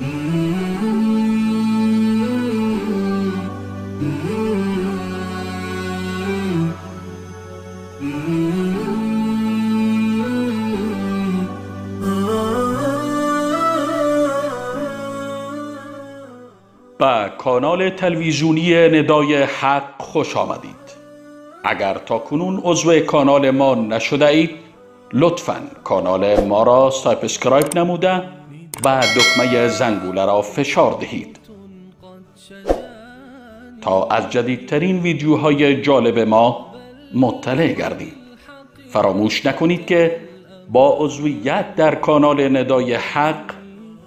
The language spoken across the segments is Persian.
به کانال تلویزیونی ندای حق خوش آمدید. اگر تا کنون عضو کانال ما نشده اید، لطفاً کانال ما را subscribe نموده و دکمه زنگوله را فشار دهید تا از جدیدترین ویدیوهای جالب ما مطلع گردید. فراموش نکنید که با عضویت در کانال ندای حق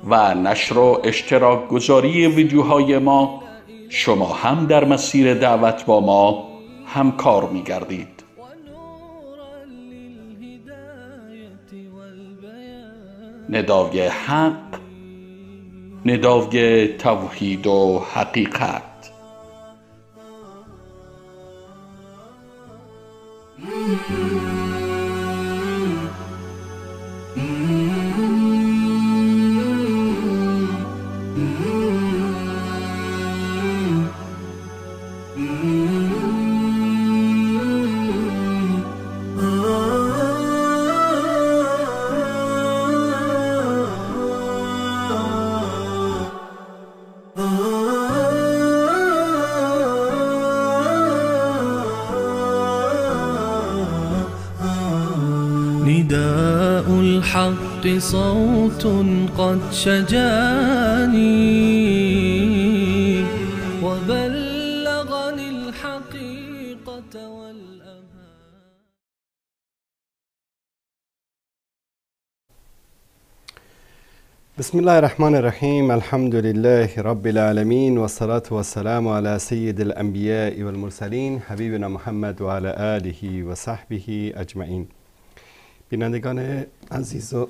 و نشر و اشتراک گذاری ویدیوهای ما، شما هم در مسیر دعوت با ما همکار می گردید. ندای حق، ندای توحید و حقیقت. نداء الحق صوت قد شجاني وبلغني الحقيقة والأمان. بسم الله الرحمن الرحیم. الحمد لله رب العالمین والصلاة والسلام على سید الانبیاء والمرسلین حبیبنا محمد و علی آله و صحبه اجمعین. بینندگان عزیز و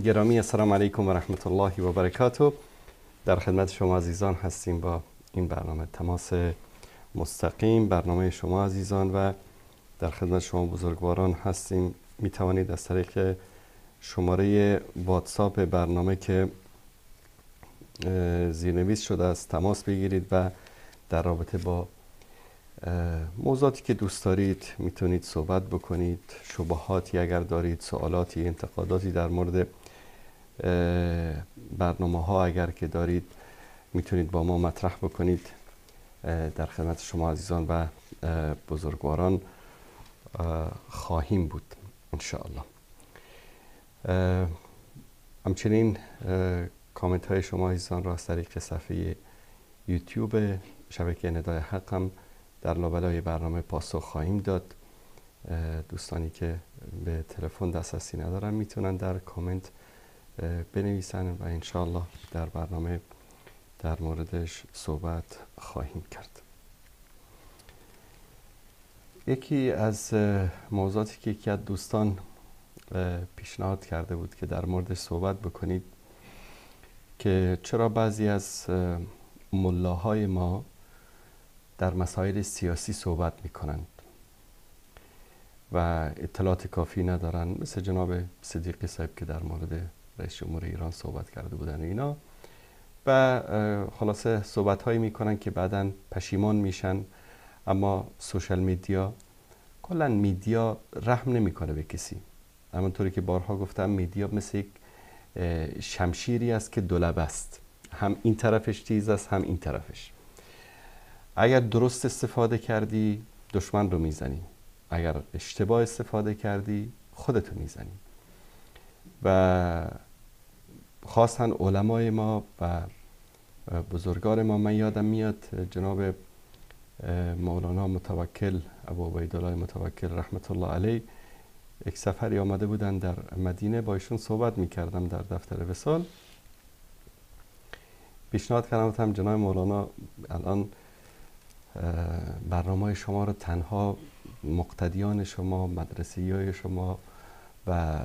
گرامی، السلام علیکم و رحمت الله و برکاته. در خدمت شما عزیزان هستیم با این برنامه تماس مستقیم، برنامه شما عزیزان، و در خدمت شما بزرگواران هستیم. می توانید از طریق شماره واتساپ برنامه که زیرنویس شده است تماس بگیرید و در رابطه با موضوعاتی که دوست دارید میتونید صحبت بکنید، شبهاتی اگر دارید، سوالاتی، انتقاداتی در مورد برنامه ها اگر که دارید میتونید با ما مطرح بکنید. در خدمت شما عزیزان و بزرگواران خواهیم بود انشاءالله. همچنین کامنت های شما عزیزان را از طریق صفحه یوتیوب شبکه ندای حق هم در لابلای برنامه پاسخ خواهیم داد. دوستانی که به تلفن دسترسی ندارن میتونن در کامنت بنویسن و انشاءالله در برنامه در موردش صحبت خواهیم کرد. یکی از موضوعاتی که یکی از دوستان پیشنهاد کرده بود که در موردش صحبت بکنید، که چرا بعضی از ملاهای ما در مسائل سیاسی صحبت میکنند و اطلاعات کافی ندارن، مثل جناب صدیقی صاحب که در مورد رئیس جمهور ایران صحبت کرده بودن اینا، و خلاصه صحبت هایی میکنن که بعداً پشیمان میشن. اما social media، کلا media رحم نمیکنه به کسی. همونطوری که بارها گفتم، media مثل یک شمشیری است که دولبه است، هم این طرفش تیز است هم این طرفش. اگر درست استفاده کردی دشمن رو میزنی، اگر اشتباه استفاده کردی خودتو میزنی. و خاصا علمای ما و بزرگان ما، من یادم میاد جناب مولانا متوکل، ابو عبیدالله متوکل رحمت الله علیه، یک سفری آمده بودن در مدینه، با ایشون صحبت میکردم در دفتر وصال. پیشنهاد کردم جناب مولانا الان برنامه شما رو تنها مقتدیان شما، مدرسه‌ای شما و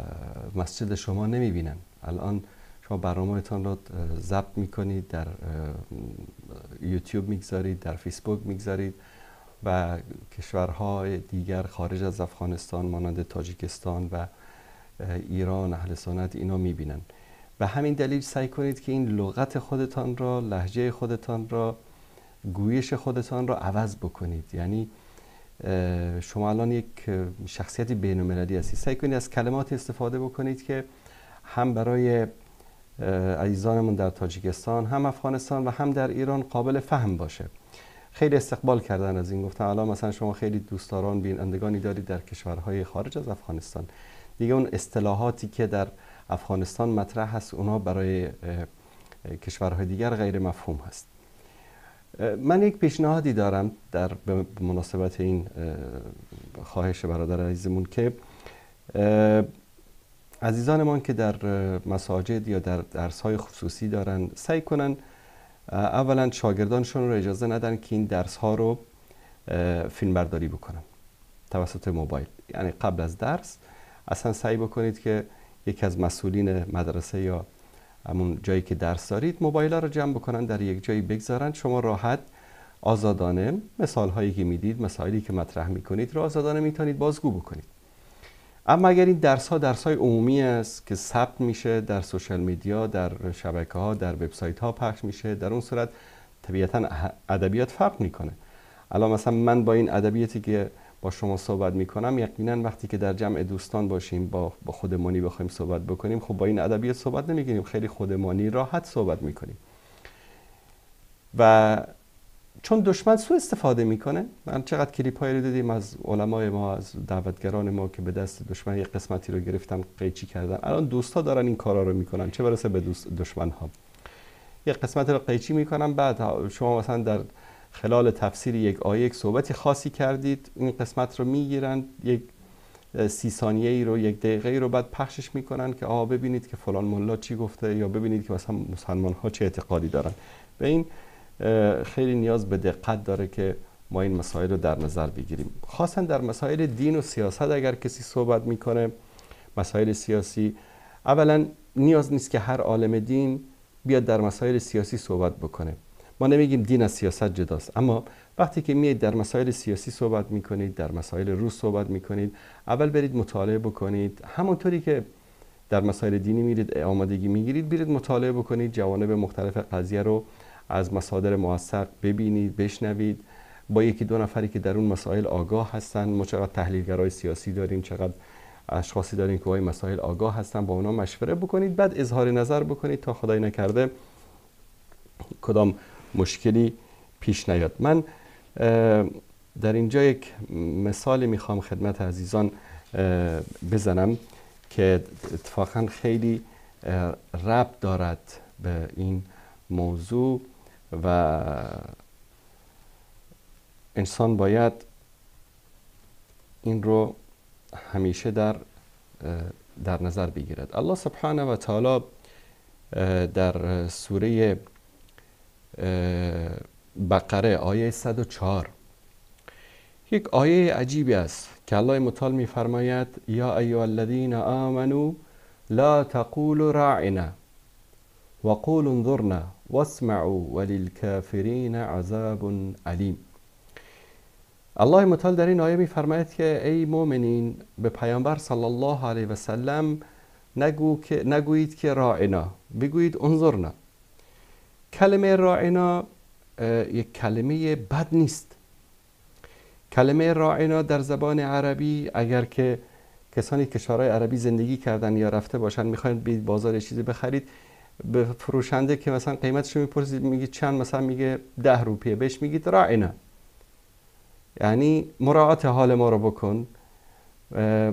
مسجد شما نمیبینن. الان شما برنامه‌تان رو ضبط میکنید، در یوتیوب میگذارید، در فیسبوک میگذارید و کشورهای دیگر خارج از افغانستان مانند تاجیکستان و ایران، اهل سنت اینا میبینن. و به همین دلیل سعی کنید که این لغت خودتان را، لهجه خودتان را، گویش خودتان را عوض بکنید. یعنی شما الان یک شخصیت بین‌المللی هستید، سعی کنید از کلمات استفاده بکنید که هم برای عزیزانمون در تاجیکستان، هم افغانستان و هم در ایران قابل فهم باشه. خیلی استقبال کردن از این، گفتن الان مثلا شما خیلی دوستداران، بینندگانی دارید در کشورهای خارج از افغانستان، دیگه اون اصطلاحاتی که در افغانستان مطرح هست اونا برای کشورهای دیگر غیر مفهوم هست. من یک پیشنهادی دارم در مناسبت این خواهش برادر عزیزمون که عزیزانمان که در مساجد یا در درس‌های خصوصی دارن سعی کنن اولا شاگردانشون رو اجازه ندن که این درس‌ها رو فیلم برداری بکنن توسط موبایل. یعنی قبل از درس اصلا سعی بکنید که یکی از مسئولین مدرسه یا همون جایی که درس دارید موبایل ها رو جمع بکنن در یک جایی بگذارن، شما راحت آزادانه مثال هایی که میدید، مسائلی که مطرح میکنید رو آزادانه میتونید بازگو بکنید. اما اگر این درس ها درس های عمومی است که ثبت میشه در social media، در شبکه ها، در وبسایت ها پخش میشه، در اون صورت طبیعتا ادبیات فرق میکنه. الان مثلا من با این ادبیاتی که با شما صحبت میکنم، یقینا وقتی که در جمع دوستان باشیم با خودمانی بخوایم صحبت بکنیم، خب با این ادبیات صحبت نمیکنیم، خیلی خودمانی راحت صحبت میکنیم. و چون دشمن سوء استفاده میکنه، من چقدر کلیپ هایی رو دیدیم از علمای ما، از دعوتگران ما که به دست دشمن یک قسمتی رو گرفتن قیچی کردن. الان دوستا دارن این کارا رو میکنن، چه برسه به دشمن ها. یک قسمت رو قیچی میکنن، بعد شما مثلا در خلال تفسیر یک آیه یک صحبتی خاصی کردید، این قسمت رو میگیرن، یک 30 ثانیه‌ای رو، یک دقیقه‌ای رو بعد پخشش میکنن که آ ببینید که فلان ملا چی گفته، یا ببینید که مثلا مسلمان ها چه اعتقادی دارن. به این خیلی نیاز به دقت داره که ما این مسائل رو در نظر بگیریم، خاصا در مسائل دین و سیاست. اگر کسی صحبت میکنه مسائل سیاسی، اولا نیاز نیست که هر عالم دین بیاد در مسائل سیاسی صحبت بکنه. ما نمیگیم دین از سیاست جداست، اما وقتی که میاید در مسائل سیاسی صحبت میکنید، در مسائل روز صحبت میکنید، اول برید مطالعه بکنید. همونطوری که در مسائل دینی میرید آمادگی میگیرید، برید مطالعه بکنید، جوانب مختلف قضیه رو از مصادر موثق ببینید، بشنوید، با یکی دو نفری که در اون مسائل آگاه هستن. ما چقدر تحلیلگرای سیاسی داریم، چقدر اشخاصی داریم که با این مسائل آگاه هستن، با اونا مشوره بکنید، بعد اظهار نظر بکنید تا خدای نکرده کدام مشکلی پیش نیاد. من در اینجا یک مثال میخوام خدمت عزیزان بزنم که اتفاقا خیلی ربط دارد به این موضوع و انسان باید این رو همیشه در نظر بگیرد. الله سبحانه و تعالی در سوره بقره آیه 104 یک آیه عجیبی است که الله متعال می‌فرماید: یا ایها الذین آمنوا لا تقولوا راعنا وقولوا انظرنا واسمعوا وللکافرین عذاب علیم. الله متعال در این آیه می‌فرماید که ای مؤمنین، به پیامبر صلی الله علیه و سلم نگویید که راعنا، بگویید انظرنا. کلمه راعنا یک کلمه بد نیست. کلمه راعنا در زبان عربی، اگر که کسانی کشورهای عربی زندگی کردن یا رفته باشن، میخواین برید بازار چیزی بخرید، به فروشنده که مثلا قیمتش رو میپرسید، میگه چند، مثلا میگه 10 روپیه، بهش میگید راعنا، یعنی مراعات حال ما رو بکن،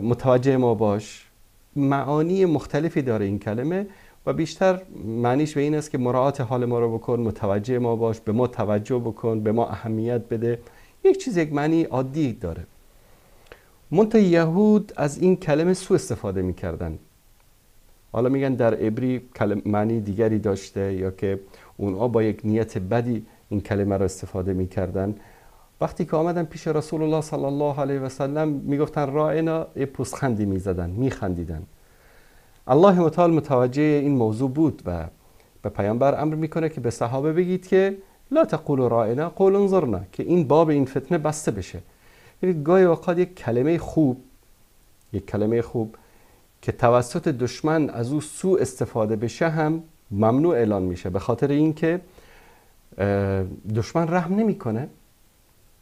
متوجه ما باش. معانی مختلفی داره این کلمه و بیشتر معنیش به این است که مراعات حال ما رو بکن، متوجه ما باش، به ما توجه بکن، به ما اهمیت بده. یک چیز، یک معنی عادی داره. منتها یهود از این کلمه سوء استفاده میکردن. حالا میگن در عبری معنی دیگری داشته، یا که اونها با یک نیت بدی این کلمه رو استفاده میکردن. وقتی که آمدن پیش رسول الله صلی الله علیه و سلم میگفتن راعنا، یه پوزخندی میزدن، میخندیدن. الله متعال متوجه این موضوع بود و به پیامبر امر میکنه که به صحابه بگید که لا تقولوا راعنا قولوا انظرنا، که این باب این فتنه بسته بشه. یعنی گاهی اوقات یک کلمه خوب، یک کلمه خوب که توسط دشمن از او سوء استفاده بشه هم ممنوع اعلان میشه، به خاطر اینکه دشمن رحم نمیکنه.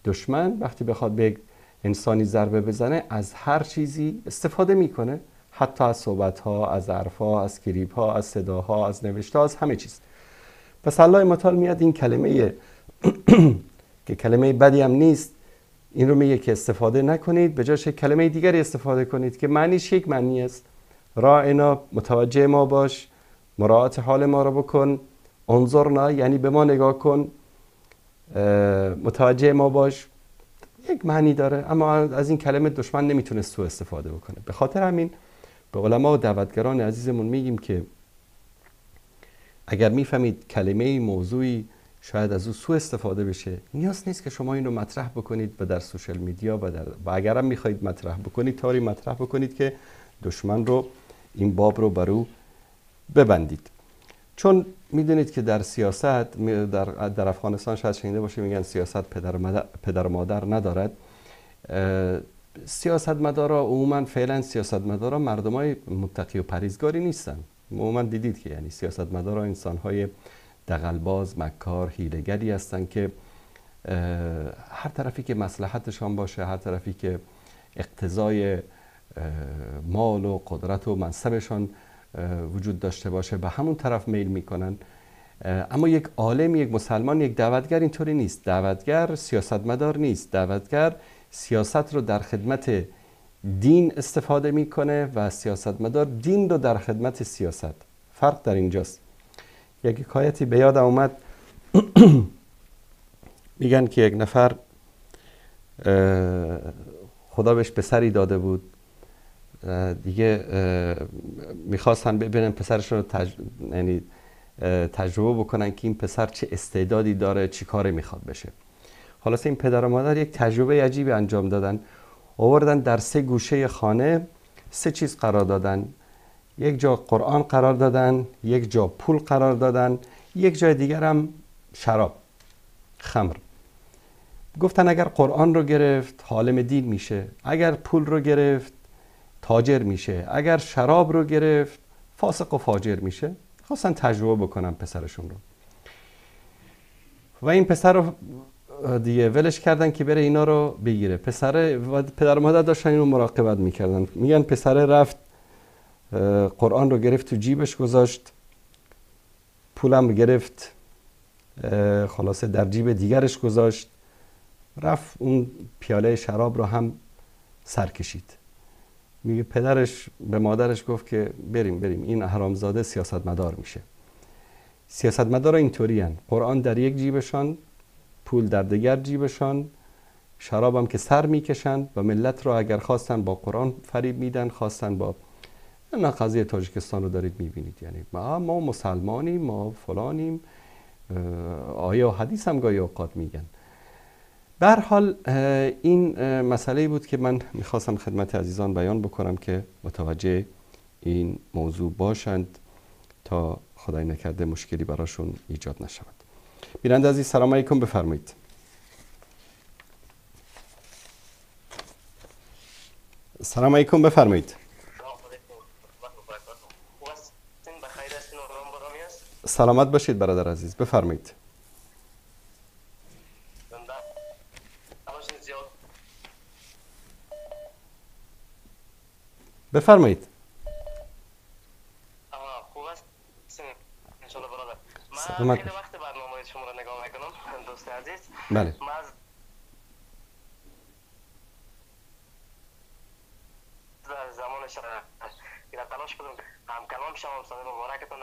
دشمن وقتی بخواد به یک انسانی ضربه بزنه از هر چیزی استفاده میکنه، حتی از صحبت‌ها، از حرف‌ها، از کلیپ‌ها، از صداها، از نوشته‌ها، از همه چیز. پس الله متعال میاد این کلمه که کلمه بدی هم نیست، این رو میگه که استفاده نکنید، به جاش کلمه دیگری استفاده کنید که معنیش یک معنی است. راعنا، متوجه ما باش، مراعات حال ما رو بکن، انظرنا یعنی به ما نگاه کن، متوجه ما باش، یک معنی داره، اما از این کلمه دشمن نمیتونه سوء استفاده بکنه. به خاطر همین به علما و دعوتگران عزیزمون میگیم که اگر میفهمید کلمه موضوعی شاید از او سوء استفاده بشه، نیاز نیست که شما این رو مطرح بکنید و در سوشال میدیا و اگرم میخواهید مطرح بکنید طوری مطرح بکنید که دشمن رو، این باب رو بر او ببندید. چون میدونید که در سیاست، در افغانستان شاید شنیده باشه میگن سیاست پدر و مادر ندارد. سیاستمدارا عموما، فعلا سیاستمدارا مردمای متقی و پرهیزگاری نیستن. عموما دیدید که یعنی سیاستمدارا انسانهای دغلباز، مکار، حیله‌گری هستند که هر طرفی که مصلحتشان باشه، هر طرفی که اقتضای مال و قدرت و منصبشان وجود داشته باشه به همون طرف میل میکنن. اما یک عالم، یک مسلمان، یک دعوتگر اینطوری نیست. دعوتگر سیاستمدار نیست. دعوتگر سیاست رو در خدمت دین استفاده میکنه و سیاستمدار دین رو در خدمت سیاست. فرق در اینجاست. یک حکایتی به یادم اومد. میگن که یک نفر خدا بهش پسری داده بود، دیگه میخواستن ببینن پسرشون رو یعنی تجربه بکنن که این پسر چه استعدادی داره، چی کاره میخواد بشه. خلاصه این پدر و مادر یک تجربه عجیبی انجام دادن. آوردن در سه گوشه خانه سه چیز قرار دادن. یک جا قرآن قرار دادن، یک جا پول قرار دادن، یک جای دیگر هم شراب، خمر. گفتن اگر قرآن رو گرفت عالم دین میشه، اگر پول رو گرفت تاجر میشه، اگر شراب رو گرفت فاسق و فاجر میشه. خواستن تجربه بکنن پسرشون رو. و این پسر رو دیگه ولش کردن که بره اینا رو بگیره. پسر و پدر و مادر داشتن اینو مراقبت میکردن. میگن پسر رفت قرآن رو گرفت تو جیبش گذاشت، پولم گرفت خلاصه در جیب دیگرش گذاشت، رفت اون پیاله شراب رو هم سر کشید. میگه پدرش به مادرش گفت که بریم بریم، این حرامزاده سیاستمدار میشه. سیاستمدارا اینطوری هن. قرآن در یک جیبشان، پول در دیگر جیبشان، شراب هم که سر میکشن و ملت رو اگر خواستن با قرآن فریب میدن، خواستن با نه قضیه تاجیکستان رو دارید میبینید، یعنی ما مسلمانیم، ما فلانیم، آیه و حدیث هم گاهی اوقات میگن. به هر حال این مسئله بود که من میخواستم خدمت عزیزان بیان بکنم که متوجه این موضوع باشند تا خدای نکرده مشکلی براشون ایجاد نشود. بیننده عزیز سلام علیکم، بفرمایید. سلام علیکم، بفرمایید. سلامت باشید برادر عزیز، بفرمایید. بفرمایید. خوب است ان شاء الله برادر. من خیلی وقت برنامه شما را نگاه میکنم دوست عزیز. بله. من از زمان شما تلاش کردم هم کلام شما صدای مبارکتون.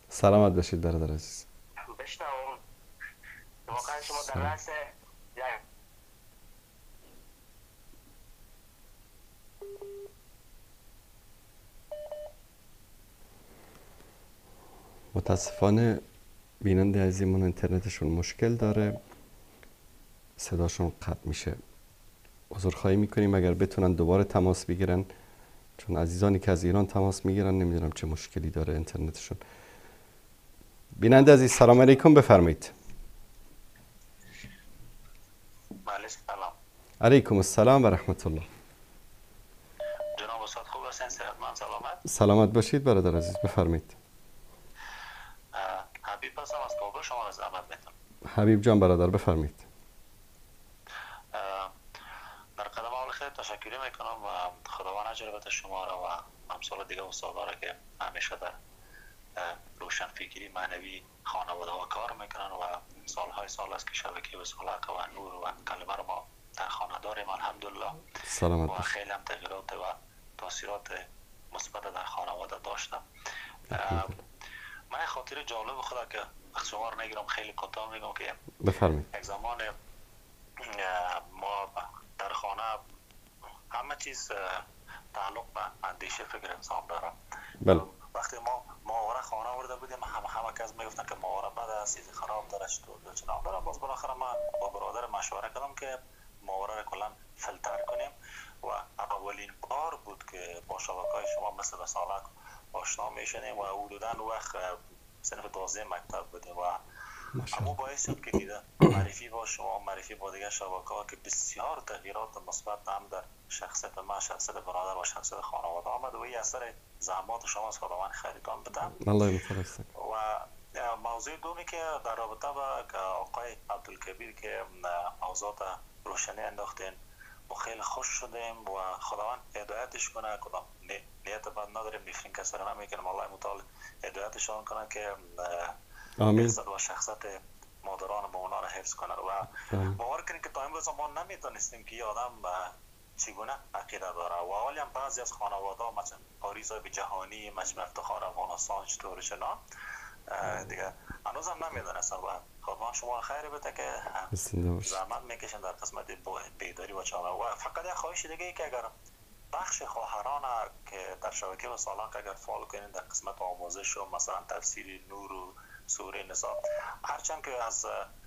سلامت باشید برادر عزیز. بشنوم. واقعا شما در رأس متاسفانه بیننده عزیزمون اینترنتشون مشکل داره، صداشون قطع میشه. عذرخواهی میکنیم اگر بتونن دوباره تماس بگیرن، چون عزیزانی که از ایران تماس میگیرن نمیدونم چه مشکلی داره اینترنتشون. بیننده عزیز سلام علیکم، بفرمایید. بله سلام. علیکم السلام و رحمت الله. جناب استاد خوب هستین؟ صحتمند سلامت؟ سلامت باشید برادر عزیز، بفرمایید. حبیب هستم از کابل، شما از احمد میتونم. حبیب جان برادر بفرمایید. در قدم اول خیلی تشکری میکنم و خداوند اجر بده شما را و امثال دیگه استادا را که همیشه در روشنفکری معنوی خانواده ها کار میکنن و سالهای سال است که شبکه وصال حق و نور و کلمه را ما در خانه داریم الحمدلله. سلامت و خیلی هم تغییرات و تاثیرات مثبت در خانواده داشتم. من خاطر جالب خدا که شما رو نگیرم خیلی کوتاه میگم که بفرمایید. یک زمان ما در خانه همه چیز تعلق به اندیشه فکر انسان داره. بله. وقتی ما ماهواره خانه آورده بودیم همه کس میگفتن که ماهواره بد است، چیز خراب داره، چطور چنان داره. باز بالاخره ما با برادر مشوره کردم که ماهواره را کلا فیلتر کنیم و اولین بار بود که با شبکه‌های شما مثل وصال حق آشنا میشدیم و حدوداً وقت صنف 12 مکتب بودیم و اما باعث شد که دیده معرفی با شما، معرفی با دیگر شبکه‌ها که بسیار تغییرات مثبت هم در شخصیت من، شخصیت برادر و شخصیت خانواده آمد و این اثر زحمات شما از خداوند خیرتان بده. الله مترسک. و موضوع دومی که در رابطه با آقای عبدالکبیر که موضوعات روشنی انداختین، ما خیلی خوش شدیم و خداوند هدایتش کنه. کدام نیت بد نداریم، نفرین کسی را نمیکنیم، الله متعال هدایتشان کنه که آمین و شخصیت مادران و مومنان را حفظ کنه. و باور کنید که تا امروز ما نمیدونستیم که یه آدم چگونه عقیده داره و حالی هم بعضی از خانواده ها مثلا پاریس به جهانی، مجمع افتخار افغانستان چطور چنان دیگه هنوز هم نمیدونستن و خداوند شما خیر بده که زحمت میکشن در قسمت بیداری و چانه. و فقط یک خواهش دیگه ای که اگر بخش خواهران که در شبکه وصال حق اگر فعال کنین در قسمت آموزش و مثلا تفسیر نور و سوره نساء، هرچند که از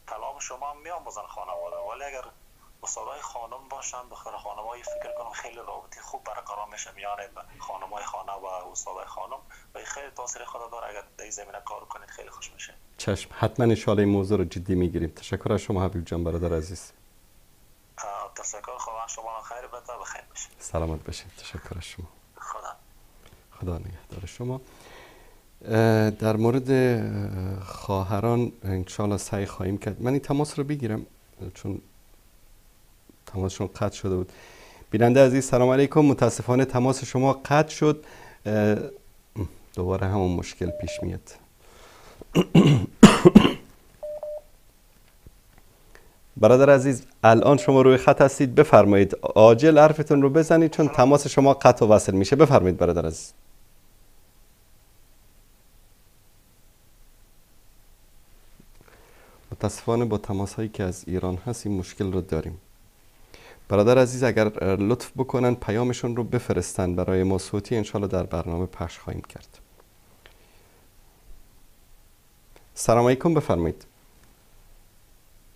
کلام شما میآموزن خانواده، ولی اگر استادای خانم باشن، دختر خانمای فکر کنم خیلی رابطه خوب برقرار میشه میان خانمای خانه و استادای خانم و خیلی تاثیر خدا داره. اگر در این زمینه کار کنید خیلی خوش میشه. چشم، حتما ان شاء الله این موضوع رو جدی میگیریم. تشکر از شما حبیب جان برادر عزیز. تشکر، خدا شما را خیر بده و خیر باشه. سلامت باشید. تشکر از شما. خدا نگهدار شما. در مورد خواهران ان شاء الله سعی خواهیم کرد. من این تماس رو بگیرم چون تماسشون قطع شده بود. بیننده عزیز سلام علیکم، متاسفانه تماس شما قطع شد. دوباره همون مشکل پیش میاد. برادر عزیز الان شما روی خط هستید، بفرمایید عاجل حرفتون رو بزنید چون تماس شما قطع و وصل میشه. بفرمایید برادر عزیز. متاسفانه با تماس هایی که از ایران هست این مشکل رو داریم. برادر عزیز اگر لطف بکنن پیامشون رو بفرستن برای ما صوتی، انشالله در برنامه پخش خواهیم کرد. سلام علیکم، بفرمایید.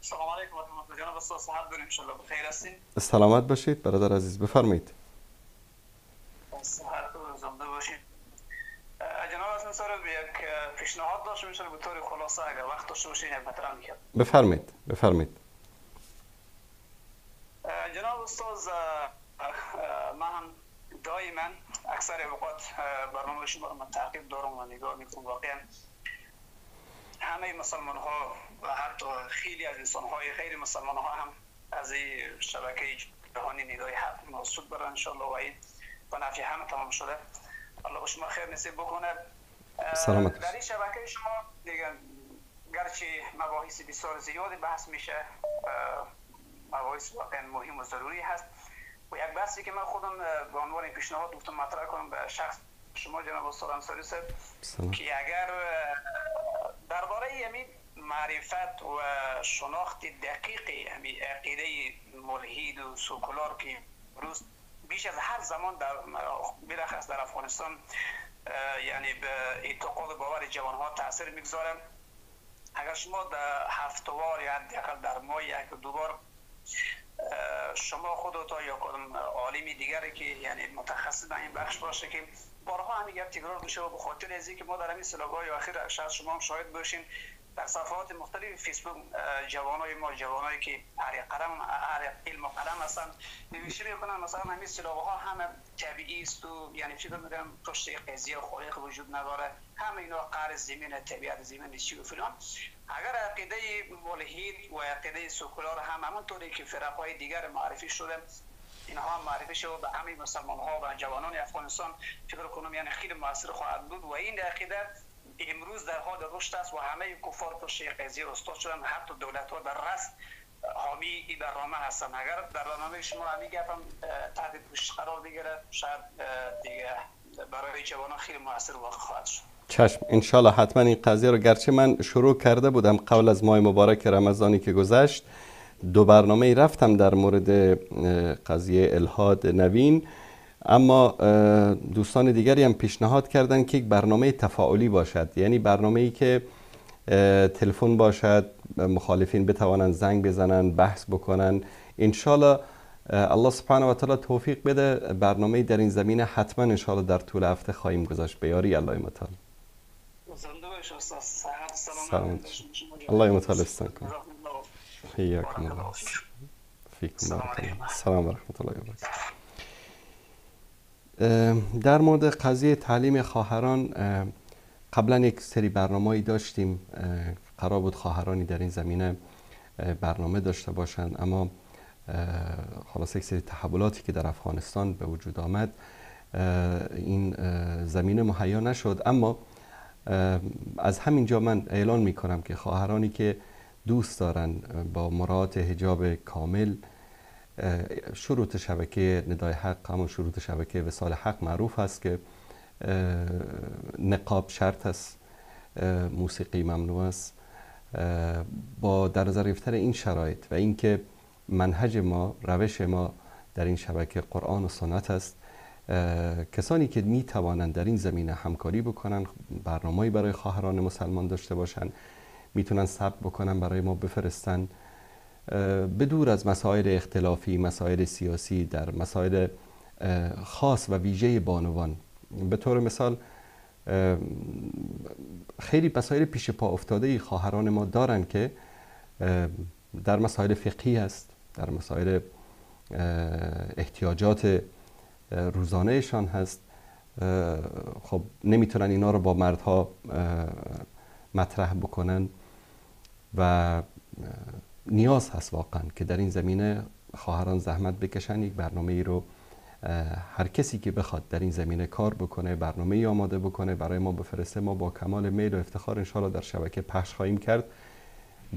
سلام علیکم و رحمت الله. جناب استاد صحت داریم، انشالله بخیر هستین. سلامت باشید برادر عزیز، بفرمایید. صحت و زنده باشید. جناب از سر یک پیشنهاد داشتم انشالله به طور خلاصه اگر وقت داشته باشین یک مطرح می‌کردم. بفرمایید بفرمایید. جناب استاد من هم دائما اکثر اوقات برنامه شما رو من تعقیب دارم و نگاه میکنم. واقعا همه مسلمان ها و حتی خیلی از انسان های غیر مسلمان ها هم از این شبکه جهانی ندای حق سود برن انشالله و این به نفع همه تمام شده. الله به شما خیر نصیب بکنه. سلامت. در این شبکه شما دیگه گرچه مباحث بسیار زیادی بحث میشه، مباحث واقعا مهم و ضروری هست و یک بحثی که من خودم به عنوان پیشنهاد گفتم مطرح کنم به شخص شما جناب استاد انصاری صاحب که اگر درباره همین معرفت و شناخت دقیق همین عقیده ملحد و سکولار که امروز بیش از هر زمان در بالاخص در افغانستان یعنی به اعتقاد باور جوانها تاثیر میگذاره، اگر شما در هفته‌وار یا حداقل در ماه یک دو بار شما خودتا یا کدام عالم دیگری که یعنی متخصص در این بخش باشه که بارها همین گپ تکرار میشه و به خاطر از اینکه ما در همین سال‌های اخیر شاید شما هم شاهد باشین در صفحات مختلف فیسبوک جوانای ما، جوانایی که اهل قلم، اهل علم و قلم هستن، نوشته میکنن مثلا همین سیلاب‌ها همه طبیعی است و یعنی فکر میکنم پشت قضیه خالق وجود نداره، همه اینا قهر زمین، طبیعت زمین چی و فلان. اگر عقیده ملحد و عقیده سکولار هم همونطوری که فرق‌های دیگر معرفی شده، اینها معرفی شده به همه مسلمان ها و جوانان افغانستان، فکر کنم یعنی خیلی موثر خواهد بود. و این عقیده امروز در حال رشد است و همه کفار پشت قضیه استاد شدن، حتی دولت ها در رأس حامی این برنامه هستن. اگر در برنامه شما همین گپ هم تحت پوشش قرار بگیره، شاید دیگه برای جوانان خیلی موثر واقع خواهد شد. چشم، انشالله حتما این قضیه رو، گرچه من شروع کرده بودم قبل از ماه مبارک رمضانی که گذشت، دو برنامه رفتم در مورد قضیه الحاد نوین، اما دوستان دیگری هم پیشنهاد کردن که یک برنامه تفاعلی باشد، یعنی برنامه‌ای که تلفن باشد، مخالفین بتوانند زنگ بزنن، بحث بکنن. انشالله الله سبحانه و تعالی توفیق بده، برنامه در این زمینه حتما انشالله در طول هفته خواهیم گذاشت به یاری الله متعال. سلام. الله متعال استان کنه. حیاکم الله. فیکم بارک الله. سلام و رحمت الله و برکاته. در مورد قضیه تعلیم خواهران قبلا یک سری برنامه‌ای داشتیم، قرار بود خواهرانی در این زمینه برنامه داشته باشند، اما خلاص یک سری تحولاتی که در افغانستان به وجود آمد این زمینه مهیا نشد. اما از همینجا من اعلان میکنم که خواهرانی که دوست دارن با مراعات حجاب کامل، شروط شبکه ندای حق، همون شروط شبکه وصال حق معروف هست که نقاب شرط است، موسیقی ممنوع است، با در نظر گرفتن این شرایط و اینکه منهج ما، روش ما در این شبکه قرآن و سنت است، کسانی که می توانند در این زمینه همکاری بکنن، برنامه‌ای برای خواهران مسلمان داشته باشن، میتونن ثبت بکنن برای ما بفرستن، به دور از مسائل اختلافی، مسائل سیاسی، در مسائل خاص و ویژه بانوان. به طور مثال خیلی مسائل پیش پا افتاده خواهران ما دارن که در مسائل فقهی هست، در مسائل احتیاجات روزانهشان هست. خب نمیتونن اینا رو با مردها مطرح بکنن و نیاز هست واقعا که در این زمینه خواهران زحمت بکشن، یک برنامه ای رو هر کسی که بخواد در این زمینه کار بکنه، برنامه ای آماده بکنه برای ما بفرسته، ما با کمال میل و افتخار انشاءالله در شبکه پخش خواهیم کرد.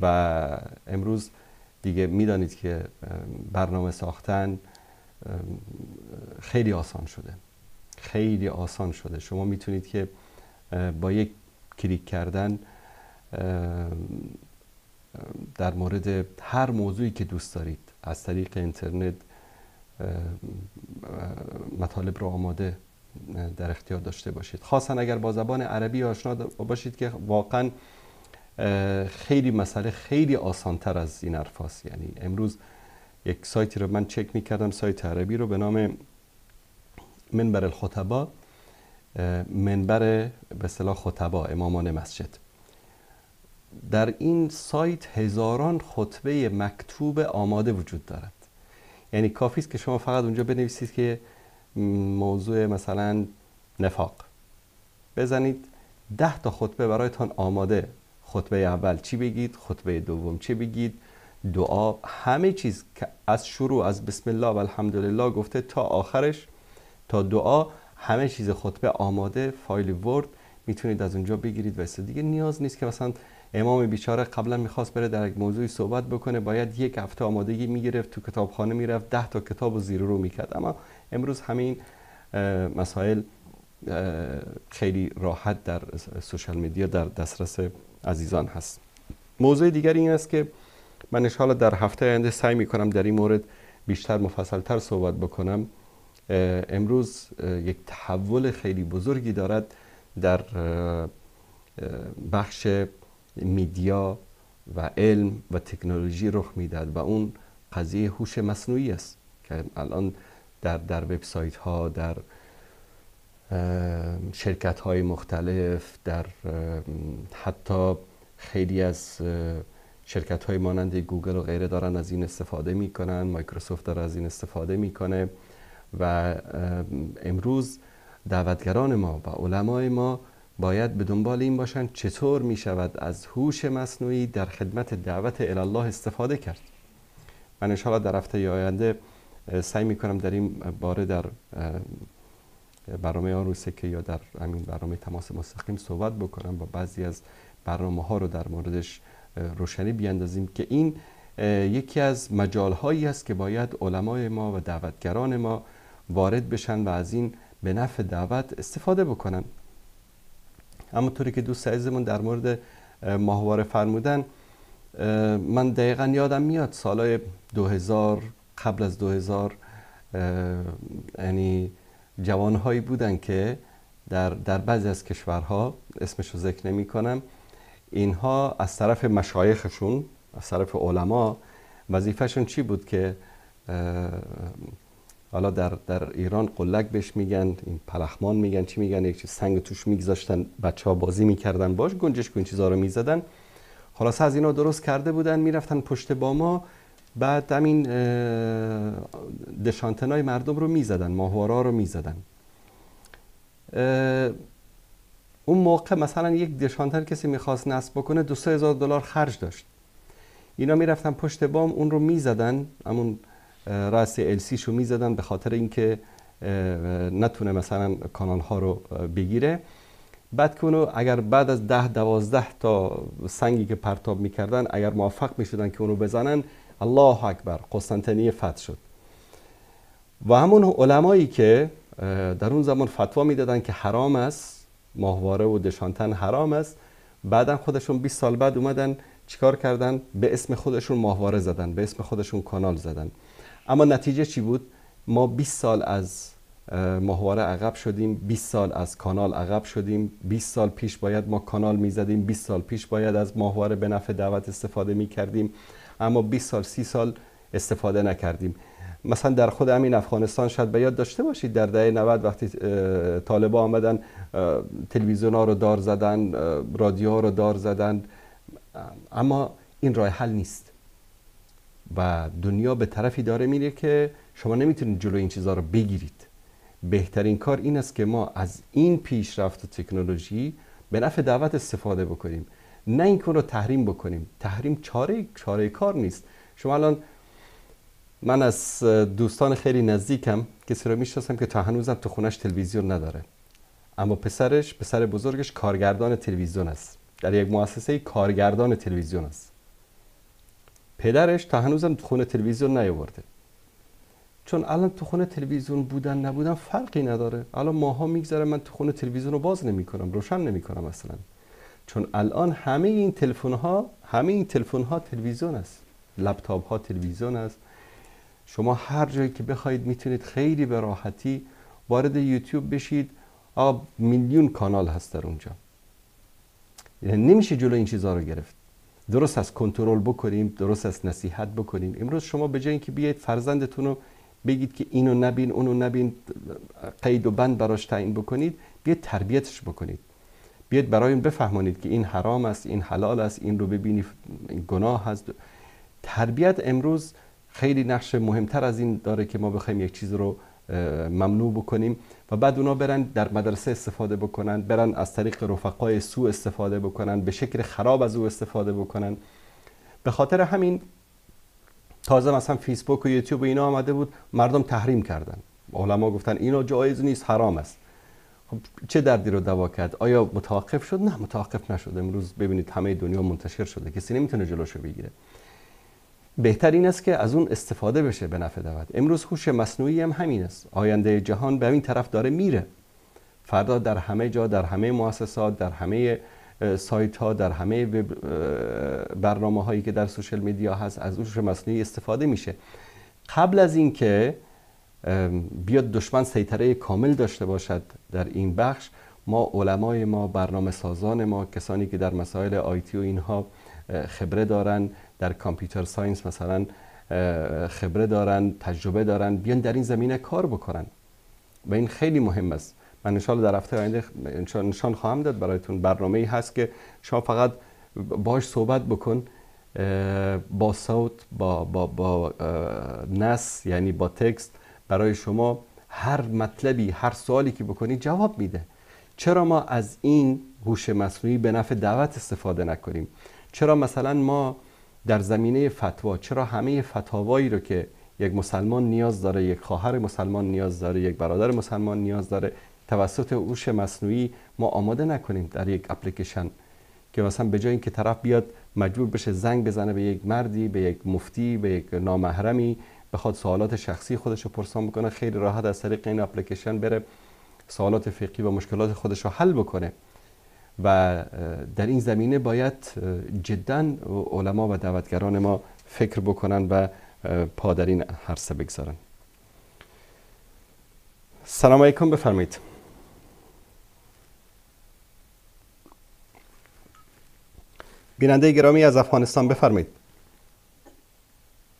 و امروز دیگه میدانید که برنامه ساختن خیلی آسان شده، خیلی آسان شده. شما میتونید که با یک کلیک کردن در مورد هر موضوعی که دوست دارید از طریق اینترنت مطالب رو آماده در اختیار داشته باشید، خاصا اگر با زبان عربی آشنا باشید که واقعا خیلی مسئله خیلی آسانتر از این حرف هست. یعنی امروز یک سایتی رو من چک میکردم، سایت عربی رو به نام منبر الخطبا، منبر به اصطلاح خطبا، امامان مسجد. در این سایت هزاران خطبه مکتوب آماده وجود دارد. یعنی کافی است که شما فقط اونجا بنویسید که موضوع مثلا نفاق، بزنید 10 تا خطبه برایتان آماده. خطبه اول چی بگید، خطبه دوم چی بگید، دعا، همه چیز که از شروع از بسم الله و الحمدلله گفته تا آخرش تا دعا، همه چیز خطبه آماده، فایل ورد میتونید از اونجا بگیرید و دیگه نیاز نیست که مثلا امام بیچاره قبلا میخواست بره در یک موضوعی صحبت بکنه، باید یک هفته آمادگی میگرفت، تو کتابخانه میرفت، 10 تا کتاب و زیر رو میکرد. اما امروز همین مسائل خیلی راحت در سوشال میدیا در دسترس عزیزان هست. موضوع دیگر این است که من انشاءالله در هفته آینده سعی میکنم در این مورد بیشتر مفصلتر صحبت بکنم. امروز یک تحول خیلی بزرگی دارد در بخش میدیا و علم و تکنولوژی رخ میدهد و اون قضیه هوش مصنوعی است که الان در وبسایت ها، در شرکت های مختلف، در حتی خیلی از شرکت های مانند گوگل و غیره دارن از این استفاده میکنن، مایکروسافت داره از این استفاده میکنه و امروز دعوتگران ما و علمای ما باید به دنبال این باشن چطور میشود از هوش مصنوعی در خدمت دعوت الی الله استفاده کرد. من انشاءالله در هفته آینده سعی میکنم در این باره در برنامه آن که یا در همین برنامه تماس مستقیم صحبت بکنم و بعضی از برنامه ها رو در موردش روشنی بیاندازیم که این یکی از مجال هایی است که باید علمای ما و دعوتگران ما وارد بشن و از این به نفع دعوت استفاده بکنن. همونطوری که دوست عزیزمون در مورد ماهواره فرمودن، من دقیقا یادم میاد سالهای 2000، قبل از 2000، یعنی جوانهایی بودن که در بعضی از کشورها، اسمش رو ذکر نمی کنم، اینها از طرف مشایخشون، از طرف علما، وظیفهشون چی بود که حالا در ایران قلک بهش میگن، این پلخمان میگن، چی میگن، یک چیز سنگ توش میگذاشتن، بچه ها بازی میکردن باش، گنجشک این چیزا رو میزدن. خلاصه از اینا درست کرده بودن، میرفتن پشت باما، بعد همین دشانتنای مردم رو میزدن، ماهوارا رو میزدن. اون موقع مثلا یک دشانتن کسی میخواست نصب بکنه 2-3 هزار دلار خرج داشت. اینا میرفتن پشت بام اون رو میزدن، همون رأس LC شو میزدن به خاطر اینکه نتونه مثلا کانال ها رو بگیره. بعد که اونو اگر بعد از 10-12 تا سنگی که پرتاب میکردن اگر موفق میشدن که اونو بزنن، الله اکبر، قسطنطنیه فتح شد. و همون علمایی که در اون زمان فتوا میدادن که حرام است، ماهواره و دشانتن حرام است، بعدا خودشون 20 سال بعد اومدن چیکار کردن؟ به اسم خودشون ماهواره زدن، به اسم خودشون کانال زدن. اما نتیجه چی بود؟ ما 20 سال از ماهواره عقب شدیم، 20 سال از کانال عقب شدیم. 20 سال پیش باید ما کانال میزدیم، 20 سال پیش باید از ماهواره به نفع دعوت استفاده میکردیم، اما 20 سال 30 سال استفاده نکردیم. مثلا در خود همین افغانستان شاید به یاد داشته باشید در دهه 90 وقتی طالبان آمدن تلویزیون ها رو دار زدن، رادیو ها رو دار زدن، اما این راه حل نیست و دنیا به طرفی داره میره که شما نمیتونید جلوی این چیزها رو بگیرید. بهترین کار این است که ما از این پیشرفت و تکنولوژی به نفع دعوت استفاده بکنیم، نه اینکه رو تحریم بکنیم. تحریم چاره کار نیست. شما الان، من از دوستان خیلی نزدیکم کسی رو میشناسم که تا هنوزم تو خونش تلویزیون نداره، اما پسر بزرگش کارگردان تلویزیون است، در یک مؤسسه کارگردان تلویزیون است. پدرش تا هنوزم تو خونه تلویزیون نیاورده، چون الان تو خونه تلویزیون بودن نبودن فرقی نداره. الان ماها میگذره من تو خونه تلویزیون رو باز نمیکنم، روشن نمیکنم اصلا، چون الان همه این تلفن ها تلویزیون است، لپتاپ ها تلویزیون است. شما هر جایی که بخواید میتونید خیلی به راحتی وارد یوتیوب بشید، میلیون کانال هست در اونجا. یعنی نمیشه جلو این چیزها رو گرفت. درست از کنترل بکنیم، درست از نصیحت بکنیم. امروز شما به جای اینکه بیاید فرزندتون رو بگید که اینو نبین اونو نبین، قید و بند براش تعیین بکنید، بیاید تربیتش بکنید، بیاید برای اون بفهمانید که این حرام است، این حلال است، این رو ببینی این گناه است. تربیت امروز خیلی نقش مهمتر از این داره که ما بخوایم یک چیز رو ممنوع بکنیم و بعد اونا برن در مدرسه استفاده بکنن، برن از طریق رفقای سوء استفاده بکنن، به شکل خراب از او استفاده بکنن. به خاطر همین تازه مثلا فیسبوک و یوتیوب و اینا آمده بود، مردم تحریم کردن، علما گفتن اینا جایز نیست، حرام است. خب چه دردی رو دوا کرد؟ آیا متوقف شد؟ نه، متوقف نشد. امروز ببینید همه دنیا منتشر شده، کسی نمیتونه جلوشو بگیره. بهتر این است که از اون استفاده بشه به نفع دعوت. امروز هوش مصنوعی هم همین است. آینده جهان به این طرف داره میره. فردا در همه جا، در همه مؤسسات، در همه سایت ها، در همه برنامه هایی که در social media هست، از هوش مصنوعی استفاده میشه. قبل از اینکه بیاد دشمن سیطره کامل داشته باشد در این بخش، ما علمای ما، برنامه سازان ما، کسانی که در مسائل IT و اینها خبره دارن، در computer science مثلا خبره دارن، تجربه دارن، بیان در این زمینه کار بکنن و این خیلی مهم است. من انشاءالله در هفته آینده نشان خواهم داد برایتون. برنامه‌ای هست که شما فقط باش صحبت بکن، با صوت، با نص، یعنی با text، برای شما هر مطلبی، هر سوالی که بکنی جواب میده. چرا ما از این هوش مصنوعی به نفع دعوت استفاده نکنیم؟ چرا مثلا ما در زمینه فتوا، چرا همه فتاوایی رو که یک مسلمان نیاز داره، یک خواهر مسلمان نیاز داره، یک برادر مسلمان نیاز داره، توسط هوش مصنوعی ما آماده نکنیم در یک اپلیکیشن که مثلا به جای اینکه طرف بیاد مجبور بشه زنگ بزنه به یک مردی، به یک مفتی، به یک نامحرمی، بخواد سوالات شخصی خودش رو پرسان بکنه، خیلی راحت از طریق این اپلیکیشن بره سوالات فقهی و مشکلات خودش رو حل بکنه. و در این زمینه باید جداً علما و دعوتگران ما فکر بکنن و پا در این عرصه بگذارن. سلام علیکم، بفرمایید. بیننده گرامی از افغانستان، بفرمایید.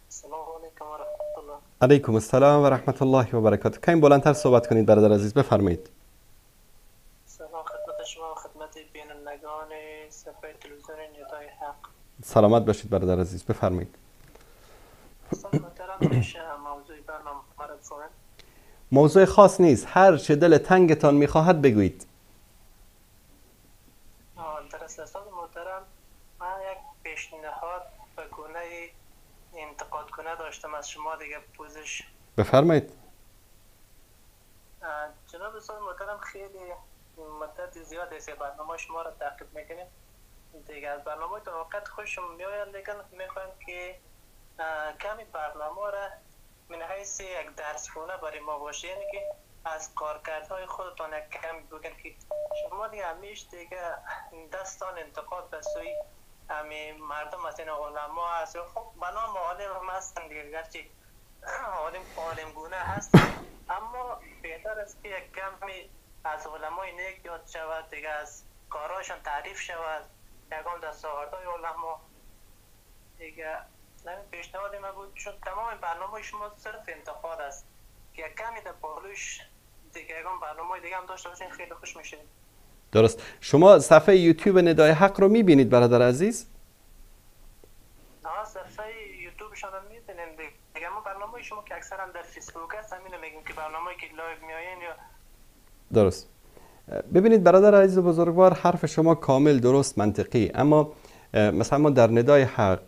سلام علیکم و رحمت الله. علیکم السلام و رحمت الله و برکاته. کمی بلندتر صحبت کنید برادر عزیز، بفرمایید. سلام خدمت شما و خدمت بینندگان صفحه تلویزیون ندای حق. سلامت باشید برادر عزیز، بفرمایید. موضوع خاص نیست، هر چه دل تنگتان میخواهد بگویید. درست استاد محترم، من یک پیشنهاد به گونه انتقاد کنه داشتم از شما دیگه پوزش. بفرمایید. جناب استاد محترم، خیلی مدت زیاد است برنامه شما را تعقیب میکنیم دیگه، از برنامه تو وقت خوشم میآید، لیکن میخوایم که کمی برنامه را من حیث یک درس خونه برای ما باشه، یعنی که از کارکردهای خودتان یک کمی بگن که شما دیگه همیش دیگه دستان انتقاد به سوی همی مردم از این علما هست. خب به نام عالم هم هستن دیگه، گرچه عالم گونه هست، اما بهتر است که یک کمی از علمای نیک یاد شود دیگه، از کارهاشان تعریف شود، یکان دستاوردهای علما دیگه. همین پیشنهاد من بود، چون تمام برنامه شما صرف انتقاد است که کمی در پالوش دیگه یکان برنامه دیگه هم داشته باشین خیلی خوش میشه. درست. شما صفحه یوتیوب ندای حق رو میبینید برادر عزیز؟ نه، صفحه یوتیوب شما رو میبینیم دیگه. ما برنامه شما که اکثرا در فیسبوک هست همین میگیم که برنامه‌ای که live میاین یا درست. ببینید برادر عزیز و بزرگوار، حرف شما کامل درست منطقی، اما مثلا ما در ندای حق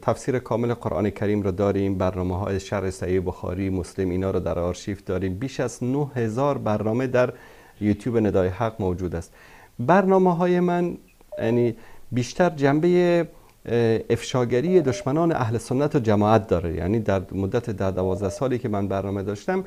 تفسیر کامل قرآن کریم رو داریم، برنامه های شرح صحیح بخاری، مسلم، اینا رو در آرشیو داریم. بیش از 9000 برنامه در یوتیوب ندای حق موجود است. برنامه های من یعنی بیشتر جنبه افشاگری دشمنان اهل سنت و جماعت داره. یعنی در مدت 10-12 سالی که من برنامه داشتم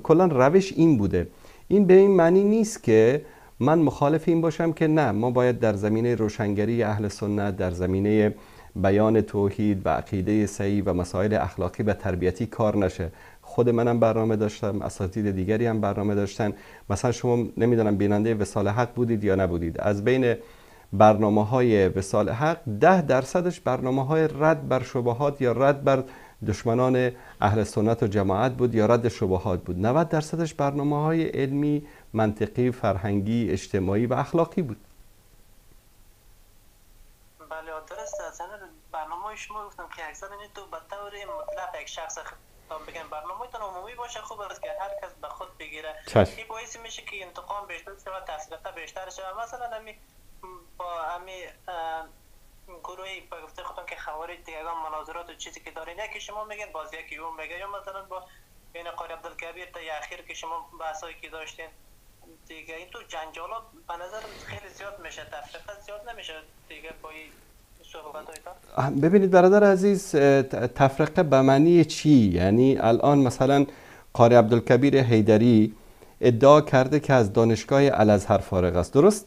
کلا روش این بوده. این به این معنی نیست که من مخالف این باشم که نه، ما باید در زمینه روشنگری اهل سنت، در زمینه بیان توحید و عقیده صحیح و مسائل اخلاقی و تربیتی کار نشه. خود منم برنامه داشتم، اساتید دیگری هم برنامه داشتن. مثلا شما نمیدونم بیننده وصال حق بودید یا نبودید، از بین برنامه‌های وصال حق 10% برنامه‌های رد بر شبهات یا رد بر دشمنان اهل سنت و جماعت بود یا رد شبهات بود. 90% برنامه‌های علمی، منطقی، فرهنگی، اجتماعی و اخلاقی بود. بله درست است. برنامه شما گفتم که اکثر این تو به طور مطلق یک شخص خطاب بگن، برنامه‌تون عمومی باشه خوب است که هر کس به خود بگیره. این باعث میشه که انتقام بیشتر شود، تفرقه بیشتر شود. مثلا همی با همی گروهی به گفته خودتون که خوارج دیگه مناظرات و چیزی که دارین، یکی شما میگن باز یکی اون میگه، یا مثلا با بین قاری عبدالکبیر تا اخیر که شما بحثایی که داشتین دیگه، این تو جنجالات به نظر خیلی زیاد میشه، تفرقه زیاد نمیشه دیگه با این صحبت‌هایتان. ببینید برادر عزیز، تفرقه به معنی چی؟ یعنی الان مثلا قاری عبدالکبیر حیدری ادعا کرده که از دانشگاه الازهر فارغ است، درست؟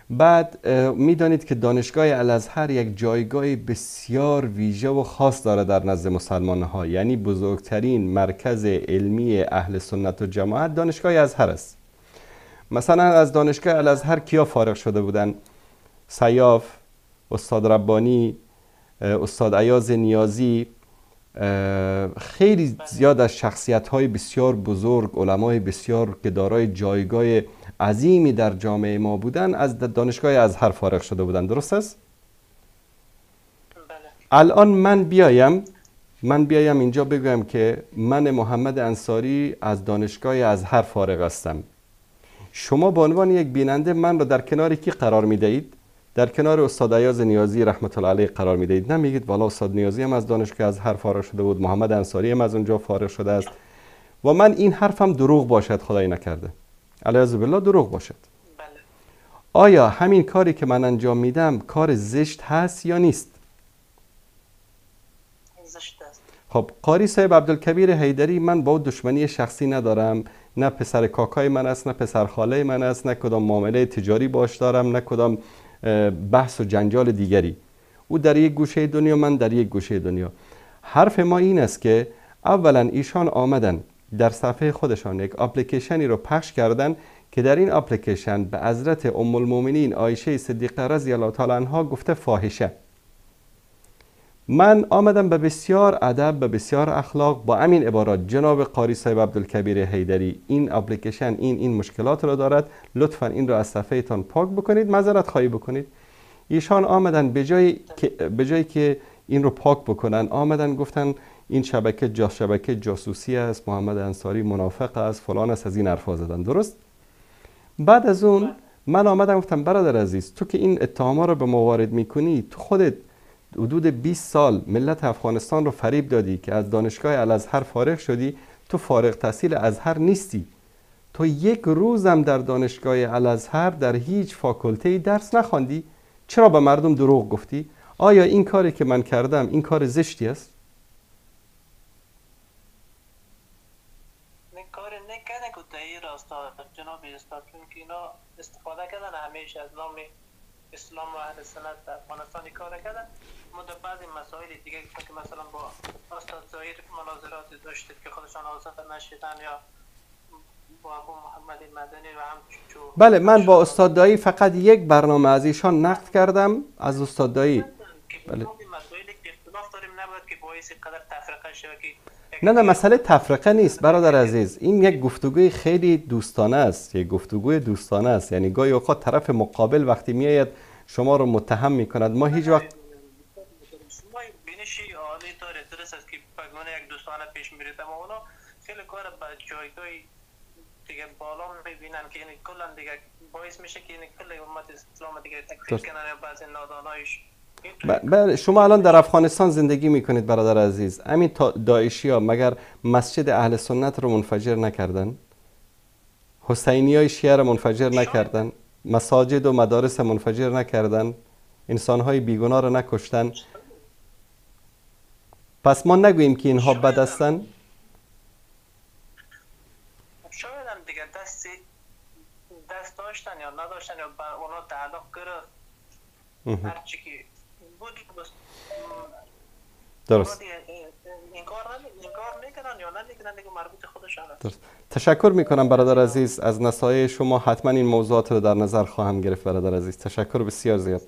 بعد میدانید که دانشگاه الازهر یک جایگاه بسیار ویژه و خاص داره در نزد مسلمان ها، یعنی بزرگترین مرکز علمی اهل سنت و جماعت دانشگاه ازهر است. مثلا از دانشگاه الازهر کیا فارغ شده بودن؟ سیاف، استاد ربانی، استاد ایاز نیازی، خیلی زیاد از شخصیت‌های بسیار بزرگ، علمای بسیار که دارای جایگاه عظیمی در جامعه ما بودن از دانشگاه ازهر فارغ شده بودن، درست است؟ بله. الان من بیایم اینجا بگویم که من محمد انصاری از دانشگاه ازهر فارغ هستم، شما به عنوان یک بیننده من را در کنار کی قرار میدهید؟ در کنار استاد ایاز نیازی رحمت الله علیه قرار میدهید. نمیگید والا استاد نیازی هم از دانشگاه ازهر فارغ شده بود، محمد انصاری هم از اونجا فارغ شده است، و من این حرفم دروغ باشد، خدای نکرده، علیه بالله دروغ باشد. بله. آیا همین کاری که من انجام میدم کار زشت هست یا نیست؟ زشت است. خب قاری صاحب عبدالکبیر حیدری، من با او دشمنی شخصی ندارم، نه پسر کاکای من است، نه پسر خاله من است، نه کدام معامله تجاری باش دارم، نه کدام بحث و جنجال دیگری. او در یک گوشه دنیا، من در یک گوشه دنیا. حرف ما این است که اولا ایشان آمدن در صفحه خودشان یک اپلیکیشنی رو پخش کردن که در این اپلیکیشن به حضرت ام المؤمنین عایشه صدیقه رضی الله تعالی عنها گفته فاحشه. من آمدم به بسیار ادب، به بسیار اخلاق، با همین عبارات: جناب قاری صاحب عبدالکبیر حیدری، این اپلیکیشن این مشکلات را دارد، لطفا این را از صفحه تان پاک بکنید، معذرت خواهی بکنید. ایشان آمدن به جایی که این رو پاک بکنن، آمدن گفتن این شبکه شبکه جاسوسی است، محمد انصاری منافق است، فلان است، از این حرفا زدن، درست؟ بعد از اون من آمدم گفتم برادر عزیز، تو که این اتهاما رو به ما وارد میکنی، تو خودت حدود 20 سال ملت افغانستان رو فریب دادی که از دانشگاه الازهر فارغ شدی، تو فارغ تحصیل ازهر نیستی، تو یک روزم در دانشگاه الازهر در هیچ فاکولته‌ای درس نخواندی، چرا به مردم دروغ گفتی؟ آیا این کاری که من کردم این کار زشتی است؟ این کار نکنه که در راستا جناب استاد، چون که اینا استفاده کردن همیشه از نام اسلام و اهل سنت در افغانستان کار کردن. ما در بعضی مسائل دیگه که مثلا با استاد ظاهر مناظرات داشتید که خودشان آزاد نشدن، یا با ابو محمد مدنی و همچون. بله، من با استاد دایی فقط یک برنامه از ایشان نقد کردم، از استاد دایی. بله. مسائلی که اختلاف داریم نباید که باعث قدر تفرقه شود که نه مسئله تفرقه نیست برادر عزیز، این یک گفتگوی خیلی دوستانه است، یک گفتگوی دوستانه است. یعنی گاهی اوقات طرف مقابل وقتی میآید شما رو متهم میکند، ما هیچ وقت شما بینش عالی داره، درست است که پگونه یک دوستانه پیش میرید، اما اونا خیلی کار به جایگاه دیگه بالا میبینن که یعنی کلا دیگه باعث میشه که یعنی کل امت اسلام دیگه تکفیر کنن یا بعضی نادانایش. بله، شما الان در افغانستان زندگی میکنید برادر عزیز، همین داعشی ها مگر مسجد اهل سنت رو منفجر نکردن؟ حسینی های شیعه رو منفجر نکردن؟ مساجد و مدارس منفجر نکردن؟ انسان های بیگناه رو نکشتن؟ پس ما نگوییم که اینها بد هستن؟ شاید هم دیگه دست داشتن یا نداشتن یا به اونا تعلق گرفت، هرچی که بود. درست. انکار میکنن یا نمیکنن دیگه مربوط خودشان است. درست. تشکر میکنم برادر عزیز از نصایح شما، حتما این موضوعات رو در نظر خواهم گرفت برادر عزیز. تشکر بسیار زیاد.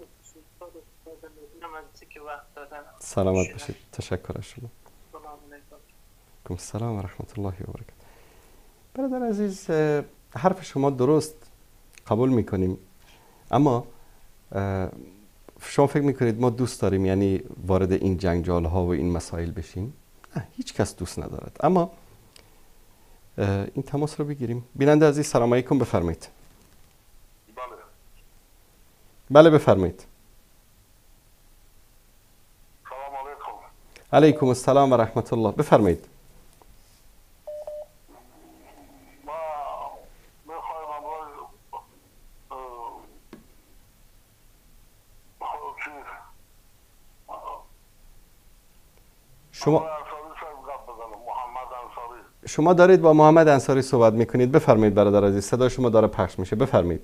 سلامت باشید. تشکر از شما. علیکم السلام و رحمت الله و برکاته. برادر عزیز، حرف شما درست، قبول میکنیم، اما شما فکر میکنید ما دوست داریم یعنی وارد این جنجال ها و این مسائل بشیم؟ نه، هیچ کس دوست ندارد. اما این تماس رو بگیریم. بیننده عزیز سلام علیکم، بفرمایید. بله. بله بفرمایید. سلام علیکم. علیکم السلام و رحمت الله، بفرمایید. شما دارید با محمد انصاری صحبت میکنید، بفرمایید برادر عزیز، صدای شما داره پخش میشه، بفرمایید.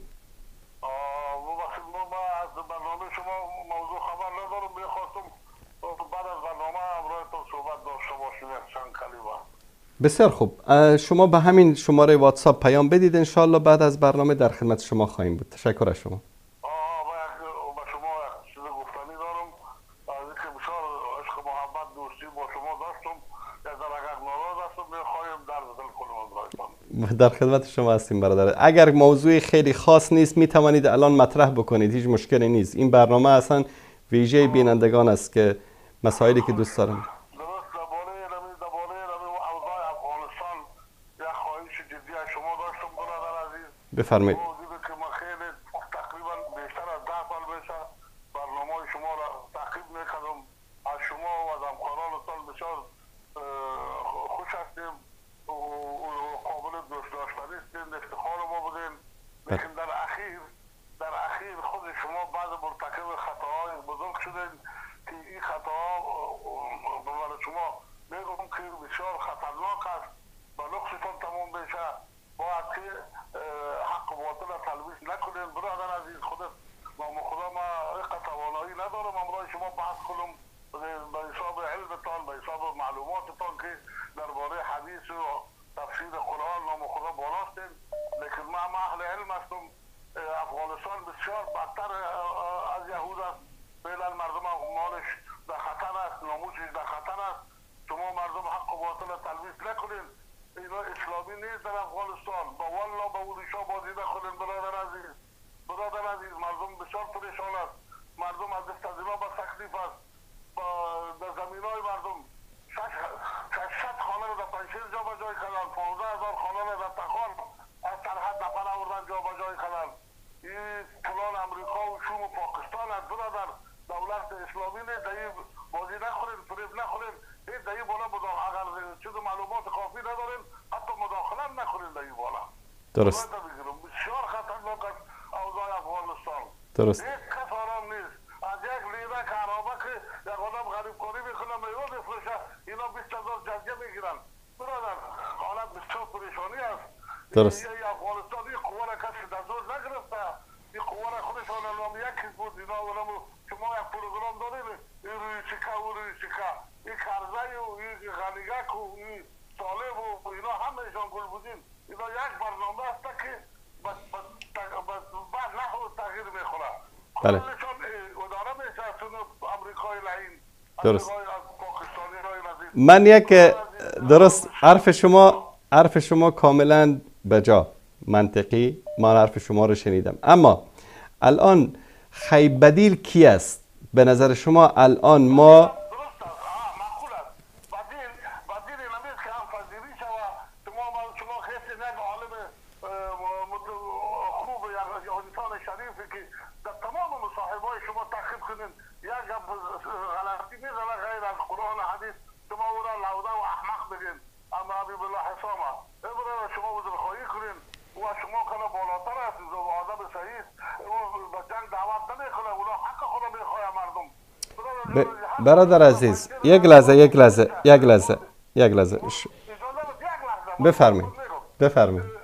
ببخشید ما از برنامه شما موضوع خبر ندارم، میخواستم بعد از برنامه همراهتون صحبت داشته باشیم چند کلمه. بسیار خوب، شما به همین شماره واتساپ پیام بدید، انشالله بعد از برنامه در خدمت شما خواهیم بود. تشکر از شما. به شما چیز گفتنی دارم، از اینکه بسیار عشق محبت دوستی با شما داشتم، در خدمت شما هستیم برادر. اگر موضوع خیلی خاص نیست می توانید الان مطرح بکنید، هیچ مشکلی نیست. این برنامه اصلا ویژه بینندگان است که مسائلی که دوست دارم. درست، درباره اوضاع افغانستان یک خواهش جدی از شما داشتم برادر عزیز. بفرمایید. که ما خیلی تقریبا بیشتر از 10 سال میشه برنامه شما را تعقیب میکردم. از شما و از همکارانتان بسیار خوش هستیم و قابل دوست داشتنی هستیم، افتخار ما بودیم. لیکن در اخیر خود شما بعض مرتکب خطاهای بزرگ شدین که این خطاها برای شما میگم که بسیار خطرناک است و نقصتان تمام بشه. باید که حق و باطل تلویز نکنین برادر عزیز. خودت نام خدا ما اینقدر توانایی ندارم همراه شما بحث کنم به حساب علمتان، به حساب معلوماتتان که درباره حدیث و تفسیر قرآن نام خدا بالاستین. لیکن ما اهل علم هستم. افغانستان بسیار بدتر از یهود است. فعلا مردم مالش در خطر است، ناموسش در خطر است. شما مردم حق و باطل تلویز نکنین. اینا اسلامی نیست در افغانستان. با والله با اوریشا بازی نکنین برادر عزیز. برادر عزیز مردم بسیار پریشان است. مردم از دست از اینا با تکلیف است. در زمین های مردم 600 خانه رو در پنجشیر جا به جای کردن، 15,000 خانه رو در تخار از سرحد نفر آوردن جا به جای کردن. این پلان امریکا و شوم و پاکستان است برادر. دولت اسلامی نیست. در این بازی نخورین، فریب نخورین. هیچ در این بالا اگر چیز معلومات کافی ندارین حتی مداخله نخورین در این بالا. درست. بسیار خطرناک است اوضاع افغانستان. درست. هیچ کس آرام نیست. از یک لیره که عرابه که یک آدم غریب کاری میکنه میوه میفروشه اینا 20,000 جزیه میگیرن. برادر حالت بسیار پریشانی است. درست. این افغانستان این قوه را کسی در زور نگرفته. این قوه را خودشان الان یکی بود. اینا شما یک پروگرام دارین، این روی چکه و روی چکه، این کرزی و این غنیگک و این طالب و اینا همهشان گل بودین. اینا یک برنامه است که بعد نحو تغییر میخوره. بله. درست. من یک درست حرف شما کاملا بجا، منطقی، من حرف شما رو شنیدم. اما الان خی بدیل کی است به نظر شما؟ الان ما برادر عزیز یک لحظه یک لحظه یک لحظه یک لحظه بفرمایید بفرمایید.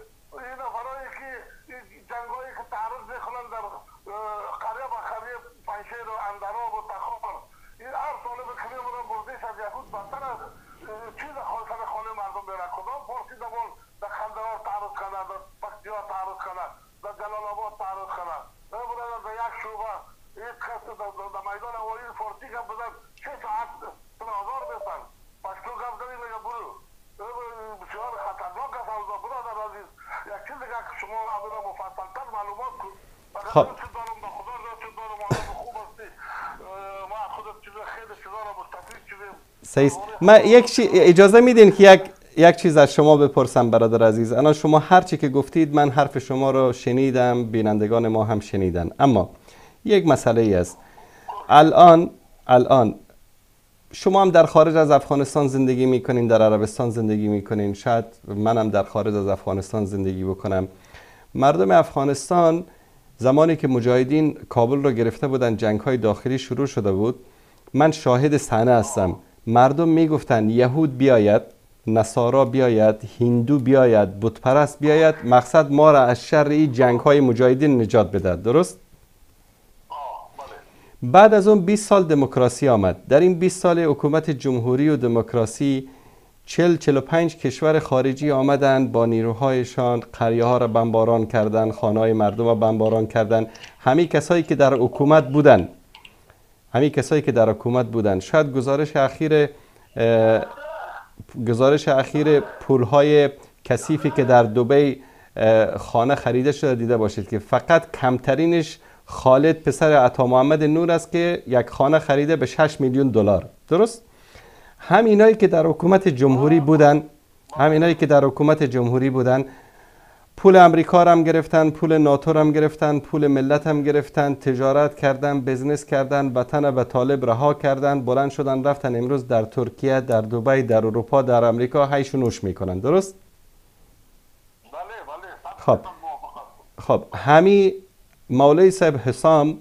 خب سیس من یک اجازه میدین که یک چیز از شما بپرسم برادر عزیز. الان شما هر چی که گفتید من حرف شما رو شنیدم، بینندگان ما هم شنیدن. اما یک مسئله ای است. الان شما هم در خارج از افغانستان زندگی میکنین، در عربستان زندگی میکنین، شاید منم در خارج از افغانستان زندگی بکنم. مردم افغانستان زمانی که مجاهدین کابل را گرفته بودن، جنگ‌های داخلی شروع شده بود، من شاهد صحنه هستم. مردم میگفتن یهود بیاید، نصارا بیاید، هندو بیاید، بتپرست بیاید، مقصد ما را از شر این جنگ‌های مجاهدین نجات بده. درست؟ بعد از اون 20 سال دموکراسی آمد. در این 20 سال حکومت جمهوری و دموکراسی 40-45 کشور خارجی آمدند با نیروهایشان، قریه ها را بمباران کردند، خانه های مردم را بمباران کردند. همه کسایی که در حکومت بودند، همه کسایی که در حکومت بودند، شاید گزارش اخیر پولهای کثیفی که در دبی خانه خریده شده دیده باشید که فقط کمترینش خالد پسر عطا محمد نور است که یک خانه خریده به 6 میلیون دلار. درست؟ هم اینایی که در حکومت جمهوری بودن، هم اینایی که در حکومت جمهوری بودن، پول امریکا هم گرفتن، پول ناتو هم گرفتن، پول ملت هم گرفتن، تجارت کردن، business کردن، وطن و طالب رها کردن، بلند شدن رفتن امروز در ترکیه، در دبی، در اروپا، در امریکا هیش و نوش میکنن. درست؟ بله بله. خب همی مولوی صاحب حسام،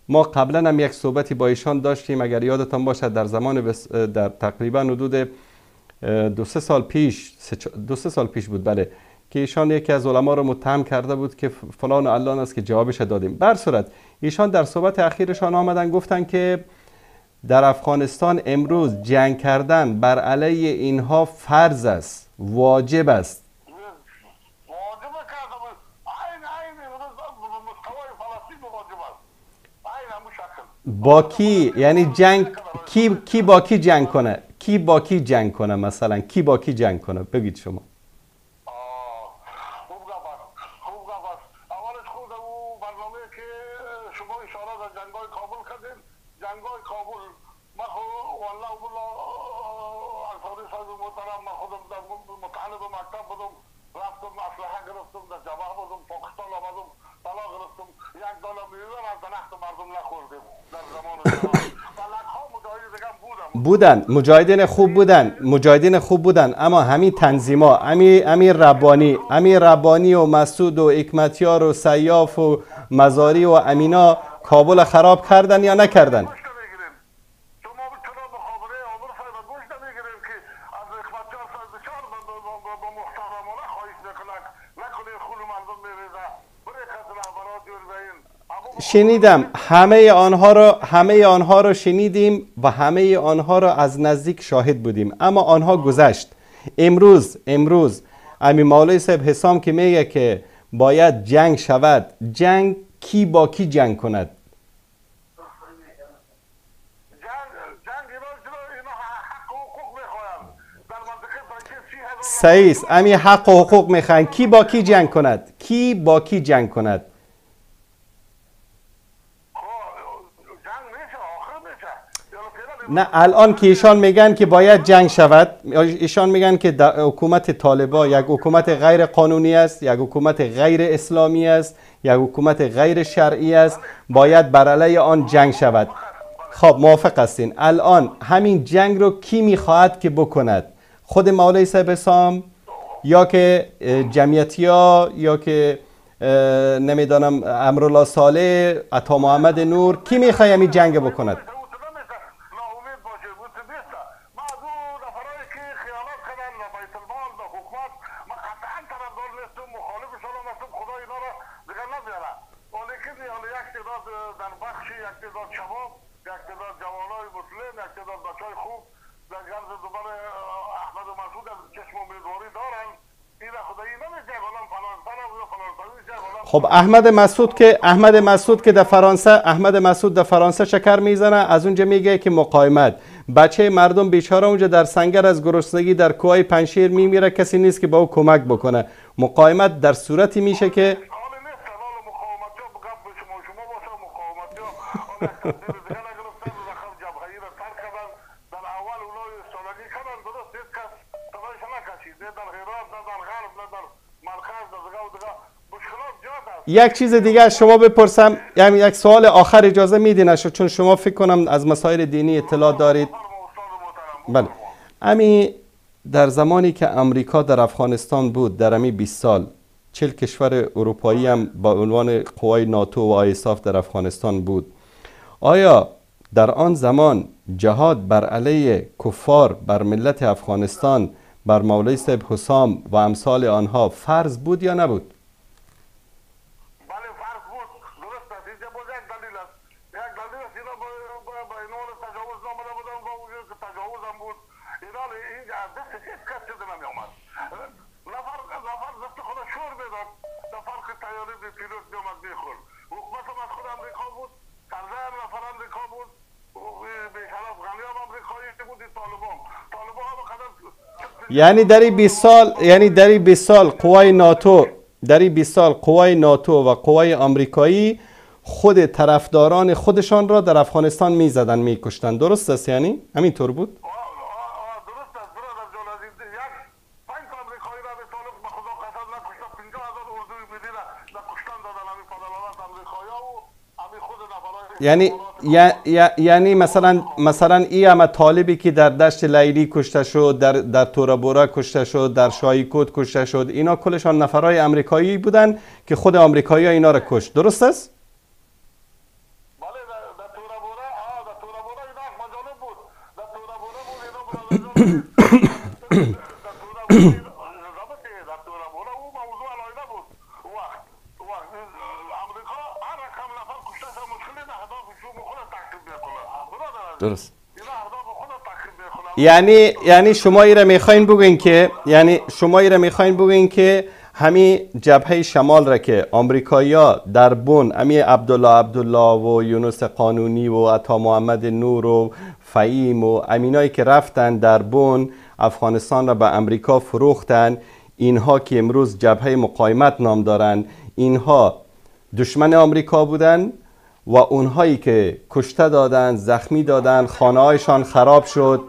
ما قبلا هم یک صحبتی با ایشان داشتیم، اگر یادتان باشد در زمان در تقریبا حدود دو سه سال پیش، دو سه سال پیش بود، بله، که ایشان یکی از علما رو متهم کرده بود که فلان و علان است که جوابش دادیم. بر صورت ایشان در صحبت اخیرشان آمدن گفتن که در افغانستان امروز جنگ کردن بر علیه اینها فرض است، واجب است. با کی؟ یعنی جنگ کی با کی جنگ کنه؟ کی با کی جنگ کنه مثلا؟ کی با کی جنگ کنه؟ بگید شما. بودن مجاهدین خوب بودن، مجاهدین خوب بودن، اما همین تنظیما، امیر ربانی، امیر ربانی و مسعود و حکمتیار و سیاف و مزاری و امینا کابل خراب کردن یا نکردن؟ شنیدم همه آنها را شنیدیم و همه آنها را از نزدیک شاهد بودیم، اما آنها گذشت. امروز امیر مولوی صاحب حسام که میگه که باید جنگ شود، جنگ کی با کی جنگ کند؟ صحیح است، امیر حق و حقوق میخواهند. کی با کی جنگ کند؟ کی با کی جنگ کند؟ نه الان که ایشان میگن که باید جنگ شود، ایشان میگن که حکومت طالبا یک حکومت غیر قانونی است، یک حکومت غیر اسلامی است، یک حکومت غیر شرعی است، باید بر علیه آن جنگ شود. خب موافق هستین. الان همین جنگ رو کی میخواهد که بکند؟ خود مولوی صاحب حسام یا که جمعیتی ها یا که نمیدانم امرالله صالح، عطا محمد نور، کی میخواهد همین جنگ بکند؟ خب احمد مسعود که در فرانسه، احمد مسعود در فرانسه شکر میزنه، از اونجا میگه که مقاومت، بچه مردم بیچاره اونجا در سنگر از گرسنگی در کوهای پنشیر میمیره، کسی نیست که با او کمک بکنه. مقاومت در صورتی میشه که یک چیز دیگه از شما بپرسم، یعنی یک سوال آخر اجازه میدین چون شما فکر کنم از مسائل دینی اطلاع دارید. بله، امی در زمانی که امریکا در افغانستان بود، در امی 20 سال 40 کشور اروپایی هم با عنوان قوای ناتو و آیساف در افغانستان بود، آیا در آن زمان جهاد بر علیه کفار، بر ملت افغانستان، بر مولوی صاحب حسام و امثال آنها فرض بود یا نبود؟ یعنی در 20 سال، یعنی در 20 سال قوای ناتو، در 20 سال قوای ناتو و قوای آمریکایی خود طرفداران خودشان را در افغانستان میزدن، میکشتن. درست است؟ یعنی همینطور بود؟ درست است برادر جان عزیز. یک 5 آمریکایی را به طالب به خدا قسم نکشتن، 50,000 اردوی ملی را کشتن دادن همین پدرانات آمریکایی و همین خود نفرای. یعنی مثلا ای همه طالبی که در دشت لیلی کشته شد، در تورابورا کشته شد، در شایکوت کشته شد، اینا کلشان نفرای امریکایی بودن که خود آمریکایی ها اینا را کشت. درست است؟ بله، در تورابورا، در تورابورا اینا مجالب بود. در تورابورا بود اینا برادر. در تورابورا او موضوع علایده بود. وقت امریکا هر رقم نفر کشته شد مشکلی نه، اهداف شوم خود تعقیب میکنه برادر. درست. اینا اهداف خود تعقیب میکنه. یعنی شما ایره میخواین بگین که، یعنی شما ایره میخواین بگین که همین جبهه شمال را که آمریکایی‌ها در بن، امی عبدالله عبدالله و یونس قانونی و عطا محمد نور و فهیم و امینایی که رفتن در بن افغانستان را به امریکا فروختن، اینها که امروز جبهه مقاومت نام دارن، اینها دشمن آمریکا بودن و اونهایی که کشته دادن، زخمی دادن، خانه‌هایشان خراب شد.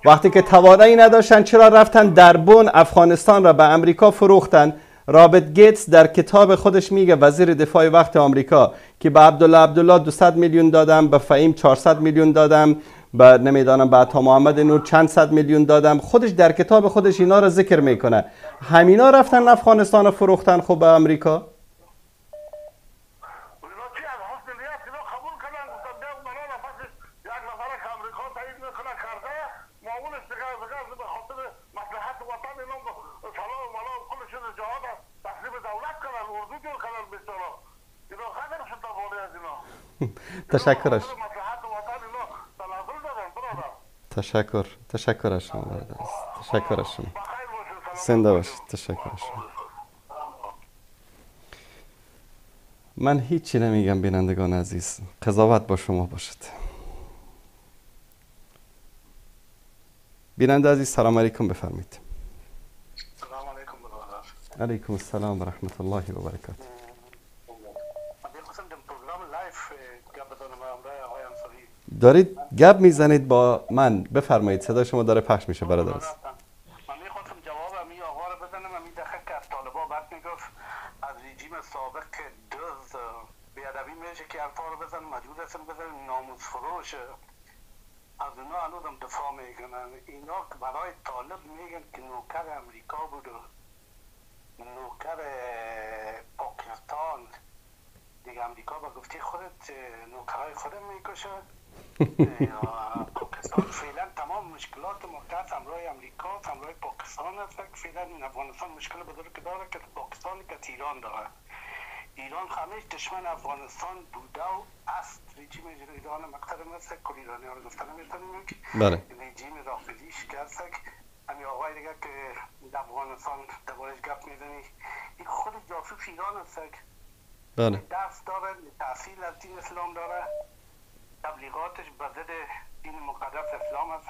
وقتی که توانایی نداشتن چرا رفتن در بن افغانستان را به امریکا فروختن؟ رابرت گیتس در کتاب خودش میگه، وزیر دفاع وقت آمریکا، که به عبدالله عبدالله 200 میلیون دادم، به فهیم 400 میلیون دادم، به نمیدانم به عطا محمد نور چند صد میلیون دادم. خودش در کتاب خودش اینا را ذکر میکنه. همینا رفتن افغانستان را فروختن خب به امریکا. تشکر. تشکر از شما برادر. تشکر از شما. زنده باشید. تشکر از شما. من هیچی نمیگم بینندگان عزیز، قضاوت با شما باشد. بیننده عزیز سلام علیکم، بفرمایید. سلام علیکم برادر. علیکم السلام و رحمت الله و برکاته. دارید گپ میزنید با من، بفرمایید، صدا شما داره پخش میشه برادر. من میخواستم جواب امی آقا رو بزنم. امی دخل که از طالبا بد میگفت، از رژیم سابق که دزد بیادبی میشه که حرفا رو بزن، مجبور هستم بزنم، ناموس فروش، از اونا هنوزم دفاع میکنن. اینا برای طالب میگن که نوکر امریکا بود و نوکر پاکستان. دیگه امریکا با گفتی خودت نوکرهای خودم میکشه. پاکستان فعلا تمام مشکلات مقدس همراه امریکا، همراه پاکستان است. فعلا افغانستان مشکل بزرگ داره که پاکستان که ایران داره. ایران همیشه دشمن افغانستان بوده و است. رژیم ایران مقصد است که ایرانی ها رو گفتن نمیتونیم. بله. رژیم رافضیش که است، همین آقای دیگه که در افغانستان دربارش گپ میزنی، این خود جاسوس ایران است. بله. دست داره، تحصیل از دین اسلام داره، تبلیغاتش به ضد دین مقدس اسلام است.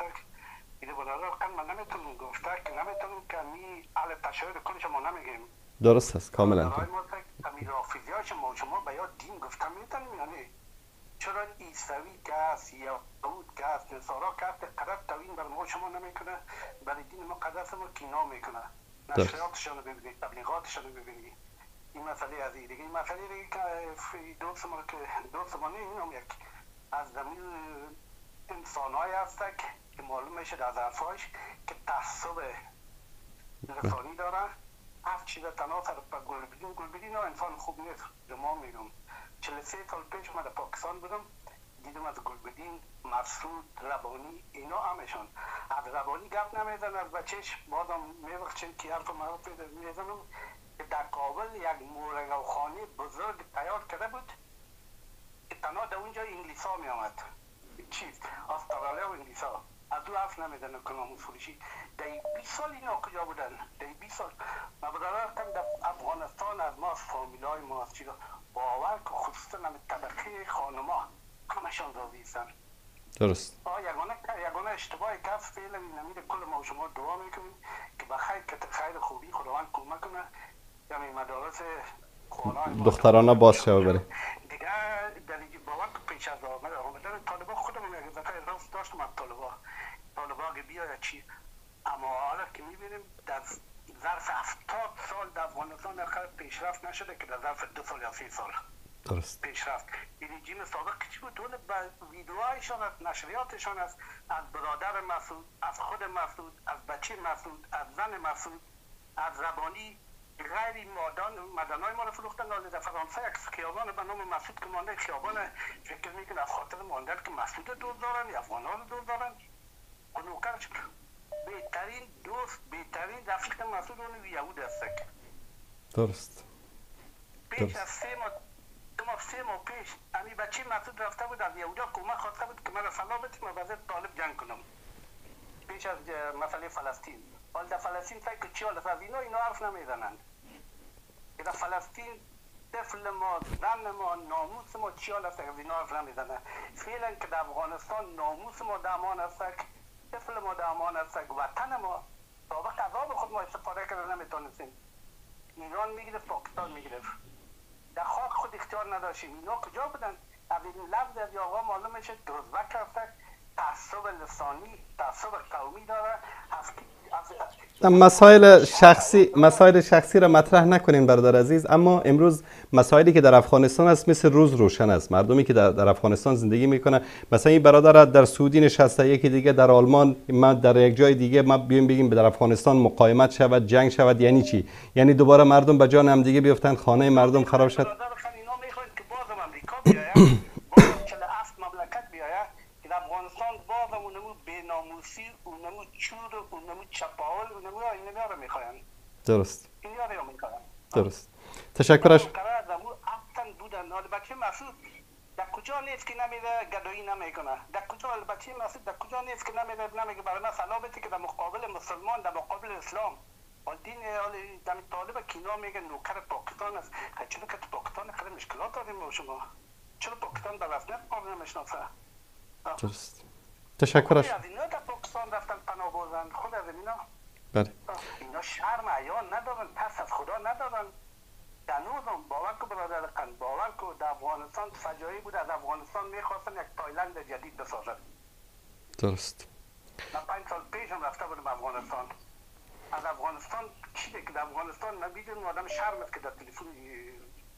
اینه برادر من نمیتونم گفته که نمیتونم که می اهل تشیع کلش ما نمیگیم. درست است کاملا. امی رافضی ها شما به یاد دین گفته میتونیم، یعنی چرا عیسوی که هست، یهود که هست، نصارا که هست، قدر توهین بر ما شما نمیکنه، برای دین مقدس ما کینا میکنه. نشریاتشان رو ببینید، تبلیغاتشان رو ببینید. این مسئله از دیگه، این مسئله دیگه که دوست ما که دوست ما نه، این یک از زمین انسان‌هایی هست که معلوم میشه از حرفاش که تعصب رسانی داره. هر چیز تنها سر به گلبدین، گلبدین انسان خوب نیست. ما میگم 43 سال پیش من در پاکستان بودم، دیدم از گلبدین، مسعود، ربانی، اینا همشون از ربانی گپ نمیزن، از بچهش بازم میبخشین که حرف معروف میزنم که در کابل یک مورگاوخانه بزرگ تیار کرده بود که تنها در اونجا انگلیس ها می آمد، چیز استرالیا و انگلیس ها، از او حرف نمیزنه که ناموس فروشی. در 20 سال اینا کجا بودن؟ در 20 سال ما برادرم در افغانستان از ما، از فامیلای ما، از چیزا باور که خصوصا هم طبقه خانما هم همشان راضی هستند. درست. یگانه اشتباه کف فعلا نمید کل ما و شما دعا میکنیم که به خیر که خیر خوبی خداوند کمک کنه، یعنی مدارس دخترانه باز شوه بره. دیگه در باور که پیش از آمدن طالبا خودمون یک دفعه راست داشتم از طالبا که بیاید چی، اما حالا که میبینیم در ظرف 70 سال در افغانستان در پیشرفت نشده که در ظرف 2 سال یا 3 سال. درست. پیشرفت. این رژیم سابق چی بود؟ دولت با ویدیوهایشان از نشریاتشان از برادر مسعود، از خود مسعود، از بچه مسعود، از زن مسعود، از ربانی غیر مدنای ما رو فروختن. حالا در فرانسه یک خیابان به نام مسعود که مانده، خیابان فکر میکنه از خاطر مانده که مسعود دوست دارن یا افغان‌ها رو دوست دارن. نوکرش بهترین دوست، بهترین رفیق مسعود اون یهود است. درست. پیش از 3 ماه، 2 ماه 3 ماه پیش امی بچه مسعود رفته بود از یهودا کمک خواسته بود که مرا سلاح بدید من با طالب جنگ کنم، پیش از مسئله فلسطین. حالا در فلسطین فکر که چی حالت از اینا حرف نمیزنند. در فلسطین طفل ما، زن ما، ناموس ما چی حالت از اینا حرف نمیزنند. فعلا که در افغانستان ناموس ما در امان است، طفل ما در امان است، وطن ما سابق عذاب خود ما استفاده کرده نمیتونستیم. ایران میگرفت، پاکستان میگرفت، در خاک خود اختیار نداشتیم. اینا کجا بودن؟ از این لفظ از آقا معلوم میشه دزبک هست، تعصب لسانی، تعصب قومی داره. مسائل شخصی را مطرح نکنیم برادر عزیز، اما امروز مسائلی که در افغانستان است مثل روز روشن است. مردمی که در افغانستان زندگی میکنه، مثلا این برادر در سعودی نشسته، یکی دیگه در آلمان، ما در یک جای دیگه، ما بیایم بگیم در افغانستان مقاومت شود، جنگ شود، یعنی چی؟ یعنی دوباره مردم به جان هم دیگه بیفتند، خانه مردم خراب شد. اینا میخوان که بازم امریکا بیاید، بازم 47 مملکت بیاید که در افغانستان بازم اونمو بیناموسی، اونمو چور، اونمو چپاول، اونمو اینا رو میخواین. درست. اینا رو میخواین. درست. تشکر از اصلا بودن. حالا بچه مسعود در کجا نیست که نمیره گدایی نمیکنه؟ در کجا بچه مسعود در کجا نیست که نمیره نمیگه برای من سلام بده که در مقابل مسلمان، در مقابل اسلام. حال دین حال دم طالب کینا میگه نوکر پاکستان است. چرا که پاکستان خیلی مشکلات داریم با شما؟ چرا پاکستان به رسمیت ما نمیشناسه؟ درست. تشکر از اینا در پاکستان رفتن پناه بردن، خود از اینا. بله. اینا شرم عیان ندارن، ترس از خدا ندارن. هنوزم باور کو برادر قند، باور کو در افغانستان فجایع بود. از افغانستان میخواستن یک تایلند جدید بسازن. درست. من 5 سال پیشم رفته بودم افغانستان. از افغانستان چیزی که در افغانستان من میدونم آدم شرم است که در تلفن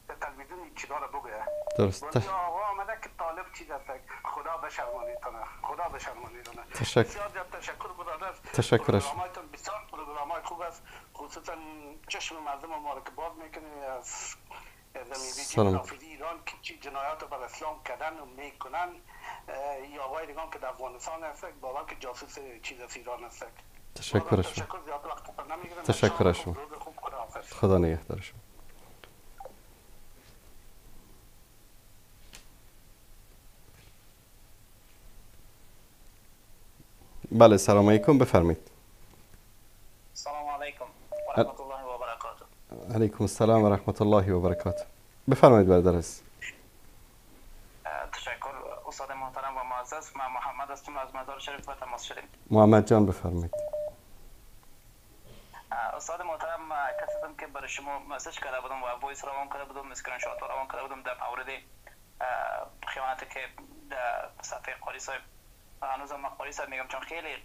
در تلویزیون چیزا رو بگه. درست. آقا آمده که طالب چیز است. خدا بشرمانیتونه، خدا بشرمانیتونه. تشکر. بسیار زیاد تشکر برادر. تشکر از برنامه‌تون، بسیار برنامه خوب است، خصوصا چشم مردم ما رو که باز میکنه از زمین ایران که چی جنایات بر اسلام کردن و میکنن. یا آقای دیگه که در افغانستان هست، باور که جاسوس چیز از ایران هست. تشکر از شما. تشکر از شما. خدا نگهدار شما. بله، سلام علیکم، بفرمایید. سلام علیکم و رحمت الله و برکاته. علیکم السلام و رحمت الله و برکاته. بفرمایید برادر عزیز. تشکر استاد محترم و معزز. من محمد هستم از مزار شریف و تماس شدیم. محمد جان بفرمایید. استاد محترم، کسی که برای شما message کرده بودم و voice روان کرده بودم، اسکرین شات روان کرده بودم در مورد خیانت که در صفحه قاری صاحب، هنوز من قاری صاحب میگم چون خیلی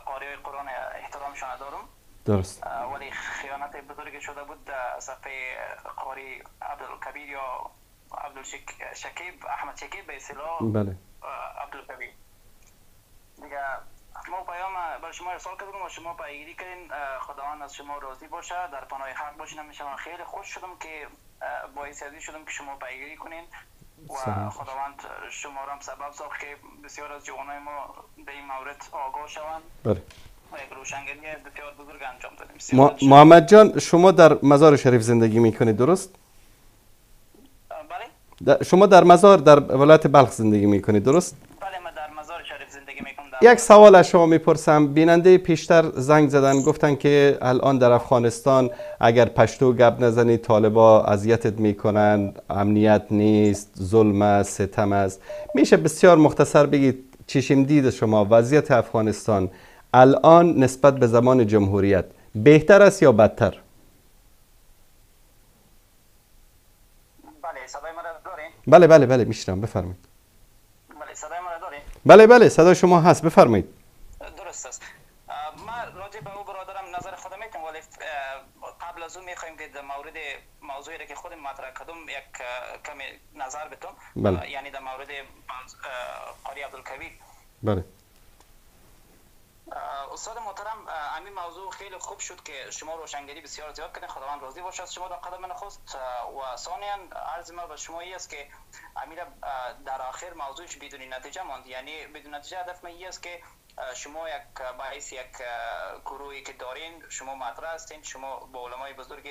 قاری قرآن احترامشان دارم. درست. ولی خیانت بزرگ شده بود در صفحه قاری عبدالکبیر یا عبدالشکیب، احمد شکیب به اصطلاح. بله. عبدالکبیر دیگه ما پیام برای شما ارسال کردم و شما پیگیری کردین. خداوند از شما راضی باشه، در پناه حق باشین. همیشه من خیلی خوش شدم که باعث از شدم که شما پیگیری کنین و خداوند شما را هم سبب ساخت که بسیار از جوانای ما به این مورد آگاه شوند. بله. و یک روشنگری بسیار بزرگ انجام دادیم. محمد جان، شما در مزار شریف زندگی میکنید، درست؟ بله. شما در مزار در ولایت بلخ زندگی میکنید، درست؟ بله، من در مزار شریف زندگی میکنم، در یک سوال از شما میپرسم. بیننده پیشتر زنگ زدن گفتن که الان در افغانستان اگر پشتو گپ نزنی طالبا اذیتت میکنن، امنیت نیست، ظلم است، ستم است. میشه بسیار مختصر بگید چشم دید شما وضعیت افغانستان الان نسبت به زمان جمهوریت بهتر است یا بدتر؟ بله صدای مرا دارین؟ بله بله بله میشنم، بفرمایید. بله صدای مرا دارین؟ بله بله صدای شما هست، بفرمایید. درست است. من راجع به او برادرم نظر خودم میتم، ولی قبل از اون میخوایم که در مورد موضوعی را که خودم مطرح کردم یک کمی نظر بدم. بله. یعنی در مورد قاری عبدالکبیر. بله. استاد محترم، همین موضوع خیلی خوب شد که شما روشنگری بسیار زیاد کردین، خداوند راضی باشه از شما در قدم نخست. و ثانیا عرض ما به شما این است که امیر در آخر موضوعش بدون نتیجه ماند. یعنی بدون نتیجه هدف من این است که شما یک باعث یک گروهی که دارین، شما مطرح هستین، شما با علمای بزرگ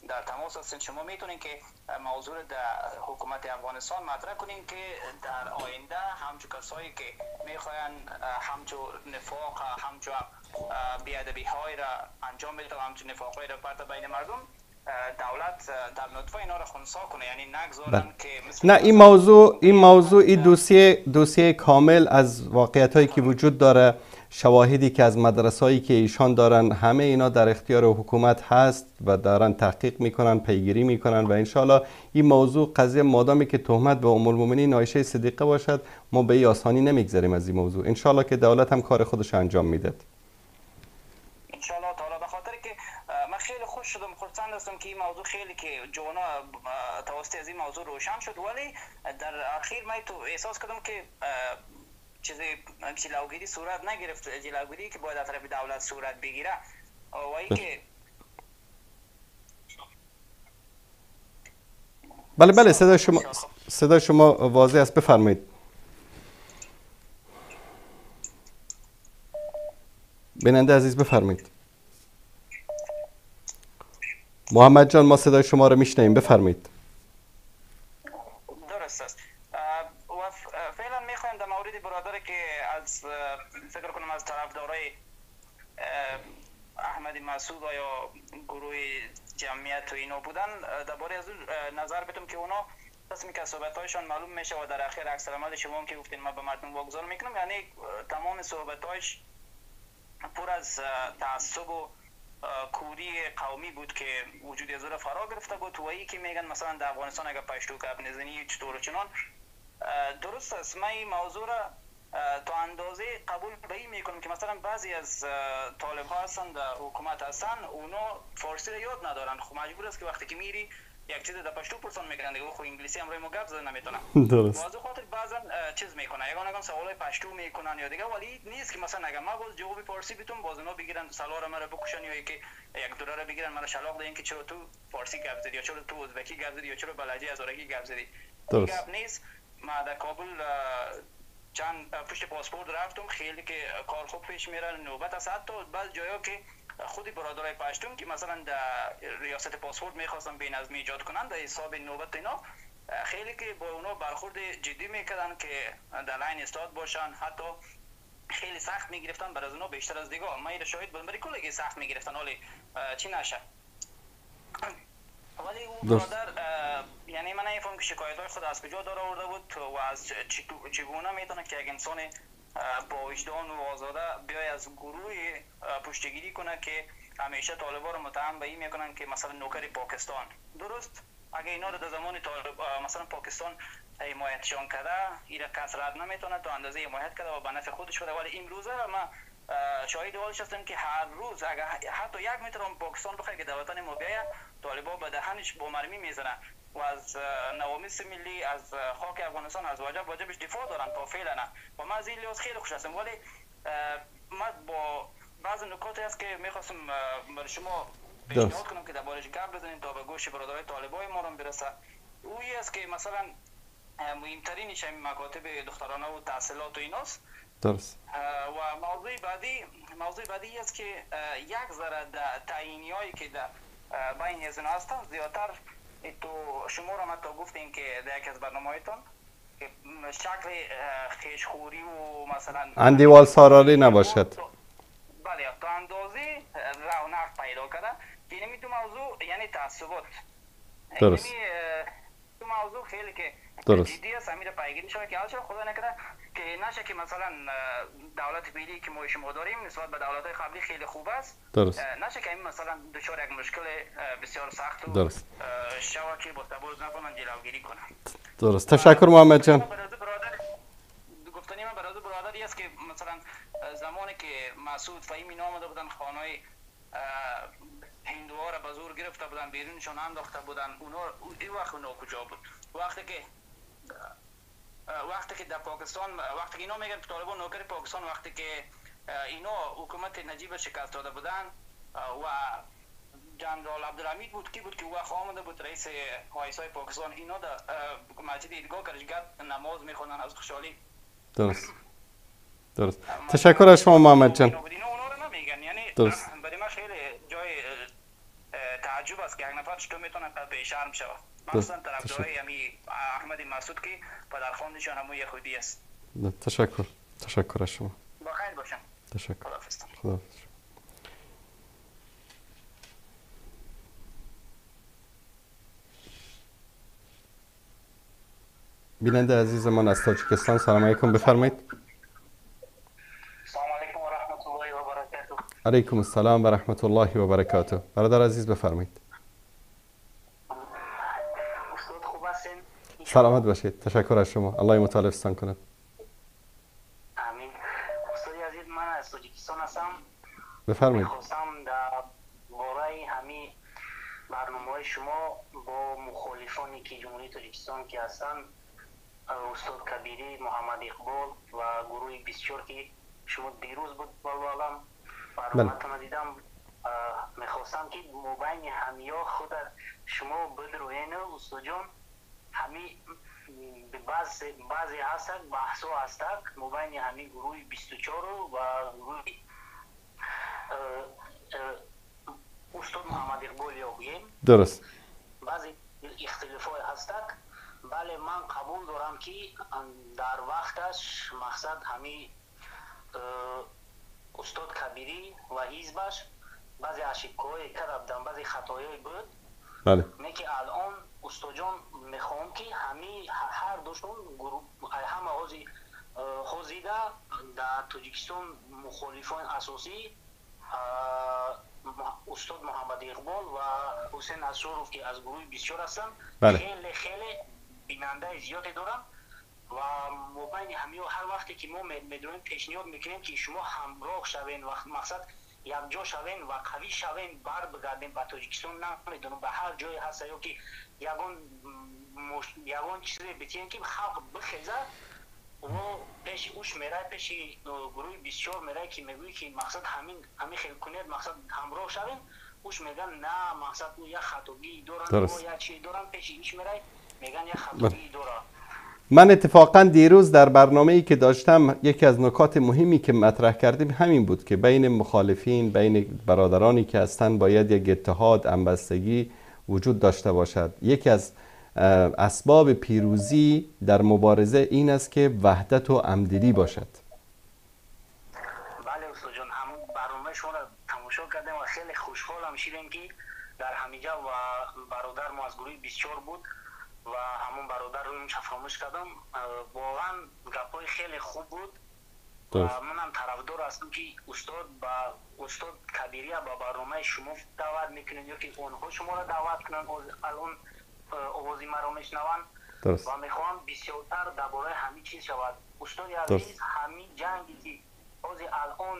در تماس هستین، شما میتونین که موضوع در حکومت افغانستان مطرح کنین که در آینده همچو کسایی که میخواین همچو نفاق، همچو بیادبی های را انجام بده و همچو نفاق های را پرت بین مردم، دولت در نطفه اینا را خنثی کنه، یعنی نگذارن که نه این موضوع این دوسیه کامل از واقعیت هایی که وجود داره، شواهدی که از مدرسه‌هایی که ایشان دارن، همه اینا در اختیار حکومت هست و دارن تحقیق میکنن، پیگیری میکنن و انشالله این موضوع قضیه مادامی که تهمت به ام المؤمنین عایشه صدیقه باشد ما به این آسانی نمیگذریم از این موضوع. انشالله که دولت هم کار خودش انجام میده. انشالله تعالی. به خاطر که من خیلی خوش شدم، خرسند هستم که این موضوع خیلی که جوانا توسط از این موضوع روشن شد، ولی در اخیر من تو احساس کردم که چیزی جلوگیری صورت نگرفت، جلوگیری که باید از طرف دولت صورت بگیره. و اینکه بله بله صدای شما واضح است، بفرمایید. بیننده عزیز بفرمایید. محمد جان ما صدای شما رو میشنویم، بفرمایید. درست است. و فعلا میخوایم در مورد برادر که از فکر کنم از طرفدارای احمد مسعود یا گروه جمعیت و اینا بودن، درباره از اون نظر بدم که اونا قسمی که صحبت‌هایشان معلوم میشه و در اخیر عکس العمل شما هم که گفتین ما به مردم واگذار میکنم، یعنی تمام صحبت‌هایش پر از تعصب و کوری قومی بود که وجود از او فرا گرفته بود. و ای که میگن مثلا در افغانستان اگر پشتو گپ نزنی چطور چنان، درست است. من این موضوع را تا اندازه قبول به این میکنم که مثلا بعضی از طالب ها هستن در حکومت هستن، اونا فارسی را یاد ندارن، خب مجبور است که وقتی که میری یک چیز در پشتو پرسان میکنن دیگه، خب انگلیسی هم روی ما گپ زده نمیتونن. درست. واضح خاطر بعضا چیز میکنن، یگان سوالای پشتو میکنن یا دیگه، ولی نیست که مثلا اگر ما باز جواب فارسی بدم باز اونا بگیرن سلار مرا بکشن یا که یک دوره را بگیرن مرا شلاق دهن که چرا تو فارسی گپ زدی یا چرا تو ازبکی گپ زدی یا چرا بلجی هزارگی گپ زدی. درست. گپ نیست. ما در کابل چند پشت پاسپورت رفتم، خیلی که کار خوب پیش میره، نوبت است. حتی بعض جایا که خودی برادرای پشتون که مثلا در ریاست پاسپورت میخواستن بی‌نظمی ایجاد کنن در حساب نوبت اینا، خیلی که با اونا برخورد جدی میکردن که در لاین استاد باشن، حتی خیلی سخت میگرفتن بر از اونا بیشتر از دیگه. من اینو شاهد بودم، برای کلی سخت میگرفتن، ولی چی نشه. ولی او برادر یعنی من نمیفهمم که شکایت های خود از کجا داره آورده بود و از چگونه میتونه که یک انسان با وجدان و آزاده بیای از گروه پشتگیری کنه که همیشه طالبا رو متهم به این میکنن که مثلا نوکر پاکستان. درست، اگه اینا رو در زمان طالب مثلا پاکستان حمایتشان کرده، اینا کس رد نمیتونه تا اندازه حمایت کرده و به نفع خودش بوده. ولی امروزه ما شاهد حالش هستم که هر روز اگه حتی یک متر هم پاکستان بخواد که در وطن ما بیاید، طالبا به دهنش با مرمی میزنه و از نوامیس ملی، از خاک افغانستان، از واجبش دفاع دارن تا فعلا. و من از این لحاظ خیلی خوش هستم. ولی من با بعض نکاتی هست که میخواستم برای شما پیشنهاد کنم که دربارش گپ بزنیم تا به گوش برادرای طالبای ما هم برسه. اویی است که مثلا مهمترینش همین مکاتب دخترانه و تحصیلات و ایناست. درست. و موضوع بعدی است که یک ذره در تعیینی‌هایی که در بین از اینا هستن زیادتر تو شما را تا گفتین که در یکی از برنامه‌هایتان شکل خیشخوری و مثلا اندیوال ساراری نباشد. بله، تا اندازه رونق پیدا کرده که اینمی دو موضوع یعنی تعصبات. درست. دو موضوع خیلی که جدی است، امیر پیگیری شود که حل شود. خدا نکنه که نشه که مثلا دولت فعلی که ما شما داریم نسبت به دولت‌های قبلی خیلی خوب است. درست. نشه که این مثلا دچار یک مشکل بسیار سخت و شود که با تبرز نکنن جلوگیری کنن. درست. تشکر محمد جان. گفتنی من برادر برادری است که مثلا زمانی که مسعود فهیم اینا آمده بودن خانه‌های هندوها را به زور گرفته بودن، بیرونشون انداخته بودن، اونا این وقت اونا کجا بود؟ وقتی که در پاکستان، وقتی که اینا میگن طالبان نوکر پاکستان، وقتی که اینا حکومت نجیب شکست داده بودن و جنرال عبدالحمید بود کی بود که وقت آمده بود رئیس آیسای پاکستان، اینا در مسجد عیدگاه کرشگرد نماز میخوندن از خوشحالی. درست. درست. تشکر از شما محمد جان. اینا اونا رو نمیگن، یعنی درست. برای من خیلی جای تعجب است که یک نفر چطور میتونه به شرم شود، مخصوصا طرفدارای همی احمد مسعود که پدرخواندشان همون یهودی است. تشکر. تشکر از شما. با خیر باشم. تشکر. خداحافظ. خداحافظ. بیننده عزیز من از تاجیکستان، سلام علیکم، بفرمایید. سلام علیکم و رحمت الله و برکاته. علیکم السلام و رحمت الله و برکاته. برادر عزیز بفرمایید. استاد خوب هستین؟ سلامت باشید. تشکر از شما. الله متعال حفظتان کند. آمین. استاد عزیز من از تاجیکستان هستم. بفرمایید. می‌خواستم در باره همین برنامه‌های شما با مخالفانی که جمهوری تاجیکستان که هستند، استاد کبیری، محمد اقبال و گروه 24 که شما دیروز بود والله برنامه‌تون دیدم، میخواستم که مبین همیا خود شما بدروین استاد جان، همی بعضی هستن بحث ها هستن مبین همی گروه 24 و گروه استاد محمد اقبال یا گوییم. درست. بعضی اختلاف های هستن. بله من قبول دارم که در وقتش مقصد همی استاد کبیری و حزبش بعضی اشکای کرده بودن، بعضی خطایای بود. بله. نه که الان استاد جان میخوام که همی هر دوشون گروه همه حوزیده در تاجیکستان مخالفان اساسی استاد محمد اقبال و حسین اسوروف که از گروه 24 هستن. بله. خیلی خیلی بیننده زیادی دارن و مبین همی هر وقتی که ما میدونیم پیشنهاد میکنیم که شما همراه شوین و مقصد یک جا شوین و قوی شوین بر بگردیم به تاجیکستان، نمیدونم به هر جای هست یا که یگان چیزی بتین که خلق بخیزه و پیش اوش میره، پیش گروه 24 میره که میگویی که مقصد همین خیلی کنید، مقصد همراه شوین، اوش میگن نه مقصد او یک خطاگی دارن و یک چیز دارن، پیش ایش میره میگن یک خطاگی دارن. من اتفاقا دیروز در برنامه‌ای که داشتم یکی از نکات مهمی که مطرح کردیم همین بود که بین مخالفین، بین برادرانی که هستند باید یک اتحاد، همبستگی وجود داشته باشد. یکی از اسباب پیروزی در مبارزه این است که وحدت و همدلی باشد. بله استاد جان، همون برنامه شما را تماشا کردم و خیلی خوشحالم شدیم که در همینجا و برادر ما از گروه 24 بود و همون برادر رو فراموش کردم. واقعا گپای خیلی خوب بود و منم طرفدار هستم که استاد با استاد کبیری با برنامه شما دعوت میکنن یا که اونها شما را دعوت کنن، الان آوازی مرا میشنون و میخوام بسیارتر درباره همین چیز شود. استاد عزیز همین جنگی که باز الان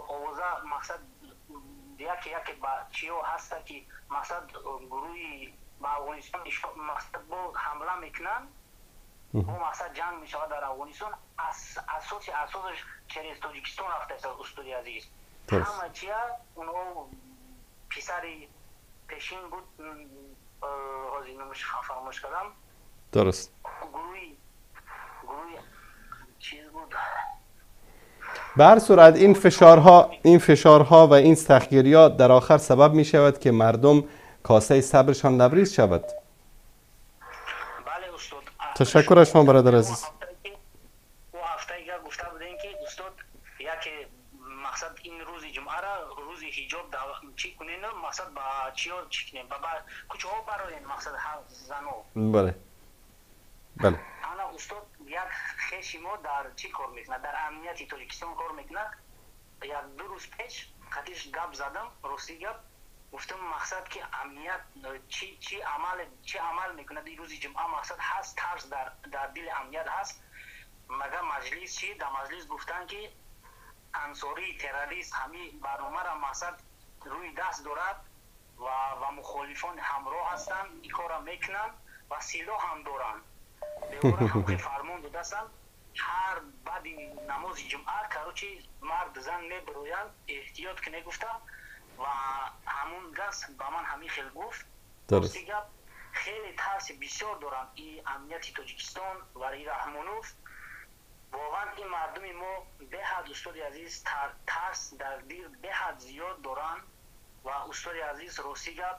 آوازه مقصد یکی یکی با چیو هست که مقصد گروهی با افغانستان مقصد با حمله میکنن با مقصد جنگ میشود در افغانستان، اساسش چرز تاجیکستان رفته است استاد عزیز. همه چیه اونها پسر پیشین بود، حاضر نمش فراموش کردم. درست. گروهی چیز بود. به هر صورت این فشارها و این سختگیری‌ها در آخر سبب می شود که مردم کاسه صبرشان لبریز شود. بله استاد. تشکر از شما برادر عزیز. او هفته گفته بودین که استاد یک مقصد این روز جمعه را روز حجاب چی کنین، مقصد با چیا چی کنین، با کوچه ها براین مقصد زنو. بله بله. انا استاد یک خیشی ما در چی کار میکنه، در امنیت تاجیکستان کار میکنه. یک دو روز پیش خطیش گپ زدم، راستی گپ گفتم مقصد که امنیت چی عمل میکنه در روز جمعه، مقصد هست ترس در دل امنیت هست. مگر مجلس چی در مجلس گفتن که انصاری تروریست همین برنامه را مقصد روی دست دارد و مخالفان همراه هستند، این کار را میکنن و سلاح هم دارن. به او هم فرمان دادستن هر بعد نماز جمعه کروچی مرد زن میبرویند احتیاط کنه گفتم و همون گس با من همین خیلی گفت. درست. خیلی ترس بسیار دارن این امنیت تاجیکستان و این رحمانوف. واقعا این مردم ما به حد استاد عزیز ترس در دل به حد زیاد دارن و استاد عزیز راستی گپ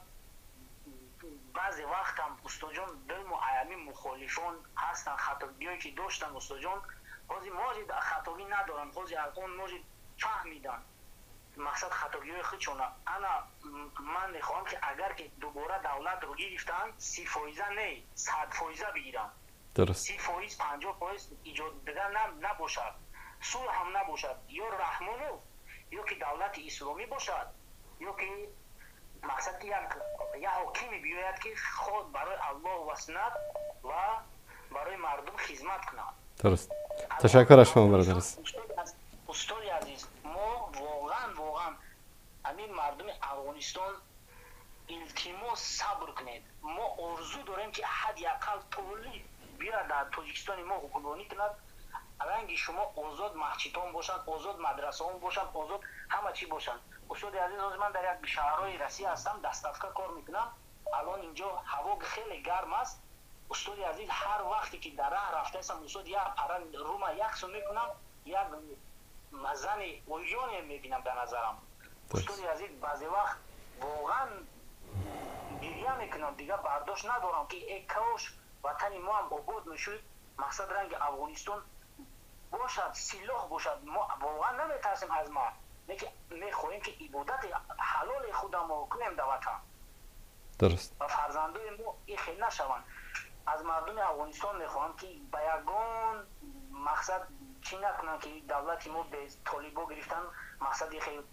بعضی وقت هم استاد جان دل معیمی مخالفان هستن، خطاگی‌هایی که داشتن استاد جان حاضی ماجد خطاگی ندارن، حاضی الان ماجد فهمیدن مقصد خطاگی‌های خودشونه. انا من میخوام که اگر که دوباره دولت رو گرفتن 30% نه 100% بگیرن. درست. 30% 50% ایجاد دیگر نباشد، صلح هم نباشد، یا رحمانوف یا که دولت اسلامی باشد یا که مقصد یک حاکمی بیاید که خود برای الله و سنت و برای مردم خدمت کند. درست. تشکر از شما برادر. استاد عزیز ما واقعا همین مردم افغانستان التماس صبر کنید. ما آرزو داریم که حداقل طالب بیاید در تاجیکستان ما حکمرانی کند، رنگ شما آزاد مسجدان باشند، آزاد مدرسه ها باشند، آزاد همه چی باشند. استاد عزیز من در یک شهرهای روسیه هستم، دستافکا کار میکنم. الان اینجا هوا خیلی گرم است. استاد عزیز هر وقتی که در راه رفته هستم استاد یک پرند روما یک سو میکنم، یک زن اوریان میبینم در نظرم. استاد عزیز بعضی وقت واقعا گریه میکنم، دیگه برداشت ندارم که ای کاش وطن ما هم آباد میشد، مقصد رنگ افغانستان باشد، سلاح باشد. ما واقعا نمیترسیم از ما، میخواهیم که عبادت حلال خودم کنیم در وطن. درست. و فرزندای ما این خیلی نشوند. از مردم افغانستان میخواهم که به یگان مقصد چی نکنن که دولت ما به طالبا گرفتن، مقصد خیلی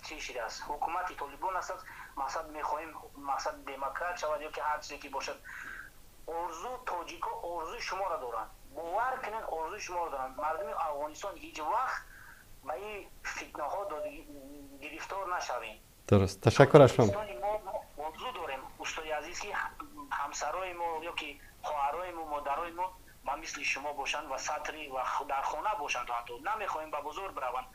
چی شده است، حکومت طالبان است. مقصد میخواهیم مقصد دموکرات شود یا که هر چیزی که باشد. آرزو تاجیکا آرزوی شما را دارند، باور کنین آرزوی شما را دارند. مردم افغانستان هیچ وقت به این فتنه ها گرفتار نشویم. درست. تشکر از شما. ما آرزو داریم استاد عزیز که همسرای ما یا که خواهرای ما مادرای ما ما مثل شما باشند و سطری و در خانه باشند. حتی نمیخوایم به بازار بروند،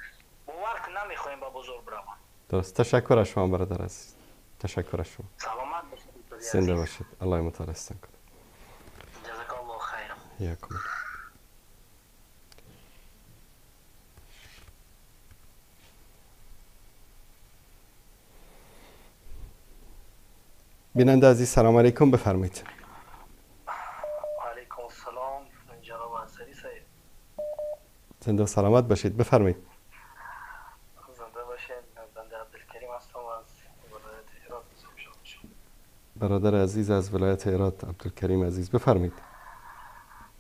باور کن نمیخوایم به بازار بروند. درست. تشکر از شما برادر عزیز. تشکر از شما. سلامت باشید. زنده باشید. الله متعال احسان کنه. جزاک الله خیرا. یاکم. بیننده عزیز سلام علیکم، بفرمایید. علیکم السلام جناب انصاری صاحب. زنده و سلامت باشید، بفرمایید. زنده باشین. بنده عبدالکریم هستم از ولایت هرات. برادر عزیز از ولایت هرات عبدالکریم عزیز، بفرمایید.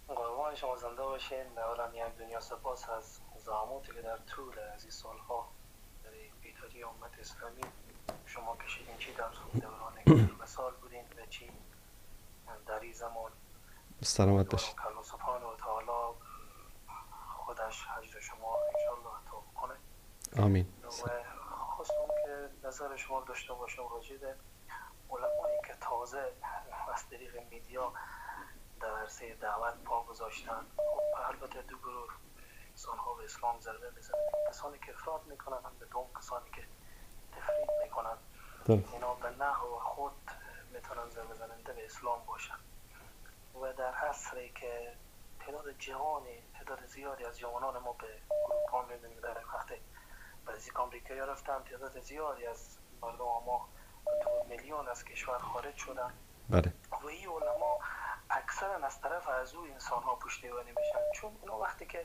قربان شما، زنده باشین. اولا یک دنیا سپاس از زحماتی که در طول از این سالها در بیداری امت اسلامی شما کشیدین، چی در دوران مثال بودین و چی در این زمان. سلامت باشید. الله سبحانه و تعالی خودش اجر شما انشالله عطا کنه. آمین. و خواستم که نظر شما داشته باشم راجع به علمایی که تازه از طریق میدیا در عرصه دعوت پا گذاشتن. خب البته دو گروه انسان ها به اسلام ضربه میزنن، کسانی که افراط میکنن به دوم کسانی که تفرید میکنن. اینا به نحو خود میتونن ضربه زننده به اسلام باشن. و در عصری که تعداد زیادی از جوانان ما به اروپا میبینیم، در وقت بعضی آمریکایی رفتن، تعداد زیادی از مردم ما تو میلیون از کشور خارج شدن. بله. و این علما اکثرا از طرف از او انسان ها پشتیبانی میشن، چون اونا وقتی که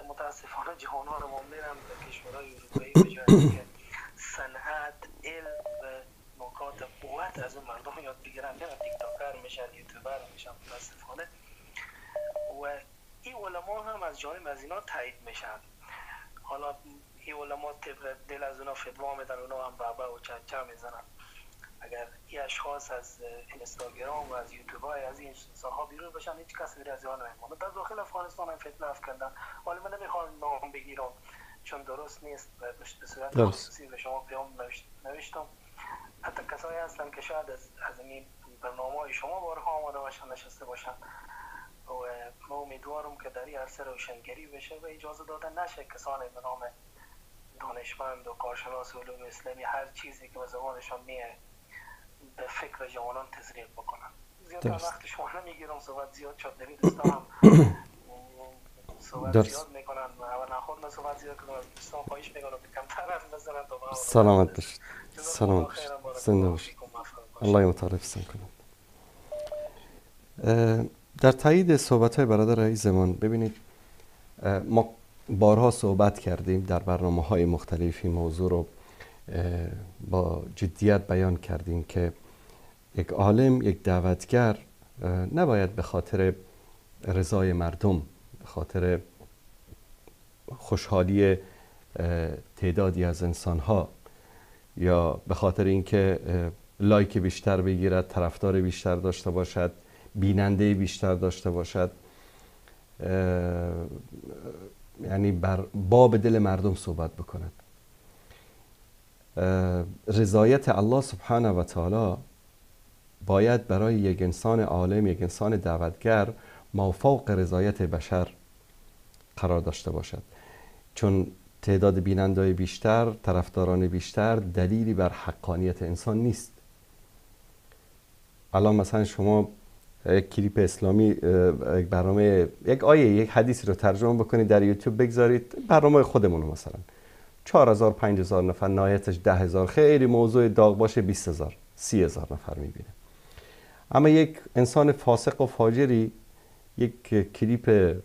متاسفانه جهان ها رو ما میرن به کشورهای اروپایی به جای که صنعت، علم و نقاط قوت از اون مردم یاد بگیرن، میرن تیک تاکر میشن، یوتیوبر میشن متاسفانه. و این علما هم از جانب از اینا تایید میشن. حالا این علما طبق دل از اونا فتوا میدن، اونا هم بابا و چچه میزنن. اگر این اشخاص از اینستاگرام و از یوتیوب های از این ساها بیرون باشن، هیچ کس دیگه از اینا نمیمونه. در داخل افغانستان هم فتنه افکندن. ولی من نمیخوام نام بگیرم چون درست نیست و به صورت خصوصی به شما پیام نوشتم. حتی کسایی هستن که شاید از این برنامه‌های شما بارها آماده باشن، نشسته باشن و ما امیدوارم که در این عرصه روشنگری بشه و اجازه داده نشه کسانی به نام دانشمند و کارشناس علوم اسلامی هر چیزی که به زبانشان میه به فکر جوانان تزریق بکنن. زیاد وقت شما نمیگیرم، صحبت زیاد شد، دوستان صحبت زیاد میکنن و اول خود من صحبت زیاد کنم، از دوستان خواهش میکنم که کمتر حرف بزنن تا سلامت باشید. سلامت باشید، زنده باشید، الله متعال حفظتون کنه. در تایید صحبت های برادر عزیزمان، ببینید ما بارها صحبت کردیم در برنامه های مختلفی، موضوع رو با جدیت بیان کردیم که یک عالم، یک دعوتگر نباید به خاطر رضای مردم، به خاطر خوشحالی تعدادی از انسانها یا به خاطر اینکه لایک بیشتر بگیرد، طرفدار بیشتر داشته باشد، بیننده بیشتر داشته باشد، یعنی بر باب دل مردم صحبت بکند. رضایت الله سبحانه و تعالی باید برای یک انسان عالم، یک انسان دعوتگر مافوق رضایت بشر قرار داشته باشد، چون تعداد بینندای بیشتر، طرفداران بیشتر دلیلی بر حقانیت انسان نیست. الان مثلا شما یک کلیپ اسلامی، یک برنامه، یک آیه، یک حدیثی رو ترجمه بکنید در یوتیوب بگذارید، برنامه خودمون رو مثلا 4000 5000 نفر، نهایتش 10000، خیلی موضوع داغ باشه 20000 30000 نفر میبینه. اما یک انسان فاسق و فاجری یک کلیپ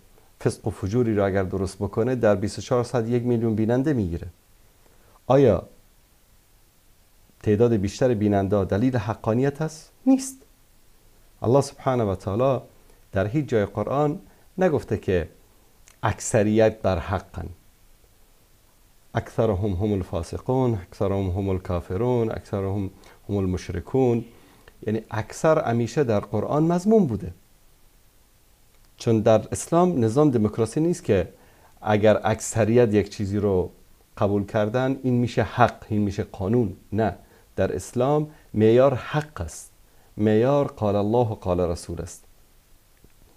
فسق و فجوری رو اگر درست بکنه در 24 ساعت 1 میلیون بیننده میگیره. آیا تعداد بیشتر بیننده دلیل حقانیت است؟ نیست. الله سبحانه و تعالی در هیچ جای قرآن نگفته که اکثریت بر حقن. اکثرهم هم الفاسقون، اکثرهم هم الکافرون، اکثرهم هم المشرکون. یعنی اکثر همیشه در قرآن مذموم بوده، چون در اسلام نظام دموکراسی نیست که اگر اکثریت یک چیزی رو قبول کردن این میشه حق، این میشه قانون. نه، در اسلام معیار حق است، معیار قال الله و قال رسول است.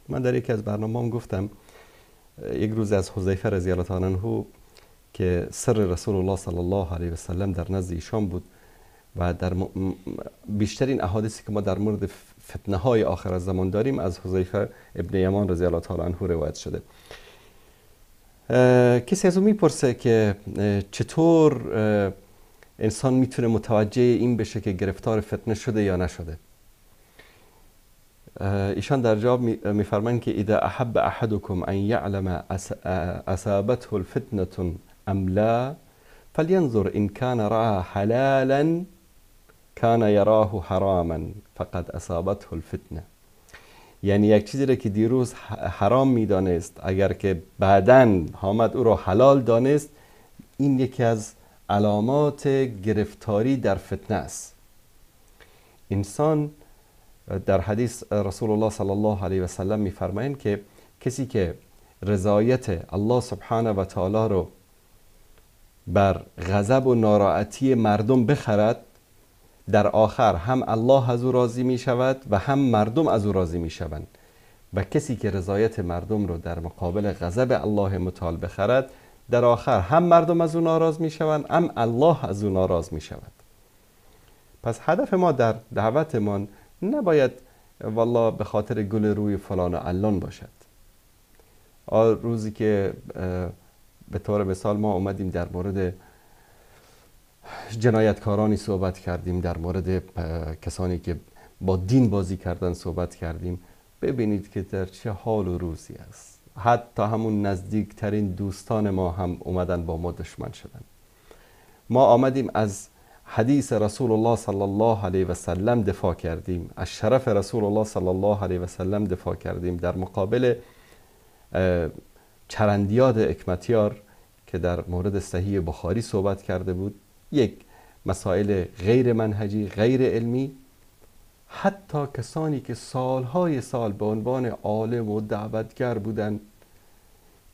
من در یکی از برنامه‌ام گفتم یک روز از حذیفه رضی الله تعالی عنه که سر رسول الله صلی الله علیه و سلم در نزد ایشان بود و در بیشترین احادیثی که ما در مورد فتنه های آخر زمان داریم از حذیفه ابن یمان رضی الله تعالی عنه روایت شده. کسی از او میپرسه که چطور انسان میتونه متوجه این بشه که گرفتار فتنه شده یا نشده. ایشان در جواب میفرمایند که اذا احب احدكم ان يعلم اصابته الفتنه ام لا فلينظر ان كان راى حلالا كان يراه حراما فقد اصابته الفتنه. یعنی یک چیزی را که دیروز حرام میدانست اگر که بعداً آمد او را حلال دانست، این یکی از علامات گرفتاری در فتنه است. انسان در حدیث رسول الله صلی الله علیه و سلم میفرمایند که کسی که رضایت الله سبحانه و تعالی رو بر غضب و ناراحتی مردم بخرد، در آخر هم الله از او راضی می شود و هم مردم از او راضی می شوند. و کسی که رضایت مردم رو در مقابل غضب الله متعال بخرد، در آخر هم مردم از او ناراض می شوند هم الله از او ناراض می شود. پس هدف ما در دعوتمان نباید والله به خاطر گل روی فلان و علان باشد. روزی که به طور مثال ما اومدیم در مورد جنایتکارانی صحبت کردیم، در مورد کسانی که با دین بازی کردن صحبت کردیم، ببینید که در چه حال و روزی است. حتی همون نزدیکترین دوستان ما هم اومدن با ما دشمن شدن. ما آمدیم از حدیث رسول الله صلی الله علیه و سلم دفاع کردیم، از شرف رسول الله صلی الله علیه و سلم دفاع کردیم در مقابل چرندیات حکمتیار که در مورد صحیح بخاری صحبت کرده بود، یک مسائل غیر منهجی، غیر علمی. حتی کسانی که سالهای سال به عنوان عالم و دعوتگر بودند،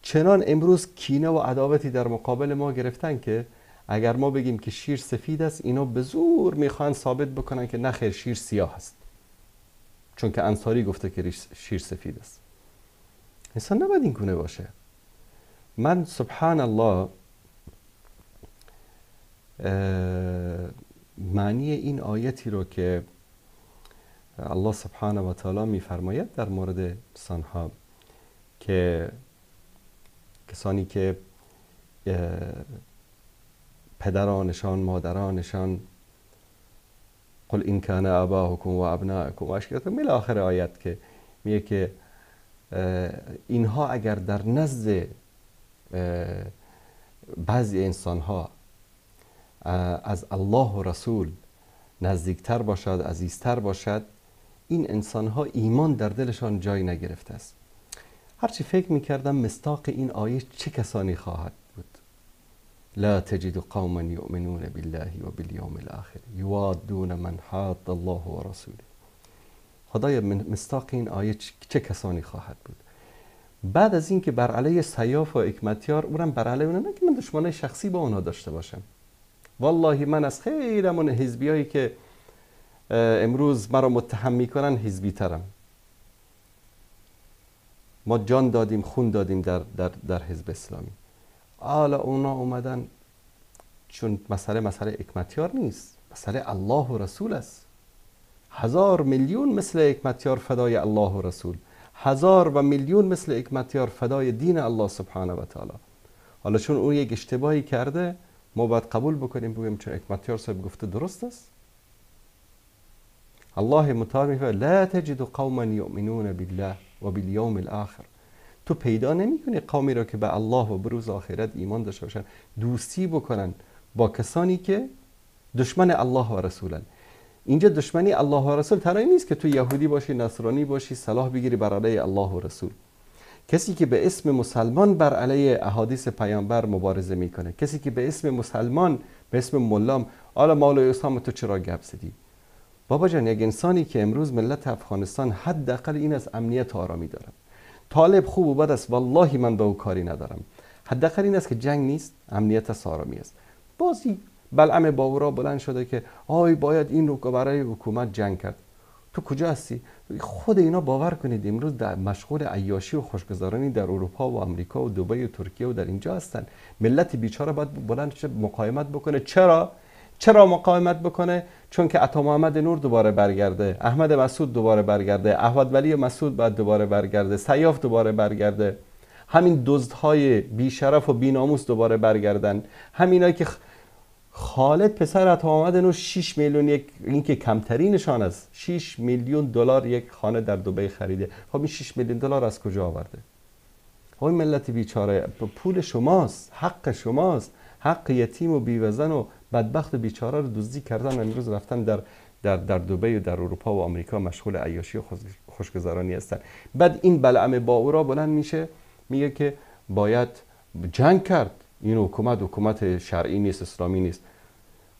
چنان امروز کینه و عداوتی در مقابل ما گرفتن که اگر ما بگیم که شیر سفید است، اینا به زور میخوان ثابت بکنن که نه خیر، شیر سیاه است، چون که انصاری گفته که شیر سفید است. انسان نباید این گونه باشه. من سبحان الله معنی این آیتی رو که الله سبحانه و تعالی میفرماید در مورد انسانها که کسانی که پدرانشان، مادرانشان، قل این کان آباؤکم و ابناؤکم و عشیرتکم الی آخر آیت، که میگه که اینها اگر در نزد بعضی انسانها از الله و رسول نزدیکتر باشد، عزیزتر باشد، این انسانها ایمان در دلشان جای نگرفته است. هرچی فکر میکردم مصداق این آیه چه کسانی خواهد بود. لا تجد قوما یؤمنون بالله و بالیوم الاخر یوادون من حاد الله و رسوله. خدایا مصداق این آیه چه کسانی خواهد بود؟ بعد از اینکه بر علیه سیاف و حکمتیار، اونم بر علیه اونم نه که من دشمنای شخصی با اونها داشته باشم، والله من از خیلی حزبیایی که امروز مرا متهم میکنن حزبی ترم. ما جان دادیم، خون دادیم در حزب اسلامی. حالا اونا اومدن، چون مسئله حکمتیار نیست، مسئله الله و رسول است. 1000 میلیون مثل حکمتیار فدای الله و رسول، 1000 میلیون مثل حکمتیار فدای دین الله سبحانه و تعالی. حالا چون اون یک اشتباهی کرده، ما باید قبول بکنیم، بگیم چون حکمتیار صاحب گفته درست است. الله متعال میفرماید لا تجد قوما یؤمنون بالله و بالیوم الاخر. تو پیدا نمیکنی قومی را که به الله و به روز آخرت ایمان داشته باشن دوستی بکنن با کسانی که دشمن الله و رسولن. اینجا دشمنی الله و رسول تنها نیست که تو یهودی باشی، نصرانی باشی، سلاح بگیری بر علیه الله و رسول. کسی که به اسم مسلمان بر علیه احادیث پیامبر مبارزه میکنه، کسی که به اسم مسلمان، به اسم ملام، حالا مولوی اسلام تو چرا گپ زدی؟ بابا جان، یک انسانی که امروز ملت افغانستان حداقل این از امنیت آرامی دارن. طالب خوب و بد است، والله من به او کاری ندارم، حداقل این است که جنگ نیست، امنیت است، آرامی است. بازی بلعم باورا بلند شده که آی باید این رو برای حکومت جنگ کرد. تو کجا هستی؟ خود اینا باور کنید امروز در مشغول عیاشی و خوشگذرانی در اروپا و آمریکا و دبی و ترکیه و در اینجا هستن. ملت بیچاره باید بلند شه مقاومت بکنه. چرا؟ چرا مقاومت بکنه؟ چون که عطا محمد نور دوباره برگرده، احمد مسعود دوباره برگرده، احمد ولی مسعود باید دوباره برگرده، سیاف دوباره برگرده، همین دزدهای بیشرف و بیناموس دوباره برگردن، همینایی که خالد پسر عطا محمد نور 6 میلیون، یک این که کمترینشان است، 6 میلیون دلار یک خانه در دبی خریده. خب این 6 میلیون دلار از کجا آورده؟ خب این ملت بیچاره، پول شماست، حق شماست، حق یتیم و بیوزن و بدبخت و بیچاره رو دزدی کردن، امروز رفتن در دبی و در اروپا و آمریکا مشغول عیاشی و خوشگذرانی هستن. بعد این بلعم باورا بلند میشه میگه که باید جنگ کرد، این حکومت حکومت شرعی نیست، اسلامی نیست.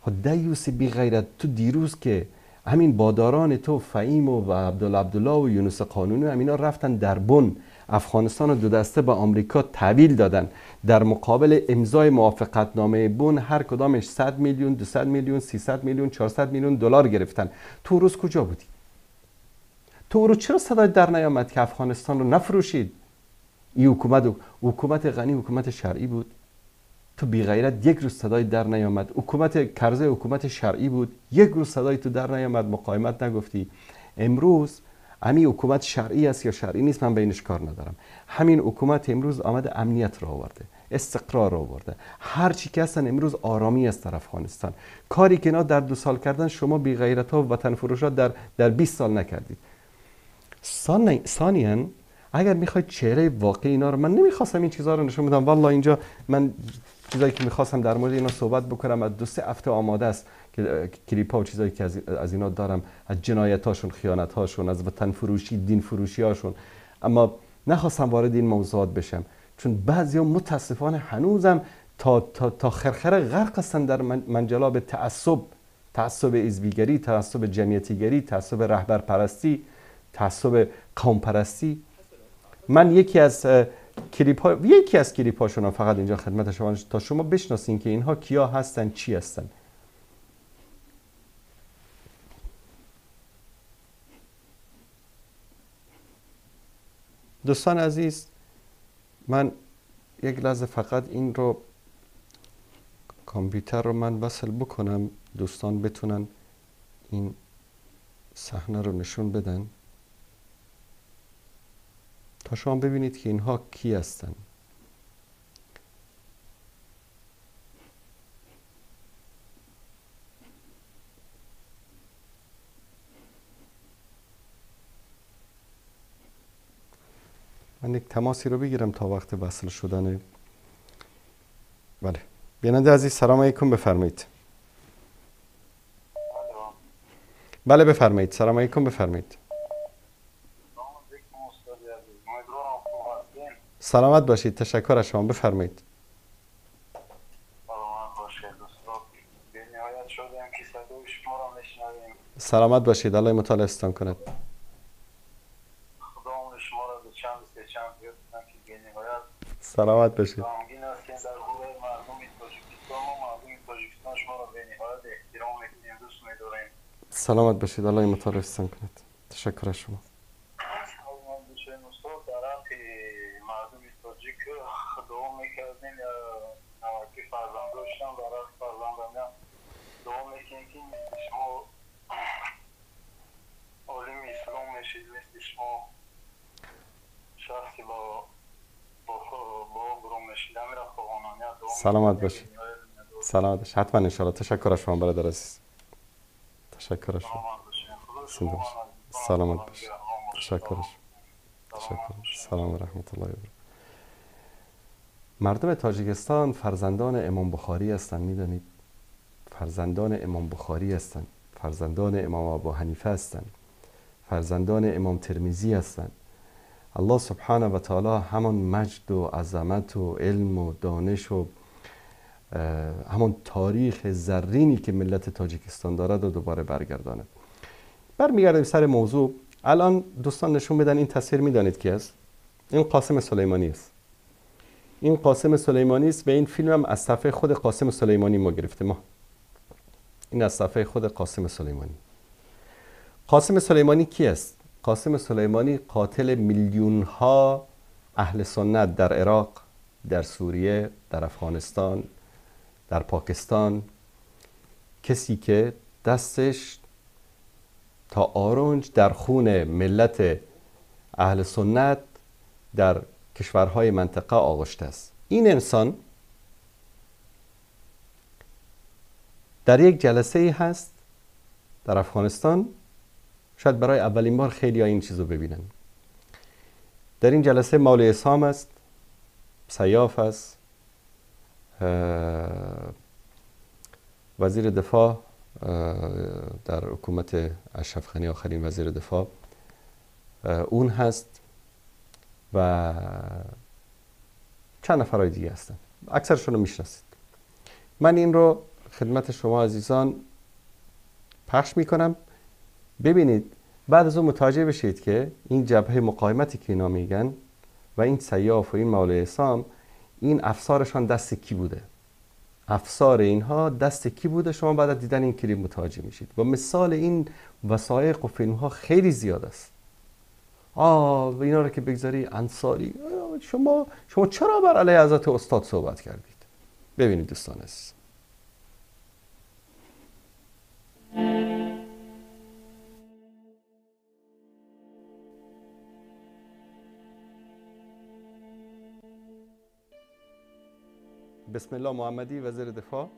خب دیوس بی غیرت، تو دیروز که همین باداران تو فهیم و عبدالله و یونس قانونی و همینا رفتن در بن افغانستان رو دو دسته به آمریکا تحویل دادن، در مقابل امضای موافقتنامه بن هر کدامش 100 میلیون، 200 میلیون، 300 میلیون، 400 میلیون دلار گرفتن. تو روز کجا بودی؟ تو روز چرا صدای در نیامد که افغانستان رو نفروشید؟ این حکومت حکومت غنی، حکومت شرعی بود. تو بی غیرت یک روز صدای در نیامد. حکومت کرزی حکومت شرعی بود، یک روز صدای تو در نیامد، مقاومت نگفتی. امروز همین حکومت شرعی است یا شرعی نیست من بینش کار ندارم. همین حکومت امروز آمده امنیت را آورده، استقرار را آورده، هر چی که هستن امروز آرامی است در افغانستان. کاری که اینا در 2 سال کردن شما بی غیرت ها و وطن فروش ها در 20 سال نکردید. ثانیاً اگر میخواید چهره واقعی اینا رو، من نمیخواستم این چیزها رو نشون بدم، والله اینجا من چیزایی که میخواستم در مورد اینا صحبت بکنم از 2-3 هفته آماده است که کلیپ ها و چیزایی که از اینا دارم، از جنایت هاشون، خیانت هاشون، از وطن فروشی، دین فروشی هاشون، اما نخواستم وارد این موضوعات بشم چون بعضیا متاسفانه هنوزم تا خرخره غرق هستن در منجلاب تعصب، تعصب ازبیگری، تعصب جمعیتیگری، تعصب رهبر پرستی، تعصب قوم پرستی. من یکی از کلیپ هاشون فقط اینجا خدمت شما تا شما بشناسین که اینها کیا هستن، چی هستن. دوستان عزیز، من یک لحظه فقط این رو، کامپیوتر رو من وصل بکنم، دوستان بتونن این صحنه رو نشون بدن تا شما ببینید که اینها کی هستن. من یک تماسی رو بگیرم تا وقت وصل شدن. بله بیننده عزیز، سلام علیکم، بفرمایید. بله بفرمایید، سلام علیکم، بفرمایید. سلامت باشید، تشکر از شما، بفرمایید. سلامت باشید استاد، بی‌نهایت شدیم که صدای شما را میشنویم. سلامت باشید، الله متعال استان کند. خدا شما را به چند سه چند زیاد کنه که بی‌نهایت سلامت باشید. غمگین هستیم در حضور مردم تاجیکستان و مردم تاجیکستان شما را بی‌نهایت احترام می‌کنیم، دوست می‌داریم. سلامت باشید، الله متعال استان کند. تشکر از شما. سلامت باشید. سلامت باشید. حتما انشالله. تشکر از شما برادر عزیز. تشکر از شما. سلامت باشید. تشکر از شما. تشکر. سلام و رحمت الله و برکاته. مردم تاجیکستان فرزندان امام بخاری هستند، میدانید؟ فرزندان امام بخاری هستند، فرزندان امام ابو حنیفه هستند، فرزندان امام ترمذی هستند. الله سبحانه و تعالی همان مجد و عظمت و علم و دانش و همان تاریخ زرینی که ملت تاجیکستان دارد و دوباره برگرداند. برمیگردیم سر موضوع. الان دوستان نشون بدن این تصویر، میدانید کی است؟ این قاسم سلیمانی است. این قاسم سلیمانی است و این فیلم هم از صفحه خود قاسم سلیمانی ما گرفته. ما این از صفحه خود قاسم سلیمانی. قاسم سلیمانی کی است؟ قاسم سلیمانی قاتل میلیون ها اهل سنت در عراق، در سوریه، در افغانستان، در پاکستان، کسی که دستش تا آرنج در خون ملت اهل سنت در کشورهای منطقه آغشته است. این انسان در یک جلسه هست در افغانستان، شاید برای اولین بار خیلی ها این چیزو ببینن. در این جلسه مولوی اسام است، سیاف است، وزیر دفاع در حکومت اشرف غنی، آخرین وزیر دفاع اون هست و چند نفرای دیگه هستن، اکثرشون رو میشناسید. من این رو خدمت شما عزیزان پخش میکنم، ببینید. بعد از اون متوجه بشید که این جبهه مقاومتی که اینا میگن و این سیاف و این مولوی اسام، این افسارشان دست کی بوده؟ افسار اینها دست کی بوده؟ شما بعد از دیدن این کلیپ متوجه میشید. و مثال این وثایق و فیلم ها خیلی زیاد است. اینا رو که بگذاری انصاری، شما چرا بر علیه حضرت استاد صحبت کردید؟ ببینید دوستان عزیز. بسم الله محمدی، وزیر دفاع.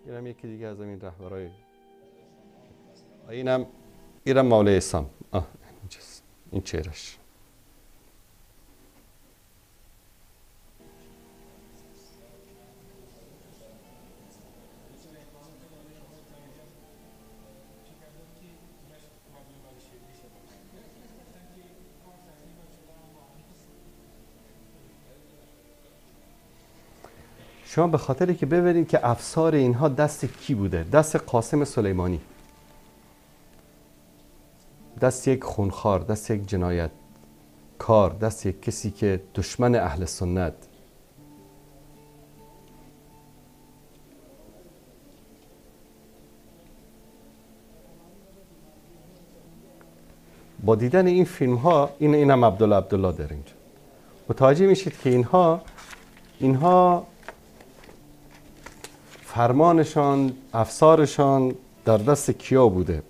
اینم یکی دیگه از این رهبرای، اینم مولوی عصام. این چهرش. شما به خاطری که ببینید که افسار اینها دست کی بوده، دست قاسم سلیمانی، دست یک خونخوار، دست یک جنایت کار، دست یک کسی که دشمن اهل سنت. با دیدن این فیلم ها، اینم عبدالله عبدالله در اینجا، متوجه میشید که اینها فرمانشان، افسارشان در دست کیا بوده.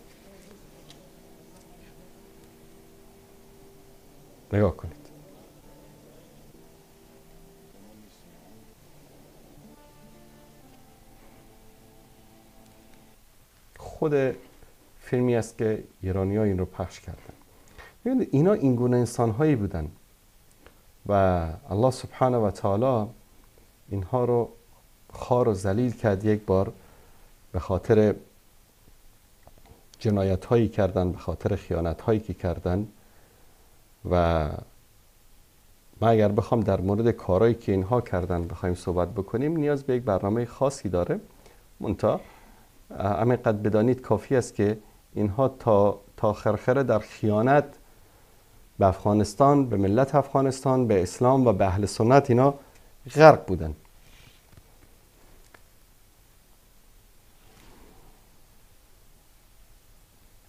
نگاه کنید. خود فیلمی است که ایرانی ها این رو پخش کردن. می‌بینید اینا این گونه انسان هایی بودن و الله سبحانه و تعالی اینها رو خار و ذلیل کرد یک بار به خاطر جنایت هایی کردن، به خاطر خیانت هایی که کردن. و ما اگر بخوام در مورد کارهایی که اینها کردن بخوایم صحبت بکنیم نیاز به یک برنامه خاصی داره. منتها همینقدر بدانید کافی است که اینها تا خرخره در خیانت به افغانستان، به ملت افغانستان، به اسلام و به اهل سنت اینا غرق بودن.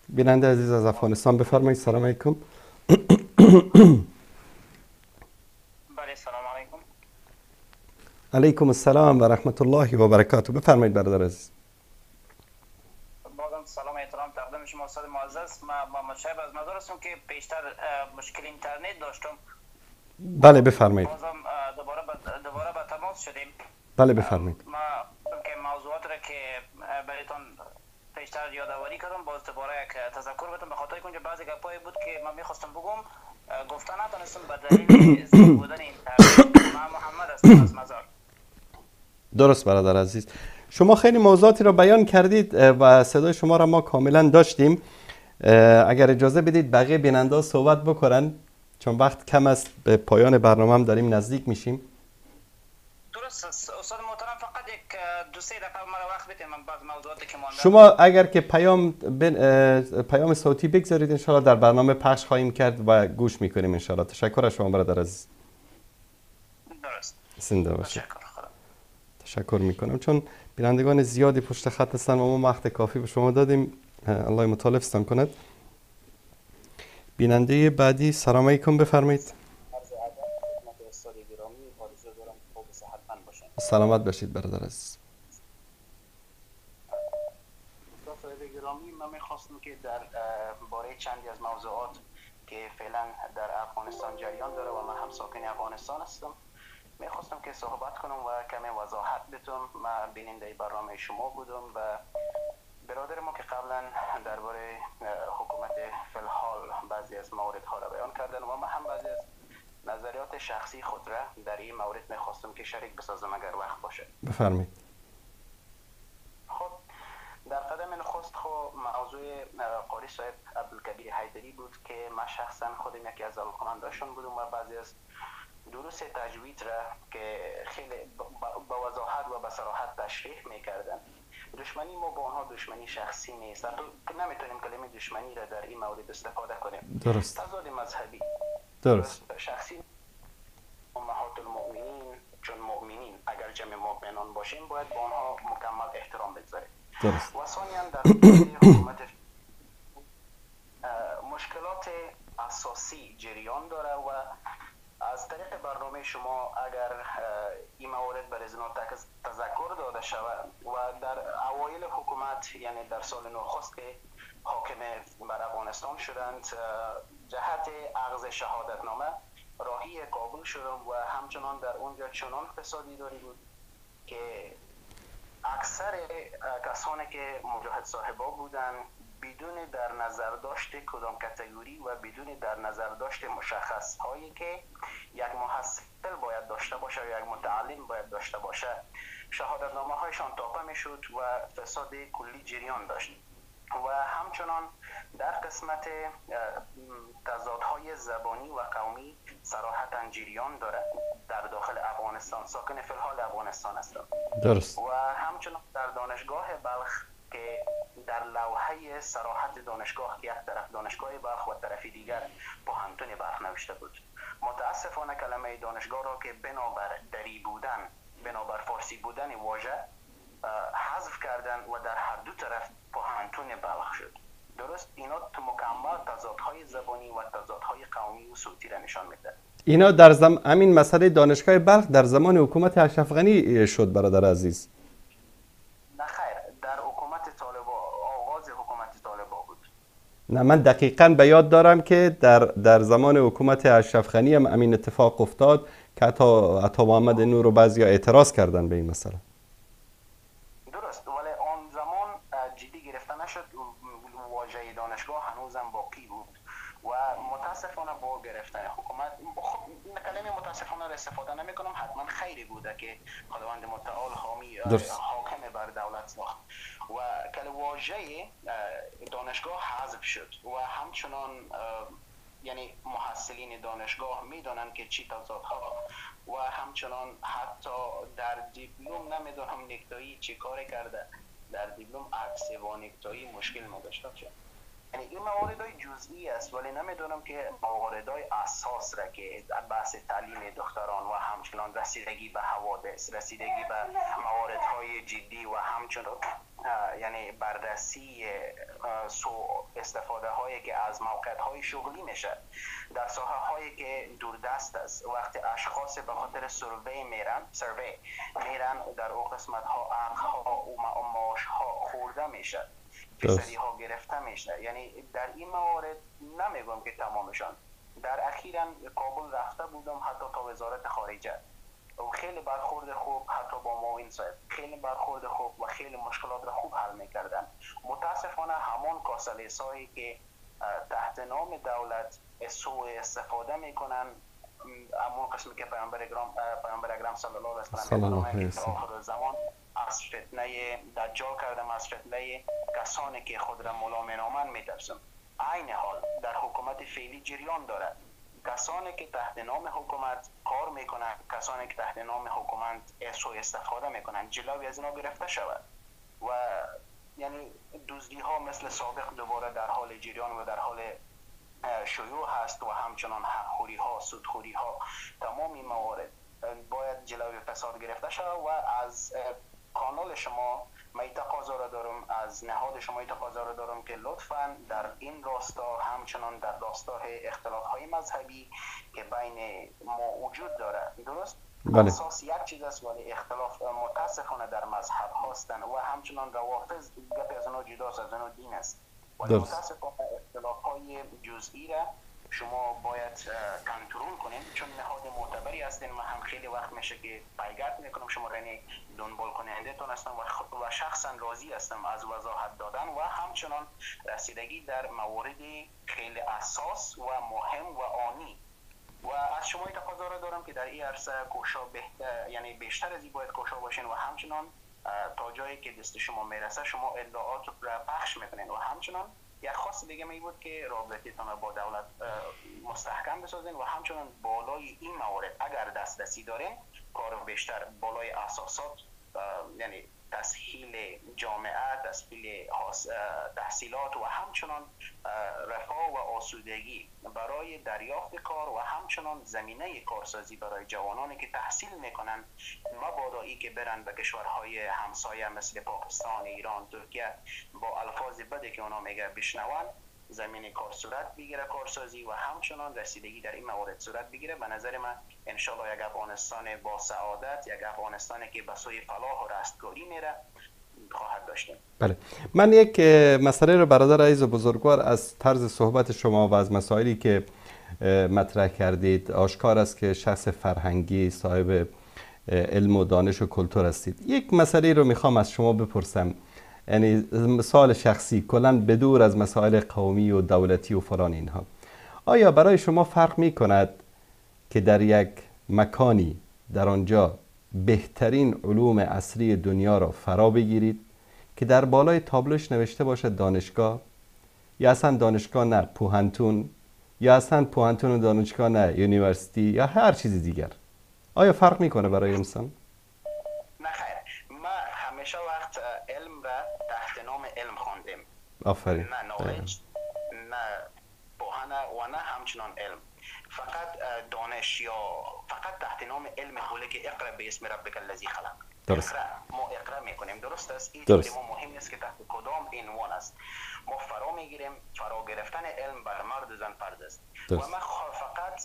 بیننده عزیز از افغانستان بفرمایید. سلام علیکم. بله سلام علیکم. علیکم السلام و رحمت الله و برکاته. بفرمایید برادر عزیز. بازم سلام و احترام تقدیم شما استاد معزز. من محمد شعیب از مزار هستم که پیشتر مشکل اینترنت داشتم. بله بفرمایید. بازم دوباره به تماس شدیم. بله بفرمایید. ما که موضوعات را که برایتان پیشتر یادآوری کردم باز دوباره یک تذکر بدم، به خاطر اینکه بعضی گپایی بود که من میخواستم بگم گفته نتونستم به دلیل زیر بودن اینترنت. من محمد هستم از مزار. درست برادر عزیز، شما خیلی موضوعاتی را بیان کردید و صدای شما را ما کاملا داشتیم. اگر اجازه بدید بقیه بیننده صحبت بکنن چون وقت کم است، به پایان برنامه هم داریم نزدیک میشیم. درست است استاد محترم، فقط یک دو سه دقیقه مرا وقت بدید من بعض موضوعاتی که مانده. شما اگر که پیام صوتی بگذارید انشالله در برنامه پخش خواهیم کرد و گوش میکنیم انشالله. تشکر از شما برادر عزیز. درست. زنده باشید. تشکر میکنم چون بینندگان زیادی پشت خط هستن و ما وقت کافی به شما دادیم. الله متعال حفظتان کند. بیننده بعدی سلام علیکم بفرمایید. سلامت باشید برادر عزیز. استاد گرامی، من میخواستم که در باره چندی از موضوعات که فعلا در افغانستان جریان داره و من هم ساکن افغانستان هستم میخواستم که صحبت کنم و کمی وضاحت بدم. من بیننده برنامه شما بودم و برادر ما که قبلا درباره حکومت فلحال بعضی از موردها را بیان کردن و من هم بعضی از نظریات شخصی خود را در این مورد میخواستم که شریک بسازم اگر وقت باشه. بفرمایید. خب در قدم نخست خب موضوع قاری صاحب عبدالکبیر حیدری بود که من شخصا خودم یکی از علاقه‌منداشون بودم و بعضی از دروس تجوید را که خیلی با وضاحت و به صراحت تشریح میکردن. دشمنی ما با آنها دشمنی شخصی نیست، حتی نمیتونیم کلمه دشمنی را در این مورد استفاده کنیم. درست. تضاد مذهبی. درست. شخصی امهات المؤمنین، چون مؤمنین اگر جمع مؤمنان باشیم باید با آنها مکمل احترام بگذاریم. درست. و ثانیا در حکومت مشکلات اساسی جریان داره و از طریق برنامه شما اگر این موارد بر از تذکر داده شود و در اوایل حکومت، یعنی در سال نخست که حاکم بر افغانستان شدند، جهت اخذ شهادتنامه راهی کابل شدم و همچنان در اونجا چنان فسادی داری بود که اکثر کسانی که مجاهد صاحبا بودن بدون در نظر داشت کدام کاتگوری و بدون در نظر داشت مشخص هایی که یک محصل باید داشته باشه یا یک متعلم باید داشته باشه، شهادتنامه هایشان تاپه میشد و فساد کلی جریان داشت. و همچنان در قسمت تضادهای زبانی و قومی صراحتا جریان دارد در داخل افغانستان، ساکن فی الحال افغانستان هستند. درست. و همچنان در دانشگاه بلخ که در لوحه صراحت دانشگاه که یک طرف دانشگاه بلخ و طرف دیگر پوهنتون بلخ نوشته بود، متاسفانه کلمه دانشگاه را که بنابر دری بودن، بنابر فارسی بودن واژه حذف کردن و در هر دو طرف پوهنتون بلخ شد. درست اینا مکمل تضادهای زبانی و تضادهای قومی و صوتی را نشان میده. اینا در همین مسئله دانشگاه بلخ در زمان حکومت اشرف غنی شد برادر عزیز. نه خیر، در حکومت طالبان، آغاز حکومت طالبان بود. نه من دقیقاً به یاد دارم که در زمان حکومت اشرف غنی هم همین اتفاق افتاد که حتی محمد نور و بعضیا اعتراض کردن به این مسئله. درست، ولی آن زمان جدی گرفته نشد، واژه دانشگاه هنوزم باقی بود و متاسفانه با گرفتن حکومت، خب کلمه متاسفانه را استفاده نمی کنم، حتما خیری بوده که خداوند متعال حامی حاکم بر دولت ساخت و کل واژه دانشگاه حذف شد و همچنان یعنی محصلین دانشگاه میدانند که چی تضادها و همچنان حتی در دیپلم نمیدونم نکتایی چی کار کرده، در دیپلم عکس و نکتایی مشکل ما داشته باشه. یعنی این مواردهای جزئی است، ولی نمیدونم که مواردهای اساس را که بحث تعلیم دختران و همچنان رسیدگی به حوادث، رسیدگی به مواردهای جدی و همچنان یعنی بررسی سوء استفاده هایی که از موقعیت های شغلی میشه در ساحه هایی که دوردست است، وقتی اشخاص به خاطر سروی میرن در اون قسمت ها عقل ها و معاش ها خورده میشه، فیصدی ها گرفته میشه. یعنی در این موارد نمیگم که تمامشان. در اخیرا کابل رفته بودم حتی تا وزارت خارجه و خیلی برخورد خوب، حتی با معاون صاحب خیلی برخورد خوب و خیلی مشکلات را خوب حل میکردن. متاسفانه همان کاسلیسایی که تحت نام دولت سوء استفاده میکنن، همون قسمی که پیامبر اکرم صلی الله علیه و سلم آخر زمان از فتنه دجال کردم، از فتنه کسانی که خود را مولا مینامند میترسم. عین حال در حکومت فعلی جریان دارد، کسانی که تحت نام حکومت کار میکنند، کسانی که تحت نام حکومت سوء استفاده میکنند، جلوی از اینا گرفته شود و یعنی دزدی ها مثل سابق دوباره در حال جریان و در حال شیوع هست و همچنان حق‌خوری ها، سودخوری ها، تمام این موارد باید جلوی فساد گرفته شود. و از کانال شما من تقاضا را دارم، از نهاد شما تقاضا را دارم که لطفاً در این راستا، همچنان در راستای اختلاف های مذهبی که بین ما وجود داره، درست؟ بله. اساس یک چیز است ولی اختلاف متاسفانه در مذهب هستند و همچنان روافض گپ از اونها جداست، از اونها دین است، ولی متاسفانه اختلاف های جزئی را شما باید کنترل کنین، چون نهاد معتبری هستین. من هم خیلی وقت میشه که پیگرد میکنم شما را، یعنی دنبال کننده تون هستم و شخصا راضی هستم از وضاحت دادن و همچنان رسیدگی در موارد خیلی اساس و مهم و آنی. و از شما تقاضا را دارم که در این عرصه کوشا یعنی بیشتر از این باید کوشا باشین و همچنان تا جایی که دست شما میرسه شما اطلاعات را پخش میکنین. و همچنان یک خواست دیگه می بود که رابطه‌تان با دولت مستحکم بسازین و همچنان بالای این موارد اگر دسترسی دارین کار بیشتر بالای اساسات، یعنی تسهیل جامعه، تسهیل تحصیلات و همچنان رفاه و آسودگی برای دریافت کار و همچنان زمینه کارسازی برای جوانانی که تحصیل میکنن، مبادا ای که برن به کشورهای همسایه مثل پاکستان، ایران، ترکیه با الفاظ بده که اونا میگه بشنون، زمینه کار صورت بگیره، کارسازی و همچنان رسیدگی در این موارد صورت بگیره. به نظر من انشالله یک افغانستان با سعادت، یک افغانستان که به سوی فلاح و رستگاری میره خواهد داشتیم. بله، من یک مسئله رو برادر عزیز و بزرگوار از طرز صحبت شما و از مسائلی که مطرح کردید آشکار است که شخص فرهنگی صاحب علم و دانش و کلتور هستید. یک مسئله رو میخوام از شما بپرسم، یعنی سوال شخصی، کلا بدور از مسائل قومی و دولتی و فلان اینها. آیا برای شما فرق میکند که در یک مکانی در آنجا بهترین علوم عصری دنیا را فرا بگیرید که در بالای تابلوش نوشته باشد دانشگاه، یا اصلا دانشگاه نه پوهنتون، یا اصلا پوهنتون و دانشگاه نه university، یا هر چیز دیگر؟ آیا فرق میکنه برای انسان؟ نه خیر، ما همیشه وقت علم را تحت نام علم خواندیم. آفرین. نه knowledge، نه پوهنه و نه همچنان علم، فقط دانش یا فقط تحت نام علم خوله که اقرا به اسم ربک الذی خلق. درست. ما اقرا میکنیم، درست است؟ این ما مهم نیست که تحت کدام عنوان است. ما فرا میگیریم، فرا گرفتن علم بر مرد و زن فرض است. و ما فقط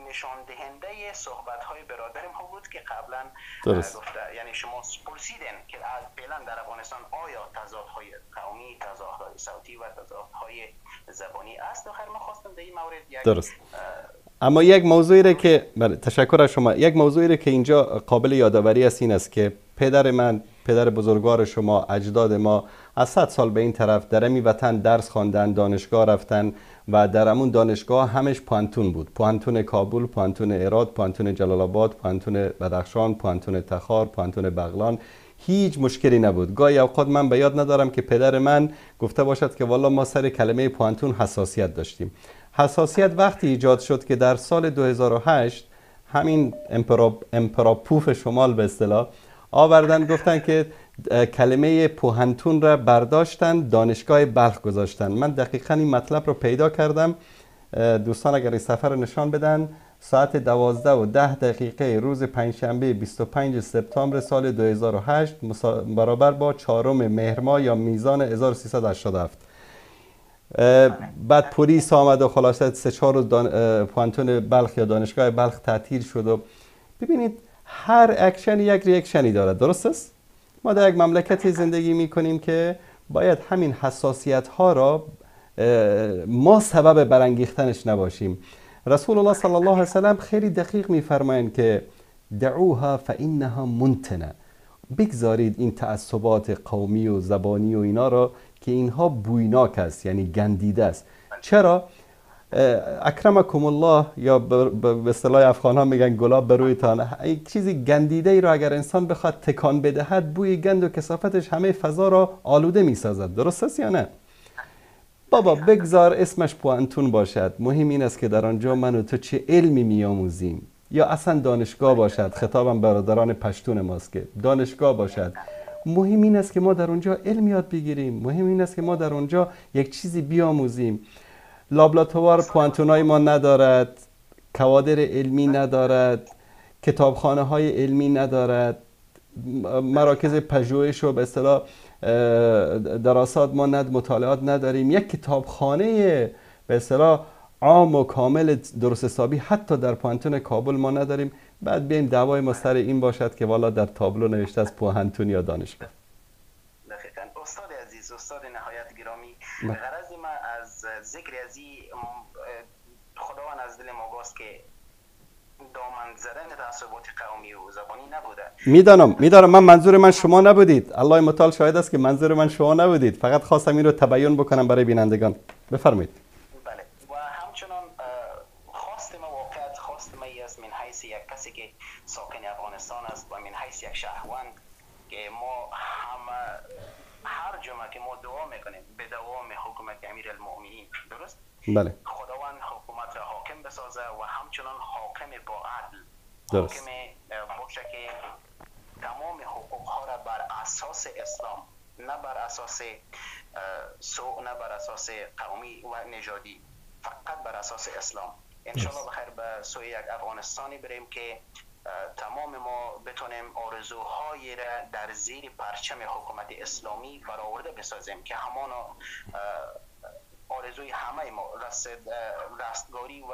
نشان دهنده صحبت های برادر ما بود که قبلا گفته، یعنی شما پرسیدین که فعلا در افغانستان آیا تضادهای قومی، تضادهای صوتی و تضادهای زبانی است؟ آخر ما خواستم در این مورد یک درست. اما یک موضوعی را که بله، تشکر از شما. یک موضوعی را که اینجا قابل یادآوری است این است که پدر من، پدر بزرگوار شما، اجداد ما از 100 سال به این طرف در امی وطن درس خواندن، دانشگاه رفتن و در همون دانشگاه همش پوهنتون بود. پوهنتون کابل، پوهنتون هرات، پوهنتون جلال آباد، پوهنتون بدخشان، پوهنتون تخار، پوهنتون بغلان. هیچ مشکلی نبود. گاهی اوقات من به یاد ندارم که پدر من گفته باشد که والا ما سر کلمه پوهنتون حساسیت داشتیم. حساسیت وقتی ایجاد شد که در سال 2008 همین امپراپوف شمال به اصطلاح آوردن، گفتن که کلمه پوهنتون را برداشتن، دانشگاه بلخ گذاشتن. من دقیقا این مطلب رو پیدا کردم. دوستان اگر این سفر رو نشان بدن، ساعت 12:10 روز پنجشنبه 25 سپتامبر سال 2008 برابر با 4 مهر ماه یا میزان 1387. بعد پلیس آمد و خلاصه 3-4 روز پوهنتون بلخ یا دانشگاه بلخ تعطیل شد. و ببینید هر اکشن یک reaction ی دارد، درست است؟ ما در یک مملکتی زندگی میکنیم که باید همین حساسیت ها را ما سبب برانگیختنش نباشیم. رسول الله صلی الله علیه وسلم خیلی دقیق میفرمایند که دعوها فانها منتنه، بگذارید این تعصبات قومی و زبانی و اینا را که اینها بویناک است، یعنی گندیده است. چرا؟ اکرمکم الله، یا به اصطلاح افغان ها میگن گلاب به رویتان، یک چیزی گندیده ای را اگر انسان بخواد تکان بدهد، بوی گند و کثافتش همه فضا را آلوده میسازد. درست است یا نه؟ بابا بگذار اسمش پوهنتون باشد، مهم این است که در آنجا من و تو چه علمی میآموزیم. یا اصلا دانشگاه باشد، خطابم برادران پشتون ماست که دانشگاه باشد، مهم این است که ما در اونجا علم یاد بگیریم، مهم این است که ما در اونجا یک چیزی بیاموزیم. لابلاتوار پوهنتونای ما ندارد، کوادر علمی ندارد، کتابخانه های علمی ندارد، مراکز پژوهش و به اصطلاح دراسات ما مطالعات نداریم. یک کتابخانه به اصطلاح عام و کامل درست حسابی حتی در پوهنتون کابل ما نداریم. بعد بیایم دعوای ما سر این باشد که والا در تابلو نوشته از پوهنتون یا دانشگاه. دقیقاً استاد عزیز، استاد نهایت گرامی، غرض ما از ذکر از خداوند از دل ما باست که دامن زدن تعصبات قومی و زبانی نبوده. میدانم من منظور من شما نبودید، الله متعال شاهد است که منظور من شما نبودید، فقط خواستم این رو تبیین بکنم برای بینندگان. بفرمایید. بله، و همچنان خواست ما، واقعیت خواست ما است من حیث یک کسی که ساکن افغانستان است و من حیث یک شهروند که ما همه هر جمعه که ما دعا میکنیم به دوام حکومت امیرالمؤمنین، درست؟ بله. خداوند حکومت را حاکم بسازه و همچنان حاکم با عدل، درست، حاکم باشه که تمام حقوق ها را بر اساس اسلام، نه بر اساس سوء، نه بر اساس قومی و نژادی، فقط بر اساس اسلام. انشالله بخیر به سوی یک افغانستانی بریم که تمام ما بتونیم آرزوهای را در زیر پرچم حکومت اسلامی برآورده بسازیم که همانا آرزوی همه ما رستگاری و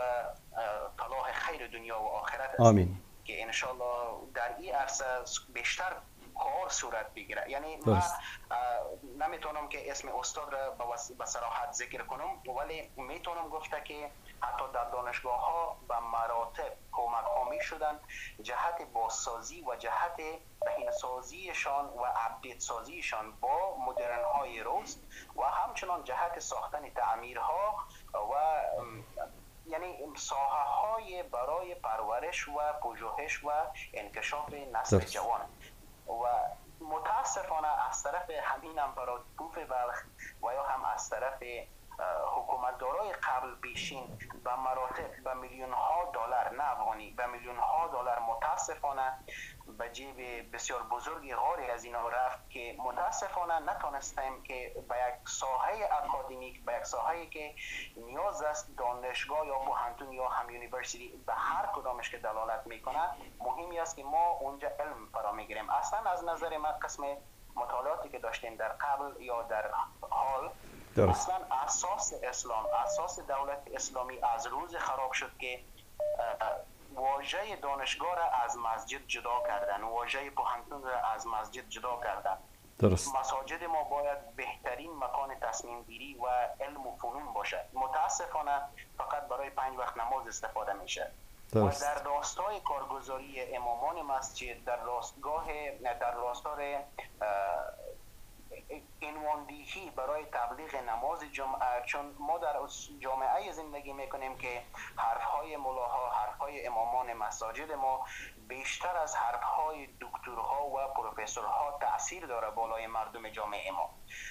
فلاح خیر دنیا و آخرت است. آمین. که انشالله در این عرصه بیشتر کار صورت بگیره. یعنی من نمیتونم که اسم استاد را به صراحت ذکر کنم، ولی میتونم گفته که حتی در دانشگاه ها به مراتب کمک ها اروپایی شدن جهت بازسازی و جهت بهینه‌سازیشان و update سازیشان با مدرن های روز و همچنان جهت ساختن تعمیرها و یعنی ساحه های برای پرورش و پژوهش و انکشاف نسل جوان. و متاسفانه از طرف همین امپراتور بلخ و یا هم از طرف حکومتدارای قبل پیشین به مراتب به میلیون ها دلار، نه افغانی، به میلیون ها دلار متاسفانه به جیب بسیار بزرگی غاری از اینا رفت که متاسفانه نتونستیم که به یک ساحه اکادمیک، به یک ساحه که نیاز است دانشگاه یا پوهنتون یا هم university به هر کدامش که دلالت میکنه، مهمی است که ما اونجا علم فرا میگیریم. اصلا از نظر من قسم مطالعاتی که داشتیم در قبل یا در حال، درست. اصلا اساس اسلام، اساس دولت اسلامی از روز خراب شد که واژه دانشگاه را از مسجد جدا کردن، واژه پوهنتون را از مسجد جدا کردن. درست. مساجد ما باید بهترین مکان تصمیم گیری و علم و فنون باشد. متاسفانه فقط برای 5 وقت نماز استفاده میشه. درست. و در راستای کارگزاری امامان مسجد، در راستای عنواندهی برای تبلیغ نماز جمعه، چون ما در جامعه زندگی میکنیم که حرفهای ملاها، حرفهای امامان مساجد ما بیشتر از حرفهای دکترها و پروفسورها تاثیر داره بالای مردم جامعه ما.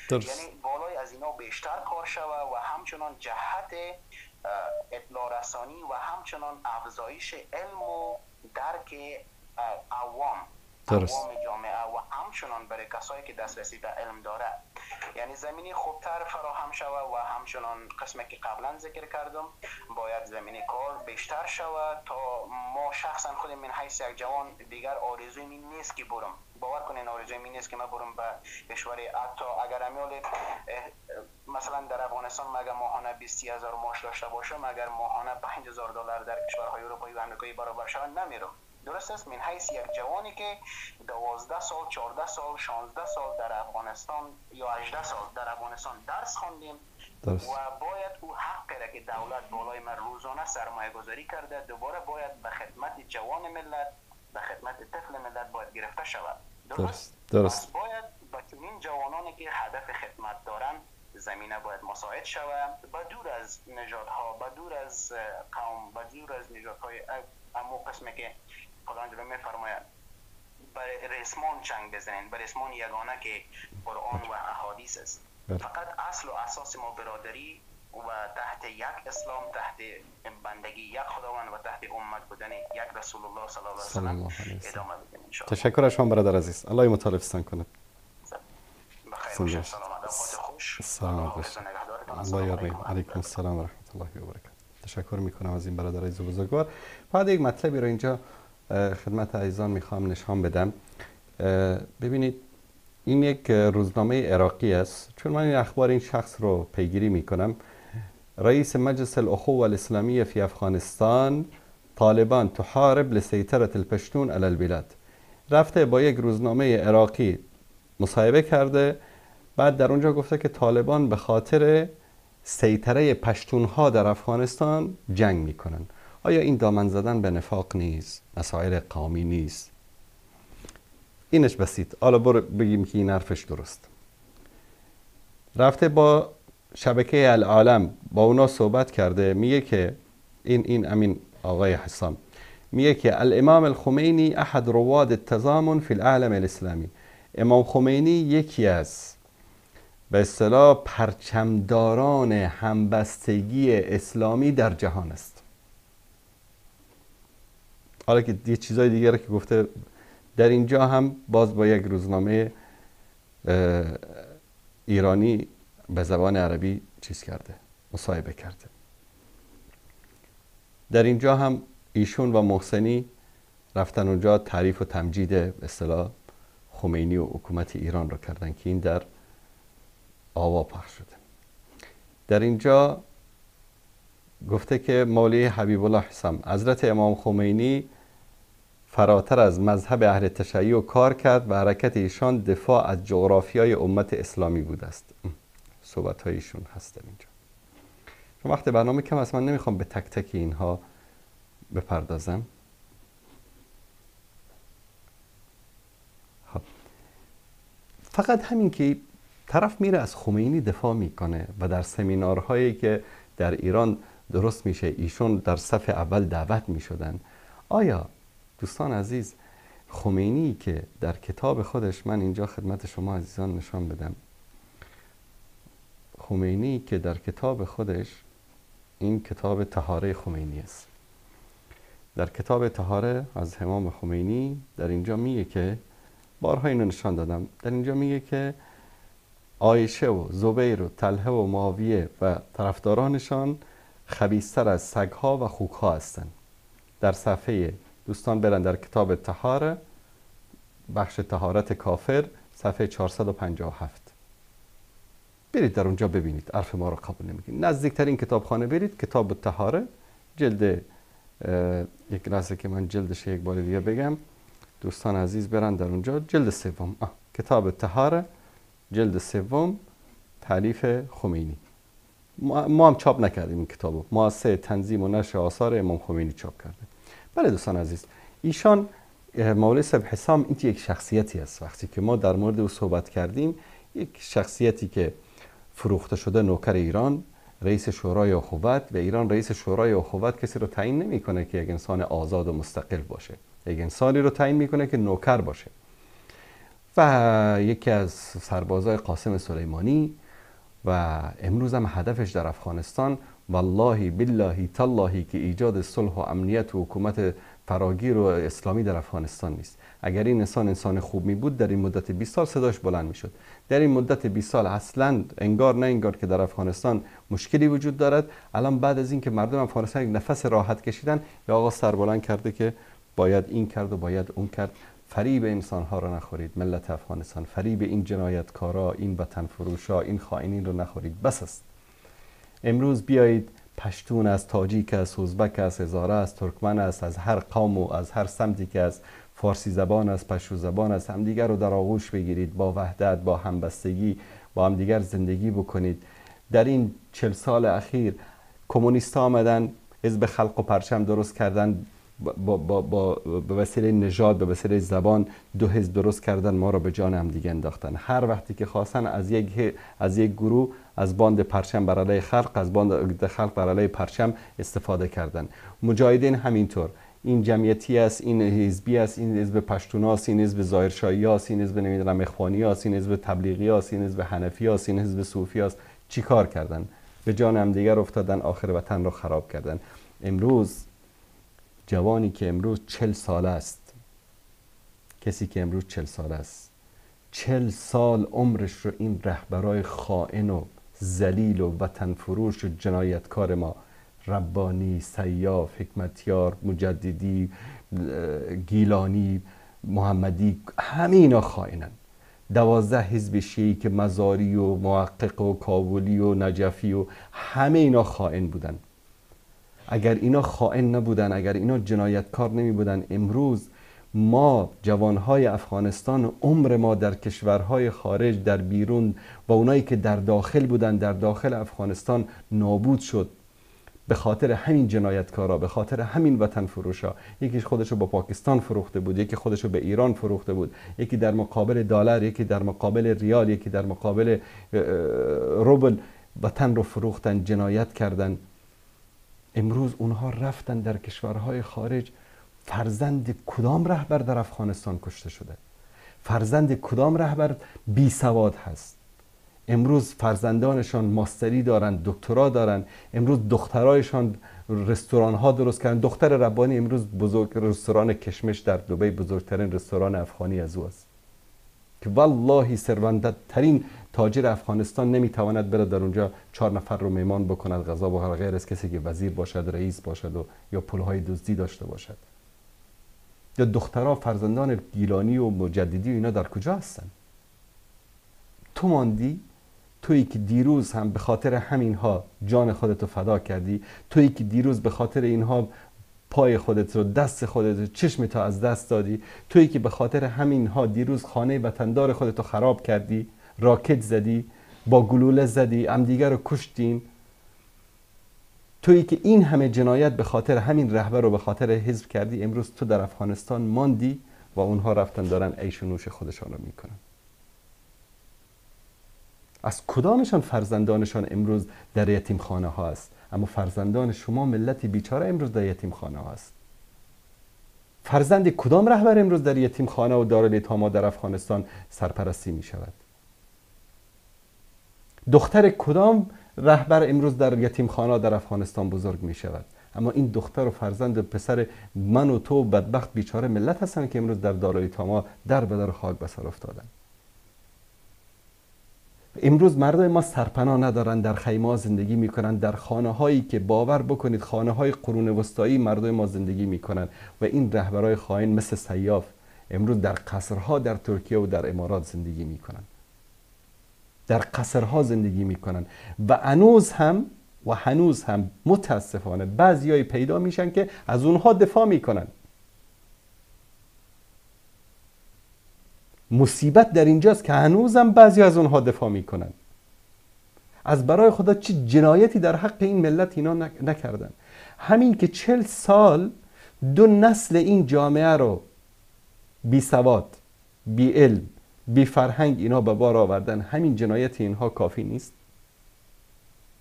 درست. یعنی بالای از اینا بیشتر کار شوه و همچنان جهت اطلاع رسانی و همچنان افزایش علم و درک عوام، عوام جامعه و همچنان برای کسایی که دسترسی به علم داره، یعنی زمینی خوبتر فراهم شوه و همچنان قسمی که قبلا ذکر کردم باید زمینه کار بیشتر شوه تا ما شخصا خودم من حیث یک جوان دیگر آرزوی من نیست که برم، باور کنین آرزوی من نیست که من برم به کشور، حتی اگر امیال مثلا در افغانستان مگر ماهانه 20,000 معاش داشته باشم، اگر ماهانه 5,000 دلار در کشورهای اروپایی و امریکایی برابر شوه نمیرم. درست است، من حیث یک جوانی که 12 سال، 14 سال، 16 سال در افغانستان یا 18 سال در افغانستان درس خواندیم. درست. و باید او حق را که دولت بالای من روزانه سرمایه گذاری کرده دوباره باید به خدمت جوان ملت، به خدمت طفل ملت باید گرفته شود. درست؟ درست. باید به چنین جوانانی که هدف خدمت دارن زمینه باید مساعد شود، به دور از نژادها، به دور از قوم، به دور از نژادهای امو قسمی که خداوند جل می‌فرماید بر رسمان چنگ بزنین، بر رسمان یگانه که قرآن و احادیث است. فقط اصل و اساس ما برادری و تحت یک اسلام، تحت بندگی یک خداوند و تحت امت بودن یک رسول الله صلی الله علیه و سلم ادامه بدیم ان شاء الله. تشکر از شما برادر عزیز، الله متعال کند. بخیر، سلامت، خوش. سلامت باشید. الله یار. علیکم السلام و رحمت الله و برکاته. تشکر میکنم از این برادر عزیز بزرگوار. بعد یک مطلبی رو اینجا خدمت عزیزان میخوام نشان بدم. ببینید این یک روزنامه عراقی است، چون من این اخبار این شخص رو پیگیری میکنم. رئیس مجلس الاخوه الاسلامیه فی افغانستان، طالبان تحارب لسیطرة الپشتون علی البلاد. رفته با یک روزنامه عراقی مصاحبه کرده، بعد در اونجا گفته که طالبان به خاطر سیطره پشتونها در افغانستان جنگ میکنن. آیا این دامن زدن به نفاق نیست؟ مسائل قومی نیست؟ اینش بسیط. حالا برو بگیم که این حرفش درست. رفته با شبکه العالم با اونا صحبت کرده، میگه که این امین آقای حسام میگه که الامام الخمینی احد رواد التضامن فی العالم الاسلامی. امام خمینی یکی از به اصطلاح پرچمداران همبستگی اسلامی در جهان است. حالا که یه چیزای دیگه رو که گفته در اینجا هم باز با یک روزنامه ایرانی به زبان عربی چیز کرده، مصاحبه کرده. در اینجا هم ایشون و محسنی رفتن اونجا تعریف و تمجید به اصطلاح خمینی و حکومت ایران رو کردن که این در آوا پخش شده. در اینجا گفته که مولوی حبیب الله حسام حضرت امام خمینی فراتر از مذهب اهل تشیع کار کرد و حرکت ایشان دفاع از جغرافیای امت اسلامی بوده است. صحبت های ایشون هست در اینجا. چون وقت برنامه کم است من نمیخوام به تک تک اینها بپردازم. فقط همین که طرف میره از خمینی دفاع میکنه و در سمینارهایی که در ایران درست میشه ایشون در صف اول دعوت میشدن. آیا دوستان عزیز، خمینی که در کتاب خودش، من اینجا خدمت شما عزیزان نشان بدم، خمینی که در کتاب خودش، این کتاب طهاره خمینی است، در کتاب طهاره از امام خمینی در اینجا میگه که، بارها اینو نشان دادم، در اینجا میگه که عایشه و زبیر و طلحه و معاویه و طرفدارانشان خبیث‌تر از سگها و خوکها هستند. در صفحه، دوستان برن در کتاب طهاره بخش طهارت کافر صفحه 457 برید در اونجا ببینید. حرف ما رو قبول نمیکنید، نزدیکترین کتابخانه برید، کتاب طهاره جلد یک لحظه که من جلدش یک بار دیگه بگم، دوستان عزیز برن در اونجا، جلد سوم، کتاب طهاره جلد سوم تالیف خمینی. ما هم چاپ نکردیم این کتابو، مؤسسه تنظیم و نشر آثار امام خمینی چاپ کرده. بله دوستان عزیز، ایشان مولوی صاحب حسام این یک شخصیتی است. وقتی که ما در مورد او صحبت کردیم، یک شخصیتی که فروخته شده، نوکر ایران، رئیس شورای اخوت، و ایران رئیس شورای اخوت کسی رو تعیین نمیکنه که یک انسان آزاد و مستقل باشه، یک انسانی رو تعیین میکنه که نوکر باشه. و یکی از سربازای قاسم سلیمانی، و امروز هم هدفش در افغانستان والله بالله تالله که ایجاد صلح و امنیت و حکومت فراگیر و اسلامی در افغانستان نیست. اگر این انسان خوب می بود در این مدت 20 سال صداش بلند می شد. در این مدت 20 سال اصلا انگار نه انگار که در افغانستان مشکلی وجود دارد. الان بعد از اینکه مردم افغانستان یک نفس راحت کشیدن، یا آقا سر بلند کرده که باید این کرد و باید اون کرد. فریب انسانها را نخورید ملت افغانستان، فریب این جنایتکارا، این وطن فروشا، این خائنین رو نخورید، بس است. امروز بیایید پشتون است، تاجیک است، ازبک است، هزاره است، ترکمن است، از هر قوم و از هر سمتی که است، فارسی زبان است، پشتو زبان است، همدیگر رو در آغوش بگیرید، با وحدت، با همبستگی، با همدیگر زندگی بکنید. در این 40 سال اخیر کمونیست ها آمدن، حزب خلق و پرچم درست کردن، با به وسیله نژاد، به وسیله زبان دو حزب درست کردن، ما رو به جان هم دیگه انداختن. هر وقتی که خواستن از یک گروه، از باند پرچم بر علیه خلق، از باند خلق بر علیه پرچم استفاده کردن. مجاهدین همینطور، این جمعیتی است، این حزبی است، این حزب پشتوناست، این حزب ظاهرشاهی است، این حزب نمیدونم اخوانی است، این حزب تبلیغی است، این حزب حنفی است، این حزب صوفی است. چیکار کردن؟ به جان هم دیگر افتادن، آخر وطن رو خراب کردن. امروز جوانی که امروز 40 ساله است، کسی که امروز 40 ساله است، 40 سال عمرش رو این رهبرای خائن و ذلیل و وطن فروش و جنایتکار ما، ربانی، سیاف، حکمتیار، مجددی، گیلانی، محمدی، همه اینا خائنن. 12 حزب شیعی که مزاری و محقق و کابلی و نجفی و همه اینا خائن بودن. اگر اینا خائن نبودن، اگر اینا جنایتکار نمی بودن، امروز ما جوانهای افغانستان، عمر ما در کشورهای خارج، در بیرون و اونایی که در داخل بودن، در داخل افغانستان نابود شد به خاطر همین جنایتکارا، به خاطر همین وطن فروشا. یکیش خودشو با پاکستان فروخته بود، یکی خودشو به ایران فروخته بود، یکی در مقابل دلار، یکی در مقابل ریال، یکی در مقابل روبل وطن رو فروختن، جنایت کردن. امروز اونها رفتن در کشورهای خارج. فرزند کدام رهبر در افغانستان کشته شده؟ فرزند کدام رهبر بی سواد هست؟ امروز فرزندانشان ماستری دارن، دکترا دارن، امروز دخترایشان رستوران ها درست کردن. دختر ربانی امروز بزرگ رستوران کشمش در دبی، بزرگترین رستوران افغانی از او است که والله ثروتمندترین تاجر افغانستان نمیتواند بره در اونجا 4 نفر رو میمان بکند، غذا بخورد، غیر از کسی که وزیر باشد، رئیس باشد و یا پولهای دزدی داشته باشد. یا دخترها، فرزندان گیلانی و مجددی و اینا در کجا هستن؟ تو ماندی، تویی که دیروز هم به خاطر همینها جان خودتو فدا کردی، تویی که دیروز به خاطر اینها پای خودت رو، دست خودت رو، چشم تو از دست دادی، تویی که به خاطر همینها دیروز خانه وطندار خودتو خراب کردی، راکت زدی، با گلوله زدی، همدیگر رو کشتین، تویی که این همه جنایت به خاطر همین رهبر رو به خاطر حزب کردی، امروز تو در افغانستان ماندی و اونها رفتن دارن عیش و نوش خودشان رو میکنن. از کدامشان فرزندانشان امروز در یتیم خانه ها است؟ اما فرزندان شما ملت بیچاره امروز در یتیم خانه ها است. فرزند کدام رهبر امروز در یتیم خانه و دارالیتاما در افغانستان سرپرستی می شود؟ دختر کدام رهبر امروز در یتیم خانه در افغانستان بزرگ می شود؟ اما این دختر و فرزند و پسر من و تو بدبخت بیچاره ملت هستند که امروز در دارالیتاما در به در خاک به سر افتادن. امروز مردم ما سرپناه ندارن، در خیمه زندگی میکنن، در خانه هایی که باور بکنید خانه های قرون وسطایی مردم ما زندگی میکنن و این رهبرای خائن مثل سیاف امروز در قصرها در ترکیه و در امارات زندگی میکنن، در قصرها زندگی میکنن و هنوز هم متاسفانه بعضیای پیدا میشن که از اونها دفاع میکنن. مصیبت در اینجاست که هنوزم بعضی از اونها دفاع میکنن. از برای خدا چه جنایتی در حق این ملت اینا نکردن. همین که 40 سال دو نسل این جامعه رو بی سواد، بی علم، بی فرهنگ اینا به بار آوردن، همین جنایت اینها کافی نیست؟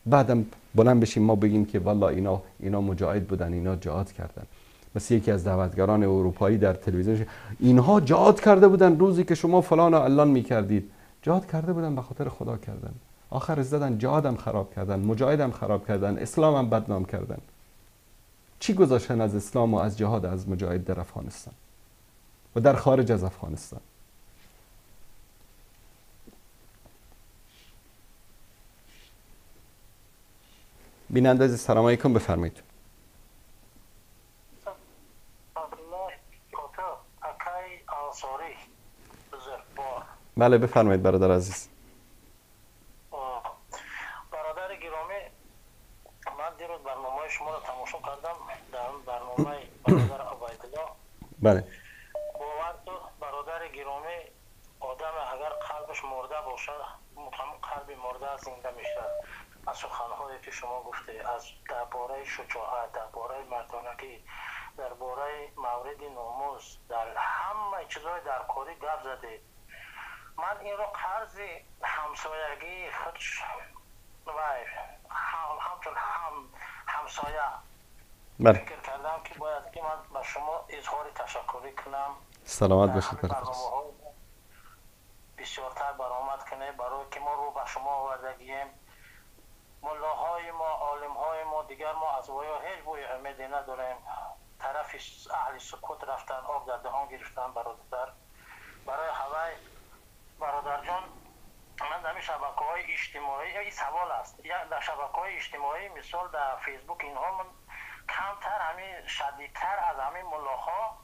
بعدم بلند بشیم ما بگیم که والله اینا مجاهد بودن، اینا جهاد کردن. مثل یکی از دعوتگران اروپایی در تلویزیون، اینها جهاد کرده بودن روزی که شما فلان و علان میکردید. جهاد کرده بودن، به خاطر خدا کردن. آخر زدن جهادم خراب کردن، مجاهدم خراب کردن، اسلامم بدنام کردن. چی گذاشتن از اسلام و از جهاد از مجاهد در افغانستان و در خارج از افغانستان؟ بیننده عزیز سلام علیکم، بفرمایید. بله بفرمایید برادر عزیز. برادر گرامی، من دیروز برنامه شما را تماشا کردم، در برنامه برادر عبیدالله. بله. باور تو برادر گرامی، آدم اگر قلبش مرده باشه، همون قلب مرده زنده میشه. از سخنهایی که شما گفته، از درباره شجاعت، درباره مردانگی، درباره مورد ناموس، در همه چیزهای درکاری گپ زده. من این رو قرض همسایگی خود و همچون همسایه فکر کردم که باید که من به شما اظهار تشکری کنم. سلامت باشید برادر. بسیارتر برآمد کنه برای که ما رو به شما آوردگیم. ملاهای ما، عالمهای ما، دیگر ما از وایا هیچ بوی امیدی نداریم. طرف اهل سکوت رفتن، آب در دهان گرفتن برادر. برای هوای برادر جان، من در شبکه های اجتماعی این سوال است، یا در شبکه های اجتماعی مثال در فیسبوک اینها من کمتر همین شدیدتر از همین ملاها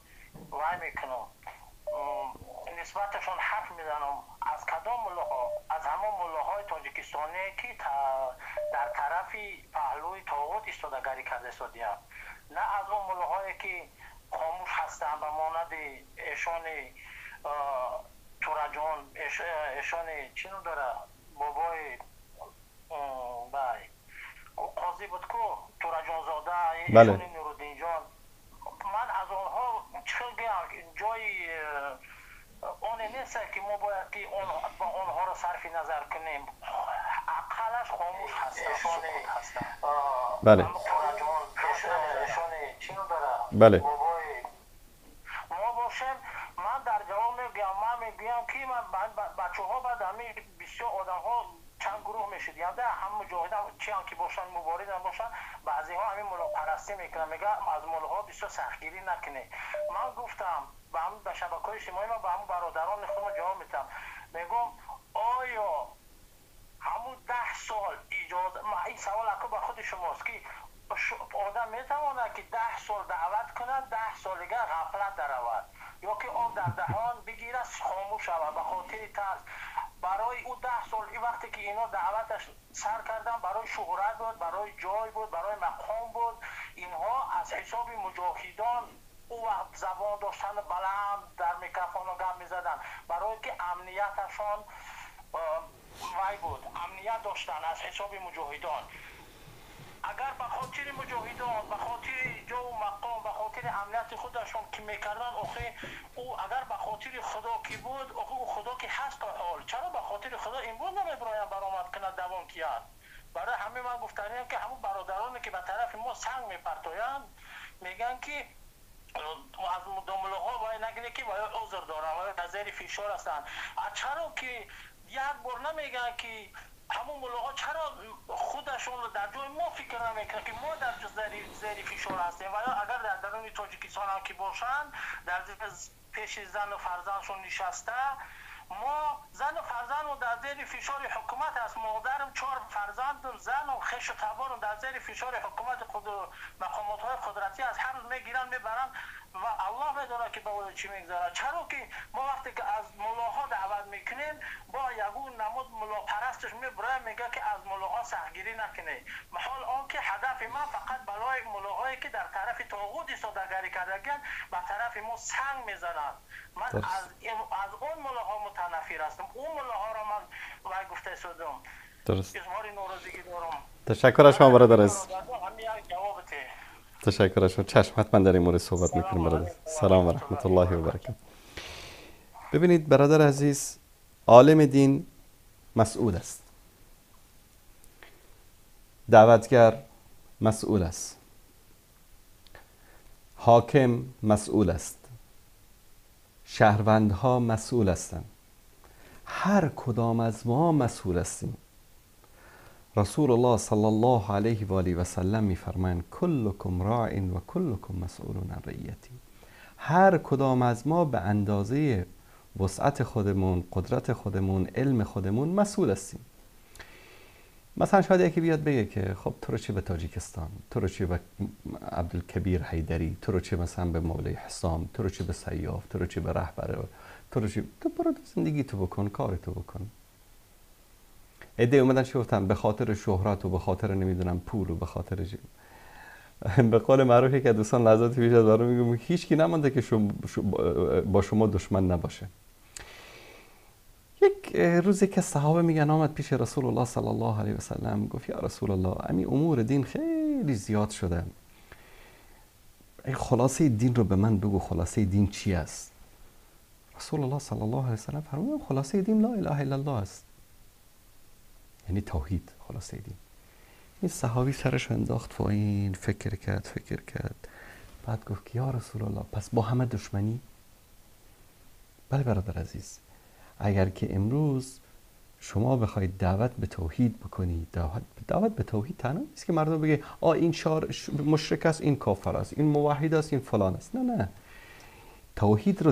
وای میکنم، نسبتشون حرف میزنم. از کدام ملاها؟ از همون ملاهای تاجیکستانی که در طرف پهلوی طاغوت ایستادگری کرده سادیان، نه از اون ملاهایی که خاموش هستند به مانند ایشان تورجان، ایشان چی نوم داره بابای بای قاضی بود کو تورجان زاده، ایشان نورالدین جان. من از آنها چه گویم، جای آن نیست که ما باید که با آنها را صرف نظر کنیم. اقلش خاموش هستند. بله. بله. ما باشیم. من در جواب میگم، من میگم که من بچه ها بعد همین بسیار آدم ها چند گروه میشد، یعنی هم مجاهد هم چی هم که باشن، مبارز هم باشن، بعضی ها همین ملا پرستی میکنن، میگه از ملاها بسیار سختگیری نکنه. من گفتم به هم به شبکه‌های اجتماعی، من به همون برادران خودم جواب میدم، میگم آیا همون 10 سال اجازه، این سوال اکو به خود شماست که آدم میتواند که 10 سال دعوت کنه، 10 سال دیگه غفلت درآورد یا که آب در دهان بگیره خاموش شود به خاطر ترس. برای او 10 سال این وقتی که اینا دعوتش سر کردن، برای شهرت بود، برای جای بود، برای مقام بود، اینها از حساب مجاهدان او وقت زبان داشتن بلند در میکروفون گپ میزدن، برای که امنیتشان وای بود، امنیت داشتن از حساب مجاهدان. اگر به خاطر مجاهدان، به خاطر جا و مقام، به خاطر امنیت خودشون که میکردن، آخه او اگر به خاطر خدا کی بود، آخه او خدا که هست تا حال، چرا به خاطر خدا امروز نمیبرایم برآمد کنه دوام کیان؟ برای همه من گفتنیم که همون برادرانی که به طرف ما سنگ میپرتایند میگن که از داملاها باید نگینه که باید عذر دارن و در زیر فشار هستن. چرا که یک بار نمیگن که همون ملاها چرا خودشون رو در جای ما فکر نمیکنن که ما در زیر فشار هستیم؟ و یا اگر در درون تاجیکستان هم که باشن در پیش زن و فرزندشون نشسته، ما زن و فرزندم در زیر فشار حکومت است. مادرم 4 فرزندم، زن و خویش و تبارم در زیر فشار حکومت خود و مقامات های قدرتی از هر روز میگیرن میبرن و الله میدونه که با چی میگذاره. چرا که ما وقتی که از ملاها دعوت میکنیم با یگون نمود ملا پرستش میبره میگه که از ملاها سختگیری نکنه، محال آن که هدف من فقط برای ملاهایی که در طرف طاغوت ایستادگی کردن به طرف ما سنگ میزنند. من از اون ملاها متنفر هستم، اون ملاها را من وای گفته شدم. درست. اظهار ناراضگی دارم. تشکر از شما برادر عزیز. تشکر از شما. چشم، حتما در این مورد صحبت میکنیم برادر. سلام و رحمت الله و برکاته. ببینید برادر عزیز، عالم دین مسئول است، دعوتگر مسئول است، حاکم مسئول است، شهروندها مسئول هستند، هر کدام از ما مسئول هستیم. رسول الله صلی الله علیه و آله و سلم میفرمایند کلکم راع و کلکم مسئول عن رعیتی. هر کدام از ما به اندازه وسعت خودمون، قدرت خودمون، علم خودمون مسئول هستیم. مثلا شاید یکی بیاد بگه که خب تو رو چه به تاجیکستان، تو رو چه به عبدالکبیر حیدری، تو رو چه مثلا به مولوی حسام، تو رو چه به سیاف، تو رو چه به رهبر، تو رو چه، تو برو زندگی تو بکن، کار تو بکن. ایده اومدن چی گفتن؟ به خاطر شهرت و به خاطر نمیدونم پول و به خاطر به قول معروف که دوستان لحظاتی پیش از برام میگم هیچ کی نمانده که با شما دشمن نباشه. یک روزی که صحابه میگن آمد پیش رسول الله صلی الله علیه و سلم، گفت یا رسول الله امی امور دین خیلی زیاد شده، ای خلاصه دین رو به من بگو، خلاصه دین چی است؟ رسول الله صلی الله علیه و سلم فرمود خلاصه دین لا اله الا الله است، یعنی توحید خلاصه دین. این صحابی سرش انداخت پایین، فکر کرد، بعد گفت که یا رسول الله پس با همه دشمنی؟ بله برادر عزیز، اگر که امروز شما بخواید دعوت به توحید بکنید، دعوت به توحید تنها نیست که مردم بگه آ این مشرک است، این کافر است، این موحد است، این فلان است. نه نه، توحید رو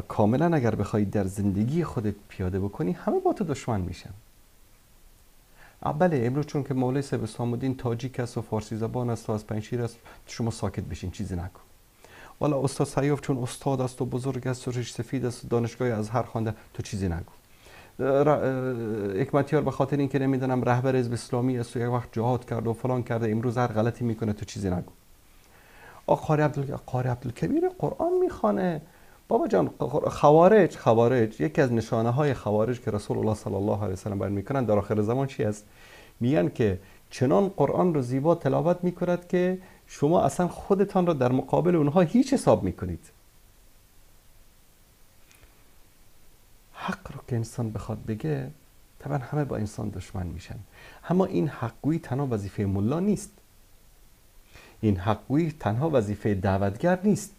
کاملا اگر بخواید در زندگی خودت پیاده بکنی همه با تو دشمن میشن. بله امروز چون که مولوی صاحب حسام تاجیک است و فارسی زبان است و از پنجشیر است، شما ساکت بشین چیزی نکن. والا استاد سیاف چون استاد است و بزرگ است و ریش سفید است و دانشگاه ازهر خوانده، تو چیزی نگو. حکمتیار به خاطر اینکه نمیدونم رهبر حزب اسلامی است و یک وقت جهاد کرد و فلان کرده، امروز هر غلطی میکنه، تو چیزی نگو. قاری عبدالکبیر قرآن میخوانه. بابا جان، خوارج یکی از نشانه های خوارج که رسول الله صلی الله علیه و سلم بیان میکنن در آخر زمان چی است؟ میگن که چنان قرآن رو زیبا تلاوت میکند که شما اصلا خودتان را در مقابل اونها هیچ حساب میکنید. حق رو که انسان بخواد بگه طبعا همه با انسان دشمن میشن. اما این حقگویی تنها وظیفه ملا نیست، این حقگویی تنها وظیفه دعوتگر نیست،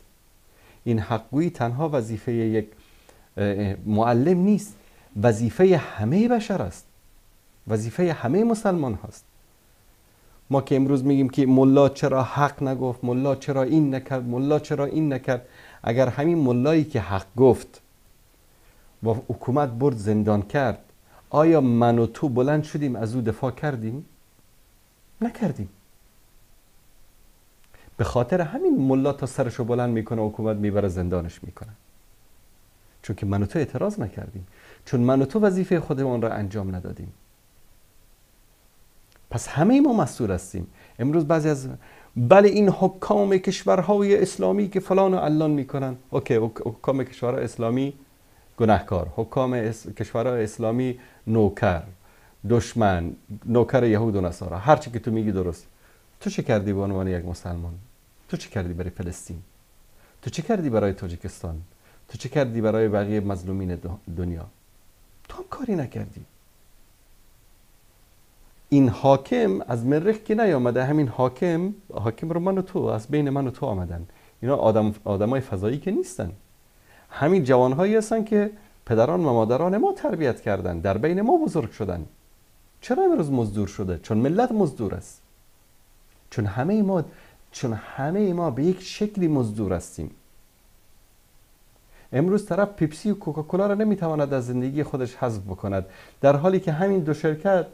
این حقگویی تنها وظیفه یک معلم نیست، وظیفه همه بشر است، وظیفه همه مسلمان هست. ما که امروز میگیم که ملا چرا حق نگفت، ملا چرا این نکرد، ملا چرا این نکرد، اگر همین ملایی که حق گفت و حکومت برد زندان کرد، آیا من و تو بلند شدیم از او دفاع کردیم؟ نکردیم. به خاطر همین ملا تا سرشو بلند میکنه حکومت میبره زندانش میکنه، چون که من و تو اعتراض نکردیم، چون من و تو وظیفه خودمان را انجام ندادیم. پس همه ما مسئول هستیم. امروز بعضی از بله این حکام کشورهای اسلامی که فلان و علان میکنن، اوکی، حکام کشورهای اسلامی گناهکار، حکام کشورهای اسلامی نوکر، دشمن، نوکر یهود و نصارا، هر چی که تو میگی درست. تو چه کردی به عنوان یک مسلمان؟ تو چه کردی برای فلسطین؟ تو چه کردی برای تاجیکستان؟ تو چه کردی برای بقیه مظلومین دنیا؟ تو هم کاری نکردی. این حاکم از مریخ که نیامده، همین حاکم رو من و تو، از بین من و تو آمدن. اینا آدمای فضایی که نیستن، همین جوانهایی هستن که پدران و مادران ما تربیت کردن، در بین ما بزرگ شدن. چرا امروز مزدور شده؟ چون ملت مزدور است. چون همه ما به یک شکلی مزدور هستیم. امروز طرف پیپسی و کوکاکولا را نمیتواند از زندگی خودش حذف بکند، در حالی که همین دو شرکت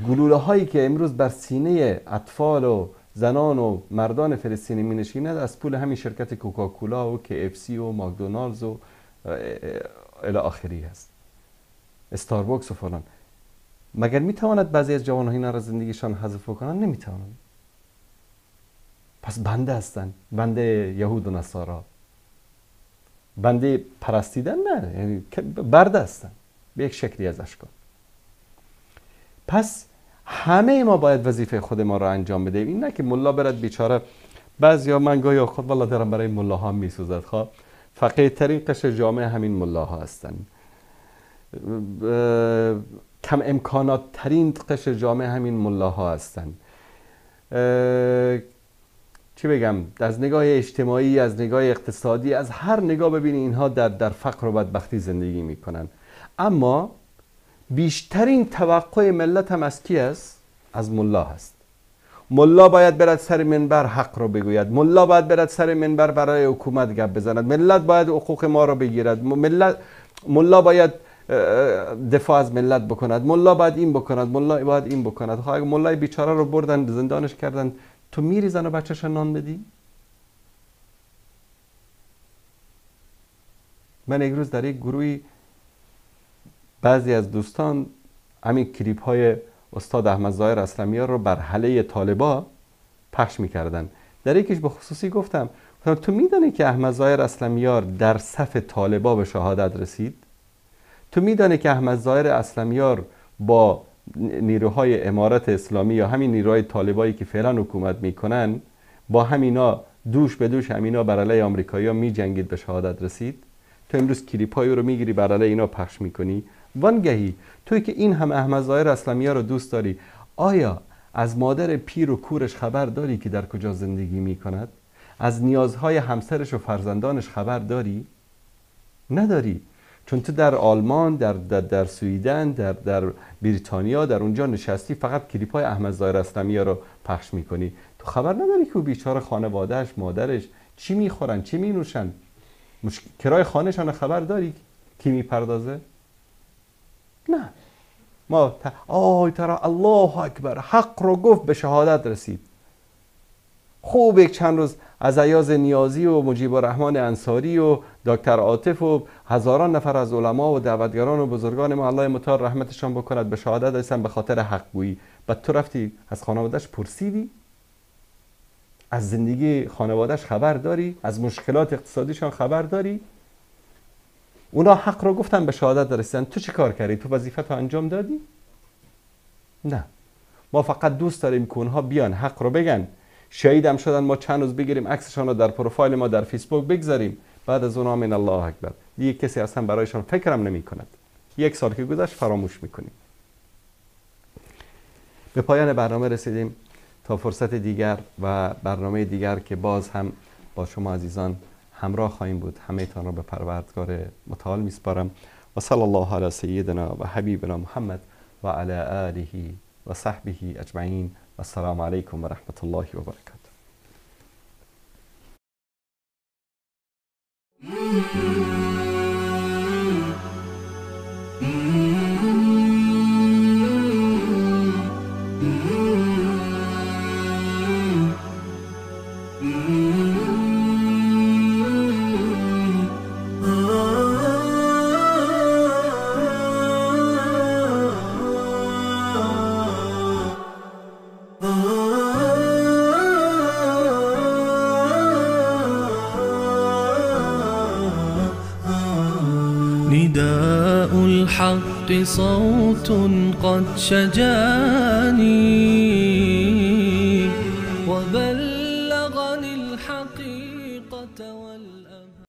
گلوله هایی که امروز بر سینه اطفال و زنان و مردان فلسطینی می نشیند از پول همین شرکت کوکاکولا و KFC و ماکدونالدز و الی آخری هست، استارباکس و فلان. مگر میتواند بعضی از جوانها اینا را زندگیشان حذف بکنن؟ نمیتوانند. پس بنده هستند، بنده یهود و نصارا، بنده پرستیدن نه، یعنی برده هستند به یک شکلی از اشکال. پس همه ما باید وظیفه خود ما را انجام بدهیم. این نه که ملا برد بیچاره. بعضیا من گاهی خود والله دارم برای ملاها میسوزد. خب فقیرترین قشر جامعه همین ملاها هستند، کم امکانات ترین قشر جامعه همین ملاها هستند. چی بگم، از نگاه اجتماعی، از نگاه اقتصادی، از هر نگاه ببینی اینها در فقر و بدبختی زندگی میکنن. اما بیشترین توقع ملت هم از کی است؟ از ملا هست. ملا باید برد سر منبر حق رو بگوید، ملا باید برد سر منبر برای حکومت گپ بزند، ملت باید حقوق ما رو بگیرد، ملا باید دفاع از ملت بکند، ملا باید این بکند، ملا باید این بکند. خب اگه ملای بیچاره رو بردن زندانش کردن، تو میری زن و بچه‌ش نان بدی؟ من یک روز در یک گروهی بعضی از دوستان همین کلیپ های استاد احمد ظاهر اسلمیار رو بر حله طالبا پخش میکردن. در یکیش به خصوصی گفتم تو میدانی که احمد ظاهر اسلمیار در صف طالبا به شهادت رسید؟ تو میدانی که احمد ظاهر اسلمیار با نیروهای امارت اسلامی یا همین نیروهای طالبایی که فعلا حکومت میکنن با همینا دوش به دوش همینا بر علیه آمریکایی‌ها میجنگید به شهادت رسید؟ تو امروز کلیپ‌های رو میگیری بر علیه اینا پخش میکنی؟ وانگهی توی که این هم احمد ظاهر اسلامیار رو دوست داری، آیا از مادر پیر و کورش خبر داری که در کجا زندگی میکند؟ از نیازهای همسرش و فرزندانش خبر داری؟ نداری. چون تو در آلمان، در سوئدن، در بریتانیا، در اونجا نشستی فقط کلیپ‌های احمد ظاهر اسلامی رو پخش میکنی. تو خبر نداری که او بیچاره خانوادهش، مادرش چی میخورن، چی مینوشن، کرای خانه‌شان خبر داری کی میپردازه؟ نه. ما آی ترا الله اکبر، حق رو گفت به شهادت رسید. خوب یک چند روز از ایاز نیازی و مجیب الرحمن انصاری و دکتر عاطف و هزاران نفر از علما و دعوتگران و بزرگان ما الله متعال رحمتشان بکند به شهادت رسیدن به خاطر حق گویی. بعد تو رفتی از خانوادهش پرسیدی؟ از زندگی خانوادهش خبر داری؟ از مشکلات اقتصادیشان خبر داری؟ اونا حق رو گفتن به شهادت رسیدن. تو چی کار کردی؟ تو وظیفه تو انجام دادی؟ نه. ما فقط دوست داریم که اونها بیان حق رو بگن، شهیدم شدن ما چند روز بگیریم عکسشان رو در پروفایل ما در فیسبوک بگذاریم، بعد از اونها من الله اکبر، دیگه کسی اصلا برایشان فکرم نمی کند. یک سال که گذشت فراموش میکنیم. به پایان برنامه رسیدیم. تا فرصت دیگر و برنامه دیگر که باز هم با شما عزیزان همراه خواهیم بود، همه تان را به پروردگار متعال میسپارم. و صلی الله علی سیدنا و حبیبنا محمد و علی آله و صحبه اجمعین. و السلام علیکم و رحمت الله و برکاته. نداء الحق صوت قد شجاني. وبلغني الحقيقة والأمان.